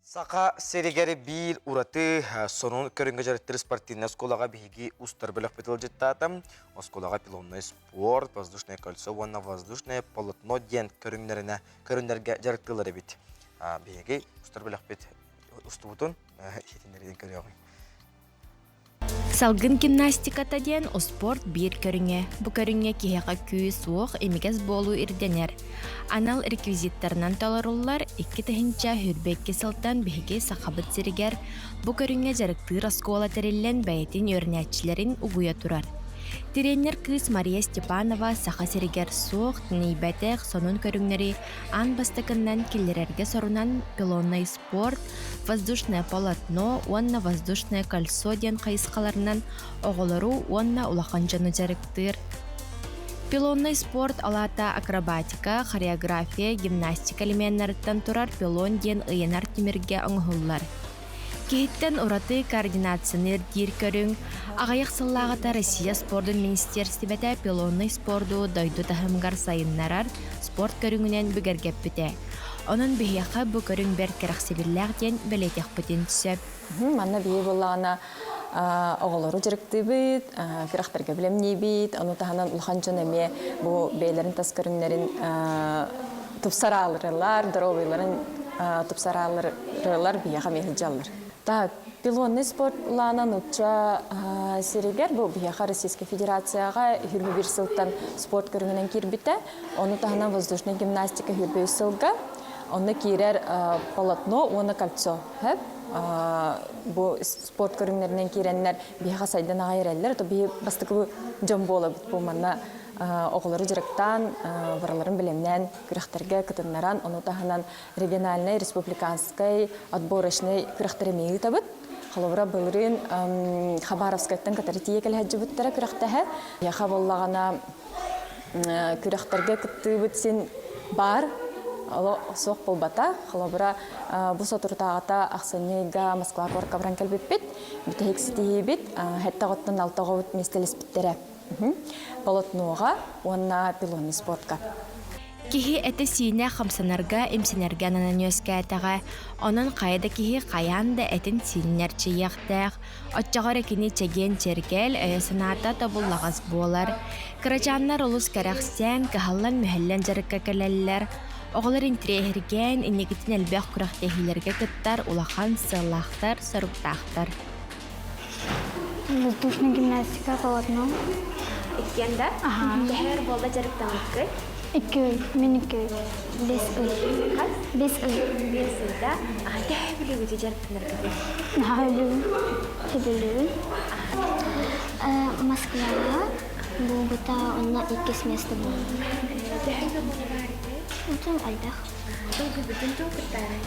Саха сиригэр биир ураты сонун көрүҥҥэ дьарыктыыр спортивнай оскуолаҕа биһиги устар бөлөхпүт ыалдьыттаата. Оскуолаҕа пилоннай спорт, воздушное кольцо уонна воздушное полотно диэн көрүҥнэринэ көрүҥнэргэ дьарыктыыллар эбит. Биһиги устар бөлөхпүт устубутун иһитиннэрин көрүөҕүҥ. Салгын гимнастиката диэн успуорт биир көрүҥэ. Бу көрүҥҥэ киһиэхэ күүс-уох, имигэс буолуу ирдэнэр. Анал реквизиттарынан толоруллар 2022 сылтан биһиги Сахабыт сиригэр бу көрүҥҥэ дьарыктыыр оскуола тэриллэн бэйэтин үөрэнээччилэрин угуйа турар. Тириэньэр кыыс Мария Степанова Саха сиригэр суох, тэнийбэтэх сонун көрүҥнэри аан бастакыннан киллэрэргэ сорунан пилоннай спорт, воздушное полотно уонна воздушное кольцо диэн хайысхаларынан оҕолору уонна улахан дьону дьарыктыыр. Пилоннай спорт алаата акробатика, хореография, гимнастика элеменнарыттан турар пилон диэн ыйанар тимиргэ оҥоһуллар. Киһиттэн ураты координацияны ирдиир көрүҥ, аҕыйах сыллааҕыта Россия спордун министиэристибэтэ пилоннай спорду дойду таһымыгар сайыннарар спорт көрүҥүнэн бигэргэппитэ. Онон биһиэхэ бу көрүҥ бэрт кэрэхсэбиллээх диэн бэлиэтиэхпитин сөп. Манна биһи буоллаҕына оҕолору дьарыктыыбыт, күрэхтэргэ бэлэмниибит, ону таһынан улахан дьон эмиэ бу бэйэлэрин тас көрүҥнэрин тупсарааларылар, доруобуйаларын тупсарааларылар биһиэхэ эмиэ сылдьаллар. Так, пилонный спорт лаана нуучча сиригэр бу биһиэхэ Российскай Федерацияҕа 21 сылтан спорт көрүҥүнэн киирбитэ. Ону таһынан воздушная гимнастика 23 сылга. Онно киирэр полотно уонна кольцо. Бу спорт көрүҥнэринэн киирэннэр биһиэхэ сайдан аҕай эрэллэр. То биһи бастакы дьон буолабыт бу манна оҕолору дьарыктаан, барыларын бэлэмнээн күрэхтэргэ кытыннаран, ону таһынан региональнай, республиканскай, отборочнай күрэхтэри эмиэ ыытабыт. Холобура, былырыын Хабаровскайтан кытары тиийэ кэлэһэддьибиттэрэ күрэхтэһэ. Яха буоллаҕына күрэхтэргэ кыттыыбыт син баар, оло суох буолбата. Холобура, бу соторутааҕыта ахсынньы ыйга Москва куоракка баран кэлбиппит. Бүтэһик ситиһиибит сэттэ оҕоттон алта оҕобут миэстэлэспиттэрэ. Полотноҕа уонна пилонный спортка. Киһи этэ-сиинэ хамсанарга, имсэнэргэ ананан үөскээтэҕэ. Онон хайа да киһи хайаан да этин-сиинин эрчийиэхтээх. Оччоҕо эрэ кини чэгиэн-чэргэл, өйө-санаата тобуллаҕас буолар. Кырачааннар олус кэрэхсээн, кыһаллан-мүһэллэн дьарыкка кэлэллэр. Оҕолор интириэһиргээн, инникитин элбэх күрэхтэһиилэргэ кыттар улахан сыаллаахтар, соруктаахтар. Воздушная гимнастика полотно. Иккиэн да? Ага. Төһөр буолла дьарыктаммыккыт? Икки ый. Мин икки ый. Бес ый. Хас? Бес ый. Бес ый, да? А төһө билигити дьарыктанаргытый? Наһаа өлүүбүн. Сөбүлүүбүн. Москваҕа буолбута онно иккис место буолбут. Төһө да буолар Отон элбэх. Долгуйбутун туох кыттаарай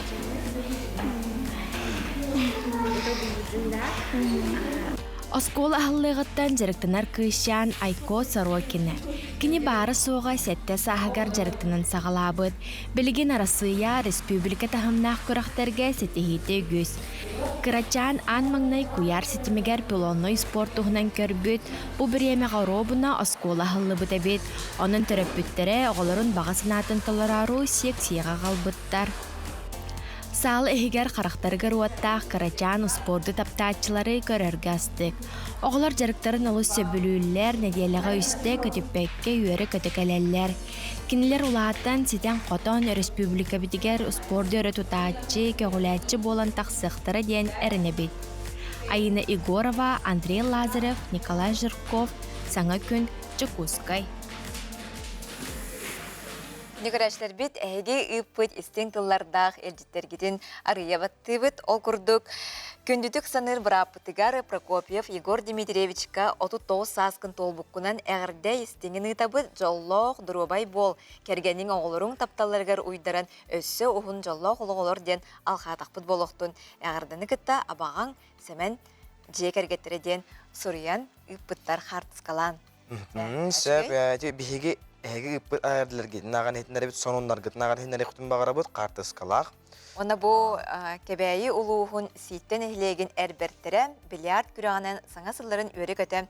Оскуола аһыллыаҕыттан дьарыктанар кыысчаан Айко Сорокина. Кини баара-суоҕа сэттэ сааһыгар дьарыктанан саҕалаабыт. Билигин Арассыыйа, республика таһымнаах күрэхтэргэ ситиһиитэ үгүс. Кырачаан аан маҥнай куйаар ситимигэр пилоннай спорт туһунан көрбүт, бу бириэмэҕэ оруобуна оскуола аһыллыбыт эбит. Онон төрөппүттэрэ оҕолорун баҕа санаатын толороору сиэксийэҕэ аҕалбыттар. Саала иһигэр харахтарыгар уоттаах кырачаан успуорду таптааччылары көрөргө астык. Оҕолор дьарыктарын олус сөбүлүүллэр, нэдиэлэҕэ үстэ көтүппэккэ үөрэ-көтө кэлэллэр. Кинилэр улаатан, ситэн-хотон өрөспүүбүлүкэбитигэр успуорду өрө тутааччы, көҕүлээччи буолан тахсыахтара диэн эрэнэбит. Айыына Егорова, Андрей Лазарев, Николай Жирков, Саҥа күн, Дьокуускай. Нүкөрөөччүлэрбит эһиги ыыппыт истиҥ тыллардаах илдьиттэргитин арыйа баттыыбыт. Ол курдук, күндүтүк саныыр бырааппытыгар Прокопьев Егор Дмитриевичка 39 сааскын туолбуккунан эҕэрдэ истиҥин ыытабыт, дьоллоох, доруобай буол, кэргэниҥ оҕолоруҥ тапталларыгар уйдаран өссө уһун дьоллоох олоҕолор диэн алҕаатахпыт буолуохтун. Эҕэрдэни кытта абаҕаҥ Сэмэн дьиэ кэргэттэрэ диэн суруйан ыыппыттар хаартыскалаан. Сөп, биһиги эһиги ыыппыт айардыларгытын аҕан иһитиннэрэбит, сонуннаргытын аҕан иһитиннэриэхпитин баҕарабыт, хаартыскалаах. Уонна бу Кэбээйи улууһун Сииттэ нэһилиэгин эр бэртэрэ бильярд күрэҕинэн саҥа сылларын үөрэ-көтө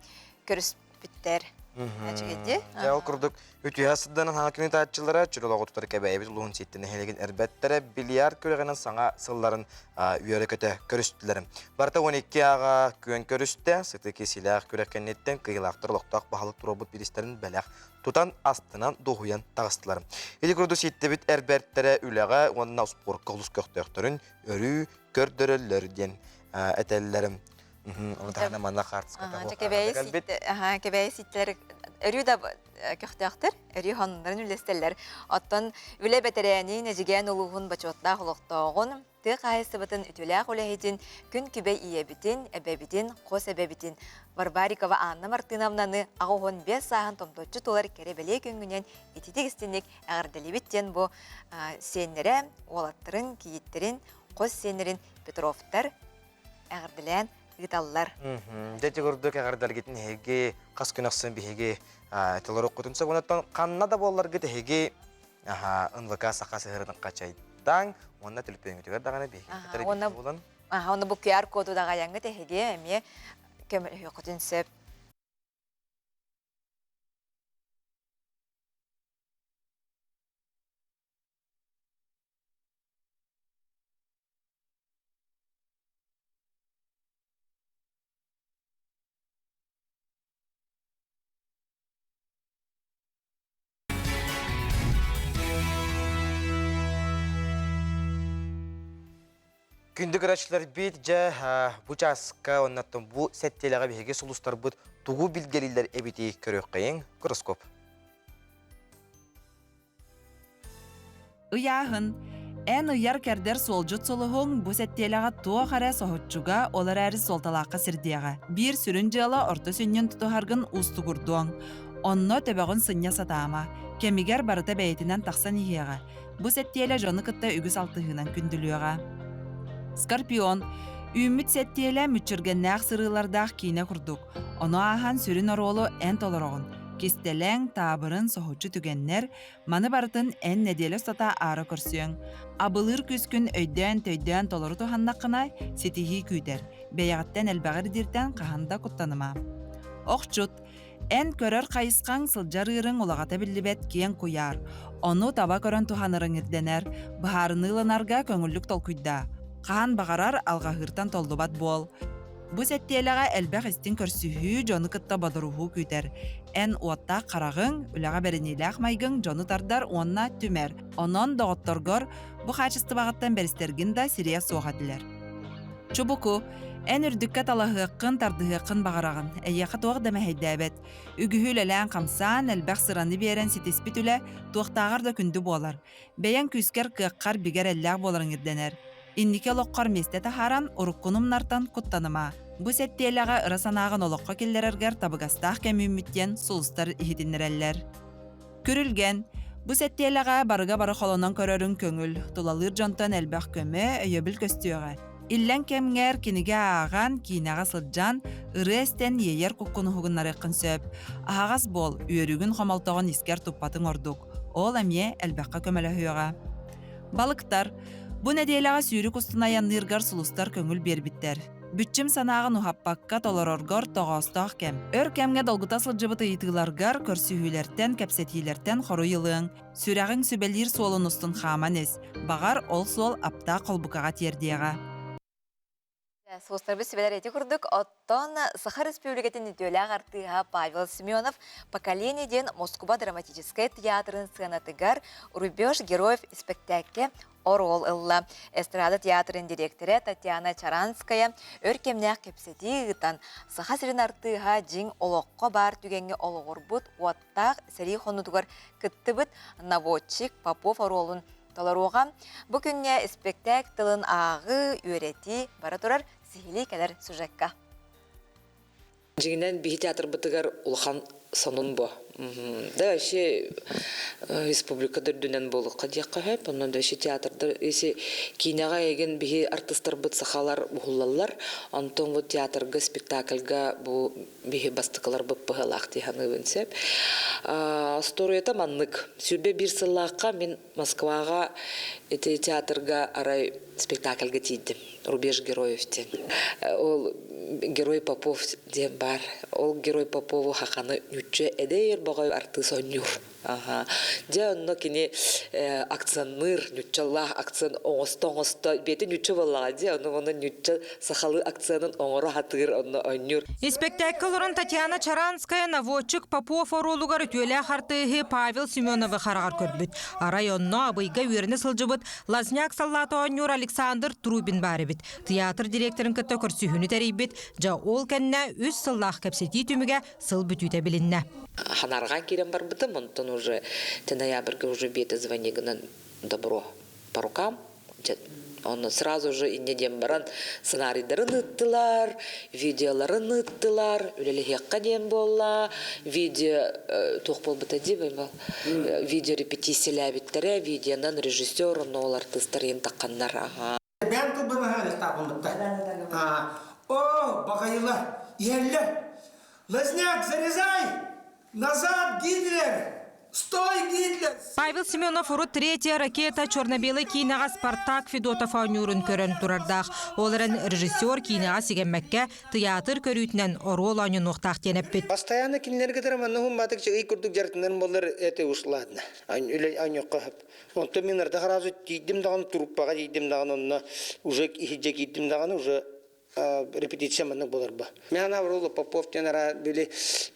көрүспүттэр. Үчүгэйди. Дьэ, ол курдук үтүө сырданан хаҥа күн ыытааччылара чөл олоҕу тутар Кэбээйибит улууһун Сииттэ нэһилиэгин эрбэттэрэ бильярд күрэҕинэн саҥа сылларын үөрэ-көтө көрүстүлэр. Барыта 12 ааҕа күөн көрүстэ, сытыы кисилээх күрэх кэнниттэн кыайыылаахтар олохтоох баһылык туруорбут бириистэрин бэлэх тутан, астынан, дуоһуйан таҕыстылар. Ити курдук Сииттэбит эр бэртэрэ үлэҕэ уонна спорка олус көхтөөхтөрүн өрүү көрдөрөллөр диэн этэллэр. Ону таһынан манна хаартыската Кэбээйи Сииттэлэр. өрүү да көхтөөхтөр, өрүү хоннорун үллэстэллэр. Оттон үлэ бэтэрээнин, Эдьигээн улууһун бочуоттаах олохтооҕун, тыа хаһаайыстыбатын үтүөлээх үлэһитин, күн күбэй ийэбитин, эбэбитин, хос эбэбитин Варварикова Анна Мартыновнаны 85 сааһын томточчу туолар кэрэ-бэлиэ күҥҥүнэн ититик истинник эҕэрдэлиибит диэн бу сиэннэрэ, уолаттарын, кийииттэрин, хос сиэннэрин Петровтар эҕэрдэлээн ыыталлар. Дьэ ити курдук эҕэрдэлэргитин эһиги хас күн ахсын биһиги толоруоххутун сөп. Онон ханна да буолларгыт эһиги НВК Саха сыһырын хачайдаҥ уонна төлөпүөҥҥүтүгэр даҕаны биһиги кытары буолан. Онно бу QR-коду даҕайаҥҥыт эһиги эмиэ көмөлөһүөххүтүн сөп. Күндү көрөөччүлэрбит, дьэ, бу чааска оннаттан бу сэттиэлэҕэ биһиги сулустарбыт тугу билгэлииллэр эбитий көрүөххэйиҥ. Гороскоп. Ыйааһын. Эн ыйар-кэрдэр суолдьут сулуһуҥ бу сэттиэлэҕэ туох эрэ соһуччуга, ол эрээри суолталаахха сирдиэҕэ. Биир сүрүн дьыала орто сүнньүн тутуһаргын уустугурдуоҥ. Онно төбөҕүн сынньа сатаама. Кэмигэр барыта бэйэтинэн тахсан иһиэҕэ. Бу сэттиэлэ дьону кытта үгүс алтыһыынан күндүлүөҕэ. Скорпион. Үүммүт сэттиэлэ мүччүргэннээх сырыылардаах киинэ курдук. Ону ааһан сүрүн оруолу эн толороҕун. Кистэлэҥ, таабырын, соһуччу түгэннэр, маны барытын эн нэдиэлэ устата аара көрсүөҥ. Абылыыр күүскүн өйдөөн-төйдөөн толору туһаннаххына, ситиһии күүтэр. Бэйэҕиттэн элбэҕи ирдииртэн хаһан да куттаныма. Охчут, эн көрөр хайысхаҥ сылдьар ыырыҥ улаҕата биллибэт киэҥ куйаар. Ону таба көрөн туһанарыҥ ирдэнэр. Быһаарыныы ылынарга көҥүллүк толкуйдаа. Хаһан баҕарар алҕаһыыртан толлубат буол. Бу сэттиэлэҕэ элбэх истиҥ көрсүһүү, дьону кытта бодоруһуу күүтэр. Эн уоттаах хараҕыҥ, үлэҕэ бэриниилээх майгыҥ дьону тардар уонна түмэр. Онон доҕотторгор бу хаачыстыбаҕыттан бэристэргин да сириэ суох этилэр. Чубуку, эн үрдүккэ талаһыаххын, тардыһыаххын баҕараҕын. Эйиэхэ туох да мэһэйдээбэт. Үгүһү үлэлээн-хамсаан, элбэх сыраны биэрэн ситиспит үлэ туохтааҕар да күндү буолар. Бэйэҥ күүскэр-кыаххар бигэ эрэллээх буоларыҥ ирдэнэр. Инники олоххор миэстэ таһааран, уруккуну умнартан куттаныма. Бу сэттиэлэҕэ ыра санааҕын олоххо киллэрэргэр табыгастаах кэм үүммүт диэн сулустар иһитиннэрэллэр. Күрүлгэн. Бу сэттиэлэҕэ барыга бары холонон көрөрүҥ көҥүл, тулалыыр дьонтон элбэх көмө, өйөбүл көстүөҕэ. Иллэҥ кэмҥэр кинигэ ааҕан, киинэҕэ сылдьан, ырыа истэн иэйэр куккун уһугуннарыаххын сөп. Аһаҕас буол, үөрүүгүн-хомолтоҕун искэр туппатыҥ ордук. Ол эмиэ элбэххэ көмөлөһүөҕэ. Балыктар. Бу нэдиэлэҕэ сүүрүк устун айанныыргар сулустар көҥүл биэрбиттэр. Бүччүм санааҕын уһаппакка толороргор тоҕоостоох кэм. Өр кэмҥэ долгута сылдьыбыт ыйытыыларгар, көрсүһүүлэртэн, кэпсэтиилэртэн хоруй ылыаҥ. Сүрэҕиҥ сүбэлиир суолун устун хааман ис. Баҕар, ол суол аптаах холбукаҕа тиэрдиэҕэ. Суостарбыт сүбэлэр ити курдук, оттон Саха Республикатын үтүөлээх артыыһа Павел Семенов «Поколение» диэн Москуба драматическай театрын сыанатыгар «Рубеж героев» испэктээккэ оруол ылла. Эстрада театрын дириэктэрэ Татьяна Чаранская өр кэмнээх кэпсэтии ыытан, Саха сирин артыыһа дьиҥ олоххо баар түгэҥҥэ олоҕурбут уоттаах сэрии хонуутугар кыттыбыт наводчик Попов оруолун толоруоҕа. Бу күҥҥэ испэктээк тылын ааҕыы, үөрэтии бара турар сиһилии кэлэр сюжекка. Дьиҥинэн биһи театрбытыгар улахан сонун бу. Да вообще республика да үрдүнэн буолуохха диэххэ сөп. Онон да вообще театрдар если киинэҕэ эйигин биһи артыстарбыт сахалар уһуллаллар. Онтон вот театрга спектакльга бу биһи бастакыларбыт быһыылаах дии саныыбын сөп. Остуоруйата маннык. 21 сыллаахха мин Москваҕа ити театрга арай спектакльга тиийдим. Рубеж героев диэн. Ол герой Попов диэн баар. Ол герой Попову хаханы ньучча эдэр баҕай артыыс оонньуур. Аха. Дьэ онно кини акценныыр, ньуччалаах акцент оҥосто-оҥосто, бэйэтэ ньучча буоллаҕа дии, ону онно ньучча сахалыы акценын оҥоро сатыыр, онно оонньуур. Испэктээккэ олорон Татьяна Чаранская наводчик Попов оруолугар үтүөлээх артыыһы Павел Семеновы хараҕар көрбүт. Арай онно Абыйга үөрэнэ сылдьыбыт Лазняк саллаата оонньуур Александр Трубин баар эбит. Театр директорын кытта көрсүһүүнү тэрийбит. Дьэ, ол кэннэ үс сыллаах кэпсэтии түмүгэ сыл бүтүүтэ билиннэ. Ханарҕаан киирэн барбытым, онтон уже ноябрьга уже бэйэтэ звонигынан добро по рукам. Онно сразу же инньэ диэн баран сценарийдарын ыыттылар, видеоларын ыыттылар, үлэлэһиэххэ диэн буолла, видео туох буолбута дии видео репетициялээбиттэрэ, видеонан режиссер, онно ол артыыстар иһин тахханнар. Бэйэм тылбын аһаан О, баҕайылар, иһэллэр! Лазняк, зарезай! Назад, Гитлер! Стой, Гитлер! Павел Семенов урут третья ракета черно-белый киинэҕэ Спартак Федотов оонньуурун көрөн турардаах. Ол эрэн режиссер киинэҕэ сигэммэккэ тыйаатыр көрүүтүнэн оруол оонньонуохтаах диэн эппит. Постоянно кинилэргэ тара манна хумбатык ый курдук дьарытынан боллар это уж ладно. Аньокка Онтон мин ардах сразу тиийдим даҕаны труппаҕа тиийдим даҕаны онно уже иһирдьэ киирдим даҕаны уже репетиция маннык буоларба. Мен ана Попов диэн ара били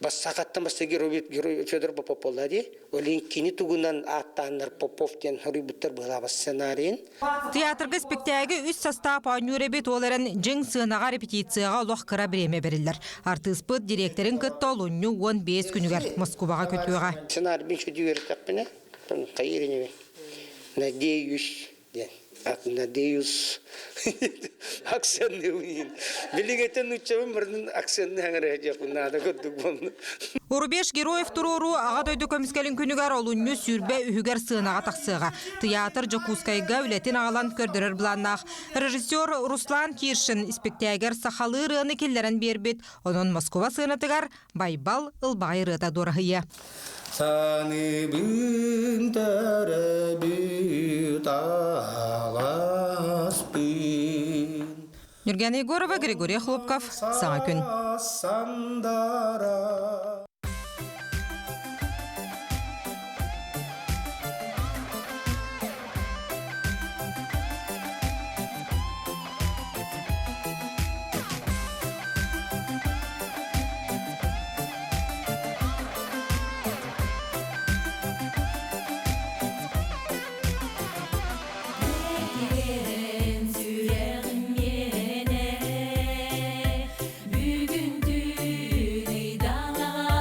сахаттан бастакы герой герой Федор Попов буолла дии. Олин кини тугунан ааттааннар Попов диэн хоруйбуттар быһалаабас сценарийын. Театрга спектакль үс састаап оонньуур эбит, ол эрэн дьиҥ сыанаҕа репетицияҕа олох кыра бириэмэ бэриллэр. Артыыспыт дириэктэрин кытта олунньу 15 күнүгэр Москубаҕа көтүөҕэ. Сценарийбин сүдү үөрэтэхпинэ Хайыр Надеюсь диэн. Надеюсь акценныыбын. Билигэтен нуччабын бардын акценны хаҥара диэхпин наада курдук буолла. Рубеж героев туруоруу Аҕа дойду көмүскэлин күнүгэр олунньу сүүрбэ үһүгэр сыанаҕа тахсыаҕа. Тыйаатыр Дьокуускайга үлэтин аҕалан көрдөрөр былааннаах. Режиссер Руслан Киршин испэктээгэр сахалыы ырыаны киллэрэн биэрбит. Онон Москуба сыанатыгар Байбал ылбаҕай ырыата дуораһыйа. Саныбын төрөбүт аласпын. Нюргена Егорова, Григорий Хлопков, Саҥа күн. Сүрэҕим миэнэ бүгүн түүн ыйдаҥаҕа.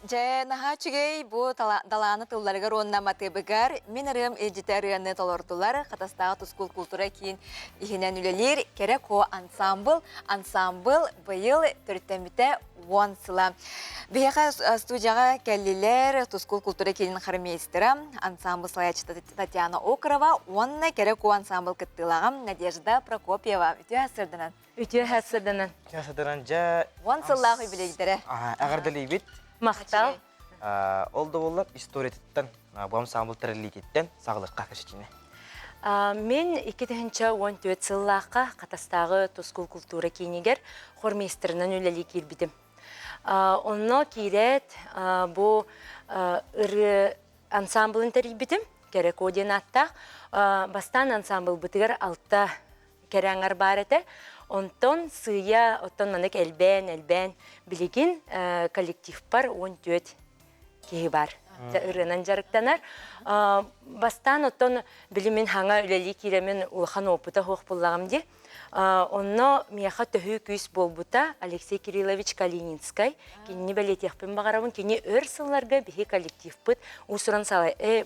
Дьэ, наһаа үчүгэй бу далааны тылларыгар уонна матыыбыгар мин ырыам илдьитэ ырыаны толордулар. Хатастааҕы Тускул култуура киин иһинэн үлэлиир Кэрэ Куо ансаамбыл. Ансаамбыл быйыл төрүттэммитэ уон сыла. Биһиэхэ студияҕа кэллилэр Тускул култуура киинин хормейстера, ансаамбыл салайааччыта Татьяна Окорова уонна Кэрэ Куо ансаамбыл кыттыылааҕа Надежда Прокопьева. Үтүө сырдынан. Үтүө сырданан. Үтүө сырданан дьэ. Уон сыллаах юбилейдэрэ. Эҕэрдэлиибит. Махтал. Ол да буоллар историятыттан, бу ансамбль тэриллиититтэн саҕалыахха кэсичини. Мин 2014 сыллаахха Хатастааҕы Тускул култуура киинигэр хормейстерынан үлэлии киирбитим. Онно киирээт бу ырыа ансамблын тэрийбитим, Кэрэко диэн ааттаах. Бастаан ансамблбытыгар алта кэрэ аҥар баар этэ. Онтон сыыйа, оттон маннык элбээн, элбээн билигин коллективпар 14 киһи бар. Ырыанан дьарыктанар. Бастаан оттон били мин хаҥа үлэлии киирэмин улахан опыта суох буллаҕым дии. Онно миэхэ төһүү күүс буолбута Алексей Кириллович Калининскай. Кинини бэлиэтиэхпин баҕарабын. Кини өр сылларга биһи коллективпыт уус-уран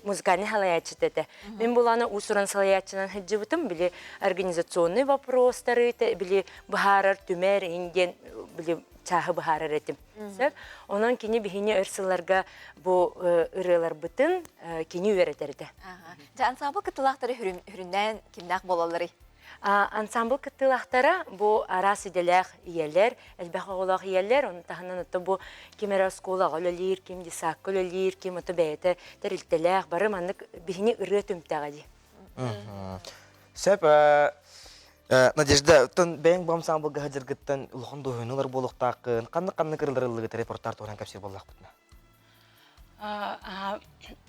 музыкальнай салайааччыта этэ. Мин буланы уус-уран салайааччынан сылдьыбытым, били организационный вопростары били быһаарар түмэр иһин диэн били чааһы быһаарар этим. Сөп. Онон кини биһини өр сылларга бу ырыаларбытын кини үөрэтэр этэ. Дьэ, ансамбль кыттыылаахтары хүрүннээн кимнээх буолалларый? Ансамбль кыттыылаахтара бу араас идэлээх ийэлэр, элбэх оҕолоох ийэлэр, ону таһынан ото бу ким эрэ оскуолаҕа үлэлиир, ким десакка үлэлиир, ким ото бэйэтэ тэрилтэлээх, бары маннык биһини ырыа түмтэҕэ дии. Сөп, Надежда, оттон бэйэҥ бу ансамблга сылдьаргыттан улахан дуоһуйуну ылар буолуохтааххын, ханнык-ханнык ырыалары ыллыгыт репортаж туһунан кэпсиир буоллахпытына?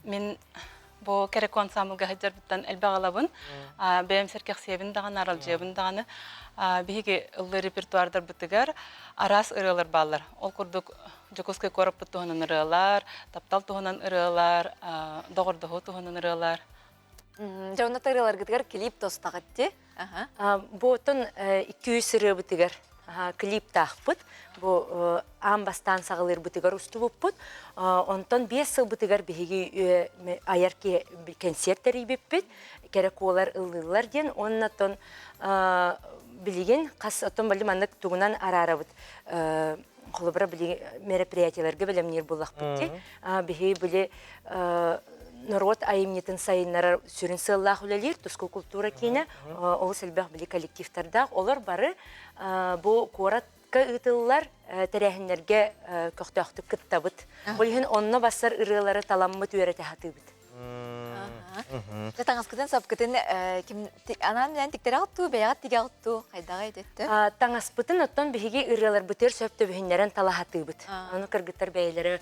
Мин бу Кэрэко ансамблга сылдьарбыттан элбэх ылабын. Бэйэм сэргэхсийэбин даҕаны, аралдьыйабын даҕаны. Биһиги ыллыыр репертуардарбытыгар араас ырыалар бааллар. Ол курдук Дьокуускай куораппыт туһунан ырыалар, таптал туһунан ырыалар, доҕордоһуу туһунан ырыалар. Дьэ, онно ырыаларгытыгар клип тостаҕыт дии? Бу оттон 200 ырыабытыгар клиптаахпыт. Бу аан бастаан саҕалыырбытыгар устубуппут. Онтон биэс сылбытыгар биһиги айар кэнсиэр тэрийбиппит. Кэрэ куолар ыллыыллар диэн. Уонна оттон билигин хас оттон бали маннык тугунан араарабыт. Холобура били мероприятиеларга бэлэмниир буоллахпыт дии. Биһиги били норуот айымньытын сайыннарар сүрүн сыаллаах үлэлиир Тускул култуура киинэ олус элбэх били коллективтардаах. Олор бары бу куоратка ыытыллар тэрээһиннэргэ көхтөөхтүк кыттабыт. Ол иһин онно бассар ырыалары таламмыт үөрэтэ сатыыбыт. Дьэ таҥаскытын сапкытын ким анаан билэн тиктэрэҕит дуу, бэйэҕит тигэҕит дуу, хайдаҕый ититтэ? Таҥаспытын оттон биһиги ырыаларбытыгар сөп түбүһүннэрэн талаһатыыбыт. Ону кыргыттар бэйэлэрэ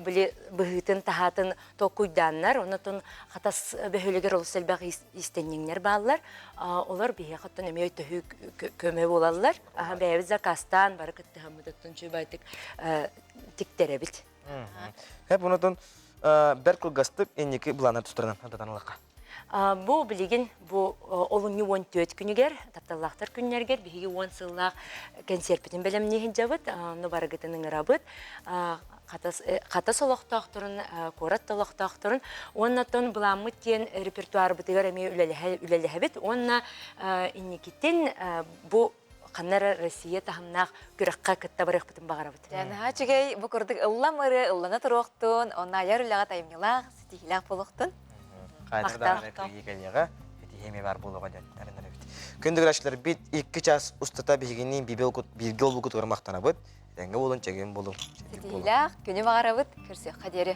били быһыытын таһаатын толкуйдааннар, онотон Хатас бөһүөлэгэр олус элбэх иистэнньэҥнэр бааллар. Олор биһиэхэ оттон эмиэ төһүү көмө буолаллар. Бэйэбит заказтаан бары кыттыһаммыт оттон чуйбайтык тиктэрэбит. Хэп онотон бэрт кылгастык инники былаанар тустарынан ардатан ылыахха. Бу билигин бу олунньу 14 күнүгэр тапталлаахтар күннэригэр биһиги 10 сыллаах кэнсиэрпитин бэлэмнии сылдьабыт. Онно барыгытын ыҥырабыт. Хатас олохтоохторун, куорат олохтоохторун уонна оттон былааммыт диэн репертуарбытыгар эмиэ үлэлэһэбит уонна инникитин бу ханна эрэ Россия таһымнаах күрэххэ кытта барыахпытын баҕарабыт. Наһаа үчүгэй, бу курдук ыллам ырыа ыллана туруохтун, онно айар үлэҕэ тайымньылаах, ситиһиилээх буолуохтун. Хайдах кэлиэҕэ, ситиһии эмиэ баар буолуоҕа диэн эрэнэбит. Күндү көрөөччүлэрбит, икки час устата биһигини бииргэ олбукутугар махтанабыт. Этэҥҥэ буолун, чэгиэн буолуҥ. Ситиһиилээх күнү баҕарабыт, көрсүөххэ диэри.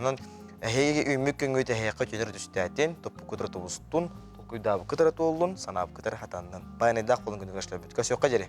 Онон эһиги үүммүт күҥҥүт эһиэхэ үтүөнэр түстээтин, туппуккутара тубустун, толкуйдаабыккыт эрэ туоллун, санаабыккыт эрэ хатаннын. Байанайдаах буолун күнү көрсөлөрбүт. Көрсүөххэ диэри.